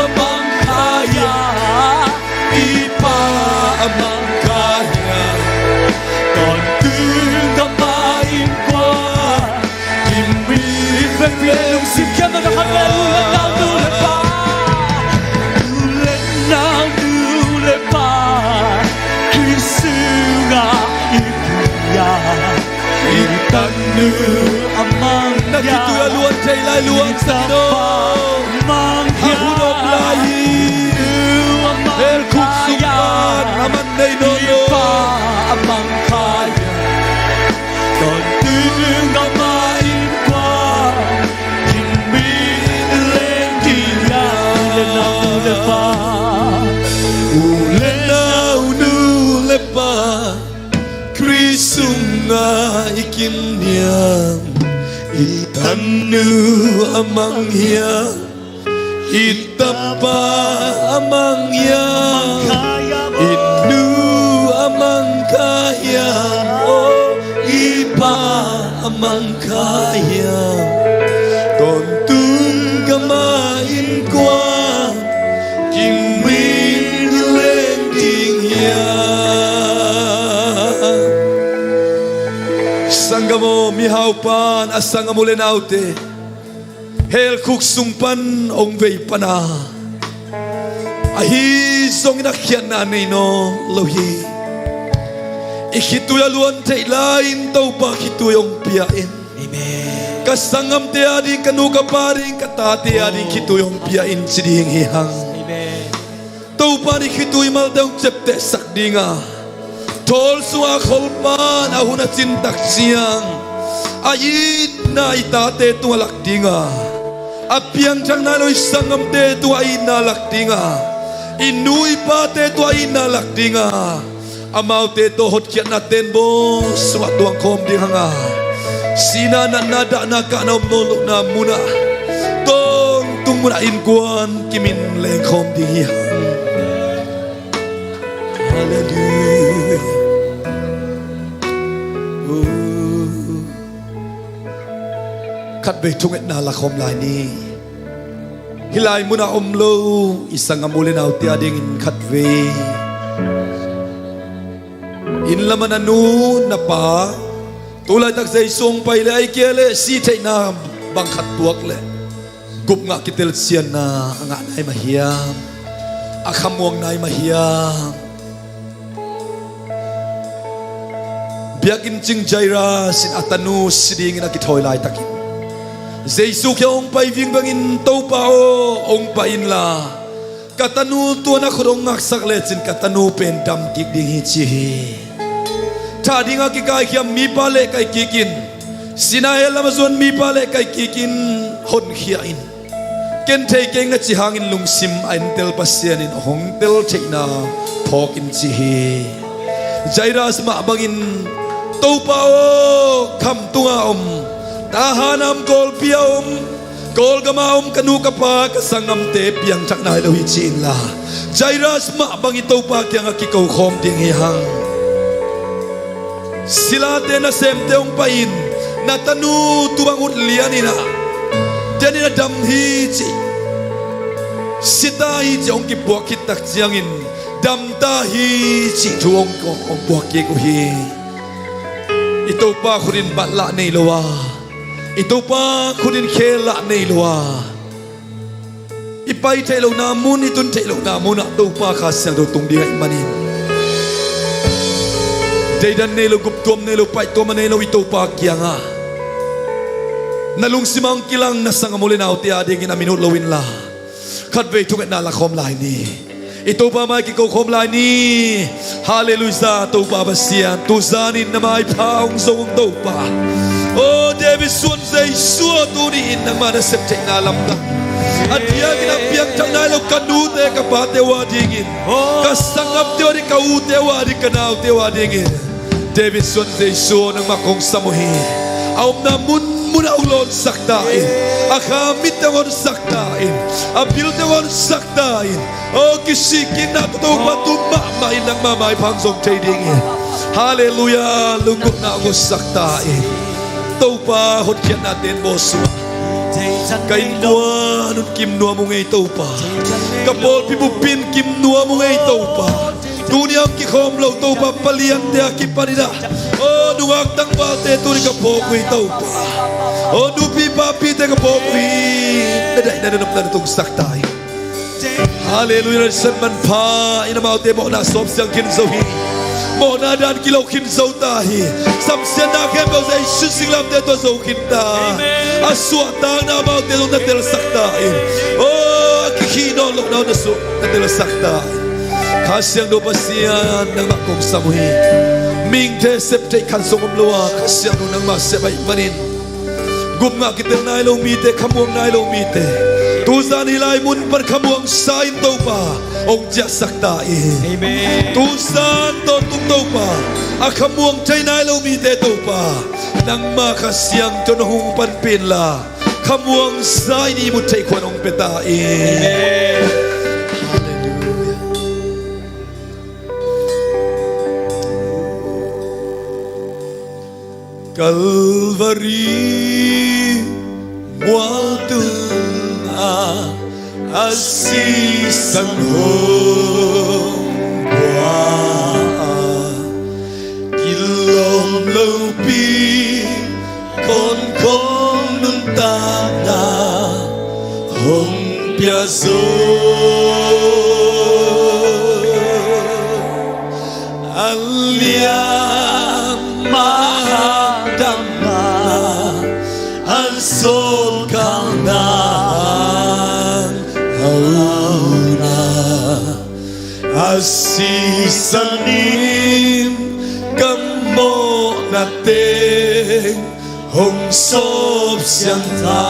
a mang kha hiam? I pa a mang kha hiam? Tawntung ka ma innkuan kim mi vek leh lungsim khiatna ka khat ve. U leh nau nu leh pa, u leh nau nu leh pa Khrih sungah i kim hiam? I tanu a mang hiam? Na khitui a luan thei lai luan sa ni. A hun om lai hi. Hell khuk sung pan a man nei nawn lo. I pa a mang kha hiam? Tawntung ka ma innkuan kim mi leng ding hiam? U leh nau nu leh pa, u leh nau nu leh pa Khrih sungah i kim hiam? I tanu a mang hiam? I tapa a mang hiam? I nu a mang kha hiam? Oh, i pa a mang kha hiam? Tawntung ka ma innkuan kim mi leng ding hiam? Sanggam aw, mihau pan a sanggam u leh naute, hell khuk sung pan hong vei pan a, ahi zongin a khiatna nei nawn lo hi. I khitui a luan theih lai-in Topa khitui hong pia in. Amen. Ka sanggamte ading, ka nu ka pa ading, ka tate ading khitui hong pia in ci ding hi hang. Amen. Topa in i khitui malte hong ciaptehsak ding a, thawl sungah kholpa in a hun a cin tak ciang a itna i tate tungah lak ding a, a piangthak nai lo i sanggamte tungah a itna lak ding a, i nu i pate tungah a itna lak ding a, amaute tawh hotkhiatna tenbawl sungah tuang khawm ding hang a, sihna, natna, dahna, kahna om nawn lohna munah, tawntung munah innkuan kimin lengkhawm ding hi hang. Halleluiah. Khatvei thungetna lakhawm lai ni. Hih lai munah om lo i sanggam u leh naute adingin khatvei, inn lamah na nu na pa, tu laitak Jesu hong pai leh, ahih kei leh sih theihna bang khat tuak leh, gupna kitelsiamna a ngah nai mah hiam? A khamuang nai mah hiam? Biakinn cing Jairus in a tanu si dingin a kithawi laitakin Jesu kiang hong pai vingvengin, "Topa aw, hong pai inla, ka tanu tua na khut hong ngaksak lecin ka tanu pen dam kik ding hi," ci hi. Thah dinga kikaikhiam mipa leh kai kik in, sihna hell lamah zuan mipa leh kai kik in, honkhia in. Ken thei keng a cih hangin lungsim a entel Pasian in hong tel theihna phawk in ci hi. Jairus mah bangin, "Topa aw, khamtung a om, tahan a om, kawlpi a om, Kawlgam a om ka nu ka pa, ka sanggamte piangthak nai lo hi," ci inla, Jairus mah bangin Topa kiangah kikokhawm ding hi hang. Silate nasemte hong pai-in, "Na tanu tu bang ut lian in ah, tua in a dam hi," ci. "Si ta hi," ci hong kipuak khit tak ciangin, "Dam ta hi," cih thu hong, hong puak kik uh hi. I Topa khut in bat lah nei lo a, i Topa khut in khel lah nei lo a, i pai theih lohna mun, i tun theih lohna munah Topa Kha Siangtho tung ding ahih manin, deidan nei lo, guptuam nei lo, paihtuam a nei lo i Topa kiangah na lungsim a hong kilang na sanggam u leh naute adingin a min ut lo inla, khatvei thungetna lakhawm lai ni. I Topa mai kikokhawm lai ni. Halleluiah, Topa Pasian, tuzan in na maipha hong zong ung Topa. Aw David suan Jesu aw, tuni in nangmah na sep theihna lamdang, A diakin a piangthak nai lo ka nute ka pate uh a dingin, ka sanggamte uh a ding, ka ute uh a ding, ka naute uh a dingin David suan Jesu aw, nangmah kong sam uh hi. A omna munmun ah hong lawnsak ta in. A kha mitte hong honsak ta in. A bilte hong honsak ta in. Aw, kisikkikna tawh Topa tu mahmah in nangma maipha hong zong thei dingin, halleluiah, lunggulhna hong honsak ta in. Topa hotkhiatna ten bawl sua. Ka innkuan un kim nuam ung ei Topa. Ka pawlpi bup in kim nuam ung ei Topa. Tuni a hong kikhawm lo Topa, paliante a kipan in ah, aw, nungak tangvalte tuni ka phawk uh hi Topa. Aw, nupi papite ka phawk uh hi. Na daihna, na nopna na tungsak ta hi. Halleluiah, Pasian manpha in amaute mawhna sawm siang khin zo hi. Mawhna dan kilo khin zo ta hi. Samsiatna khempeuh Jesu singlamteh tawh zo khin ta. A suahtakna amaute zong na telsak ta in. Aw, a kikhih nawn lohna uh na suah, na telsak ta in. Kha Siangtho Pasian, nangmah kong sam uh hi. Mihingte sep theih khat zong om lo a, Kha Siangtho nangmah sep ahih manin, gupna kitel nai lo mite, khamuang nai lo mite, tuzan hih lai mun pan khamuang sa in Topa, hong ciahsak ta in. Amen. Tuzan tawntung Topa, a khamuang thei nai lo mite Topa, nangmah Kha Siangtho na hong panpih inla, khamuang sa in ihmut theih khuan hong pia ta in. Amen. Halleluiah. Calvary mual tungah a sisan hong buak a, kilawm lopi khawnkhong nuntakna hong pia zo. A liamma hangdamna, a zawlkhalna hanghauna, a sisan in ka mawhna teng hong sawp siang ta.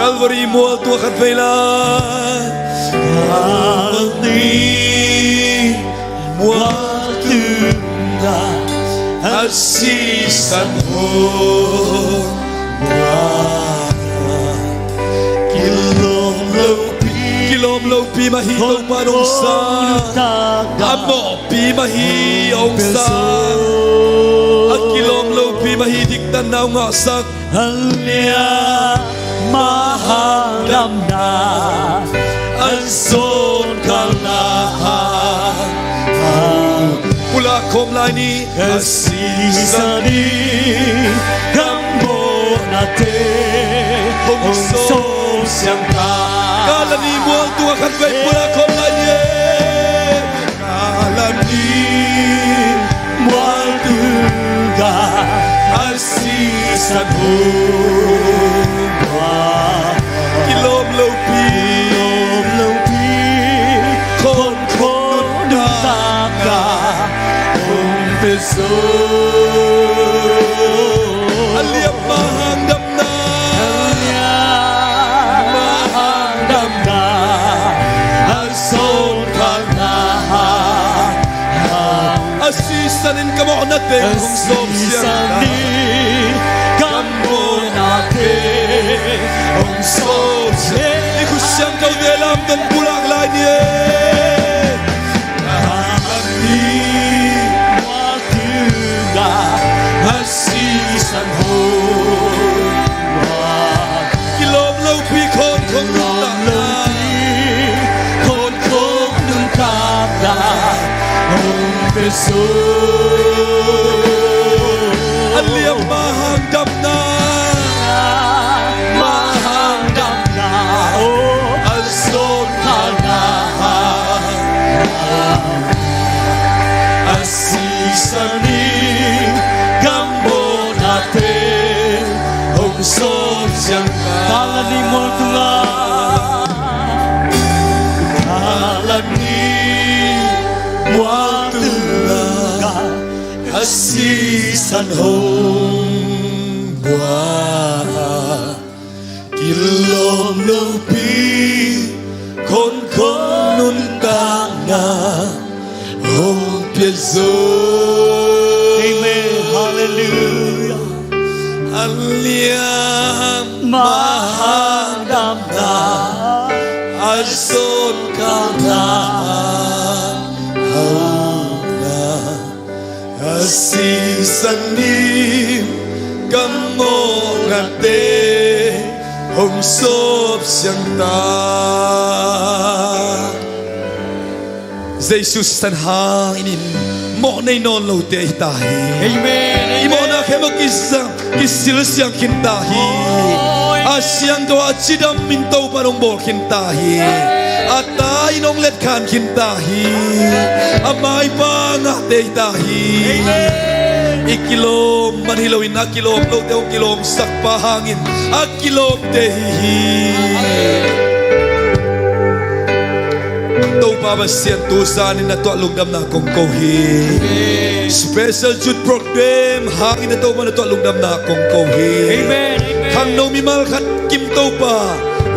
Calvary mual tungah khat vei lai. Calvary mual tungah a sisan hong buak a, kilawm lopi, kilawm lopi mah hi Topa nong sa. A mawh pi mah hi hong sa. A kilawm lopi mah hi diktanna hong ngahsak. A liamma hangdamna, a zawlkhalna hang. Pulak khawm lai ni. A sisan in ka mawhna teng hong sawp siang ta. Calvary mual tungah khat vei pulak khawm lai ni. Calvary mual tungah a sisan hong buak a, kilawm lopi, kilawm lopi khawnkhong nuntakna hong pia zo. A liamma hangdamna, a liamma hangdamna, a zawlkhalna hang. A sisan in ka mawhna teng hong sawp siang ta. A sisan in ka mawhna teng hong sawp siang. I khut siangthote lamdang pulak lai ni. Calvary mual tungah a sisan hong buak a, kilawm lopi khawnkhong nuntakna, khawnkhong nuntakna hong pia zo. A liamma hangdamna, a liamma hangdamna, oh, a zawlkhalna hang. A sisan in ka mawhna teng hong sawp siang ta. Calvary mual tungah, Calvary mual tungah a sisan hong buak a, kilawm lopi nuntakna hong pia zo. Amen. Hallelujah. A lianmah hangdamna, a zawnkhalna hauhna, a sisan in ka mawhnate hong sawp siang ta. Jesu sisan hangin in mawh nei nawn lote hi ta hi. Amen, amen. I mawhna khempeuh kisang, kisil siang khin ta hi. Oh, amen. A siangtho a cidam in Topa in hong bawl khin ta hi. A ta in hong letkhan khin ta hi. A maipa ngahte hi ta hi. Amen. I kilawm man hi loin a kilawm lote hong kilawmsak pa hangin a kilawmte hi hi. Topa Pasian, tu zanin na tuah lungdamna kong ko hi. Special Youth Program hangin na Topa na tuah lungdamna kong ko hi. Amen, amen. Khangno mimal khat kim Topa,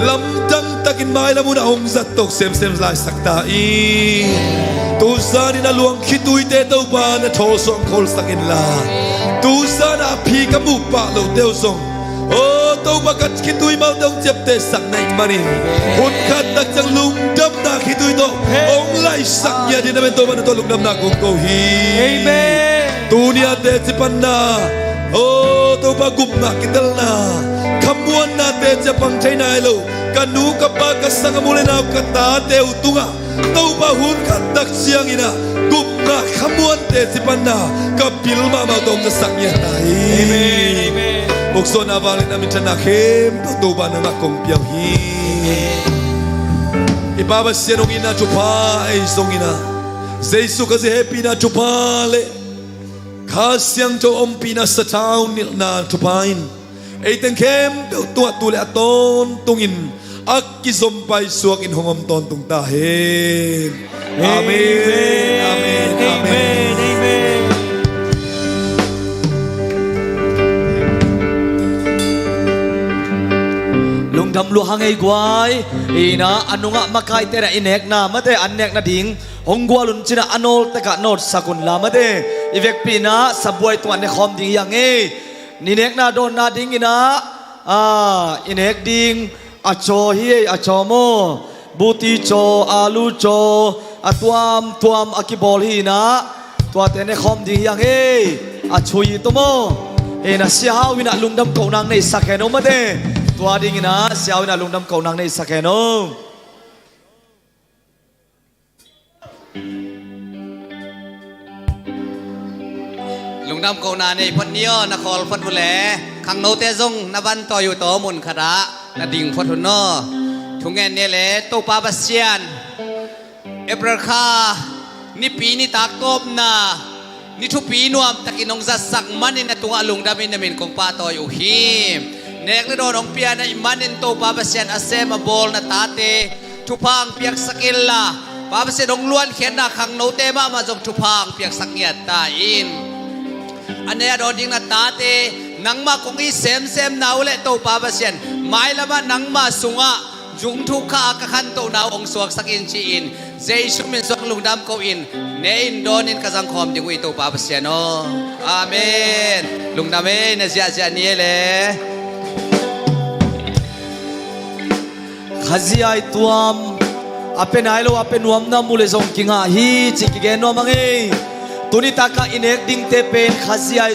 lamdang takin mailam hun a hong zat tawh semsem laisak ta in. Tu zanin a luang khituite Topa na thawsuah kholsak inla, tu zan a phi ka muh pah lote uh zong, aw Topa, ka khitui malte hong ciaptehsak na hih manin, hun khat tak ciang lungdamna khitui tawh hong laisak ngiat dingin na pen Topa na tuah lungdamna kong ko hi. Amen. Tuni a teci panna, aw Topa, gupna kitelna, khamuanna teci a pang thei nai lo ka nu ka pa, ka sanggam u le nau, ka tate uh tungah Topa, hun khat tak ciangin ah gupna khamuan teci panna ka pil mahmah uh tawh hong zasak ngiat ta hi. Amen, amen. Buksuahna, vangliatna, minthanna khempeuh Topa nangmah kong pia uh hi. I Pa Pasian, hong itna thupha, ahi zongin ah Jesu Khazih hehpihna thupha le Kha Siangtho ompihna, sathau nilhna thupha in ei teng khempeuh tungah tu le a tawntungin a kizom paisuakin hong om tawntung ta hen. Amen. Amen. Amen. Amen. Lungdam lua hang ei guai. Ina a nungah makaite na i nekna mate, an nekna ding hong gual un cina a nawltekah nawtsak unla mate. I vekpi ina sabuai tungah nekhawm ding hi hang ei. Ni nekna dawnna dingin ah, a, i nek ding a chaw hi ei, a chaw maw. Buti chaw, alu chaw, a tuamtuam a kibawl hi ina, tuate nekhawm ding hi hang ei. A chui tua maw. Ina Sia Hau ina lungdam kohna neihsak hen o mate. Tua dingin ah Sia Hau ina lungdam kohna neihsak hen o. Lungdam kohna nei phot ni aw, na khawl phot uh le. Khangnote zong na van tawi uh tawh mun khatah na ding phot un aw. Thungen ni le. Topa Pasian, April kha nipi nitak tawpna, ni thupi nuamtakin hong zatsak manin na tungah lungdamin na min kong pahtawi uh hi. Nek le dawn hong pia na hih manin Topa Pasian, a sem a bawl na tate thupha hong piaksak inla, Pa Pasian, hong luankhiatna khangnote mahmah zong thupha hong piaksak ngiat ta in. A nei a dawn ding na tate nangmah kong it semsemna uh le Topa Pasian, mailamah nangmah sungah zungthuk kha a ka khantohna uh hong suaksak in ci-in Jesu min suang lungdam ko-in ne in dawn in ka zangkhawm ding uh hi Topa Pasian aw. Amen. Lungdam ei, na ziahziah ni ei le. Khazih ai tuam, a pe nai lo a pe nuamna mu le zong kingah hi cih kigen nuam hang ei. Tuni takah i nek dingte pen Khazih ai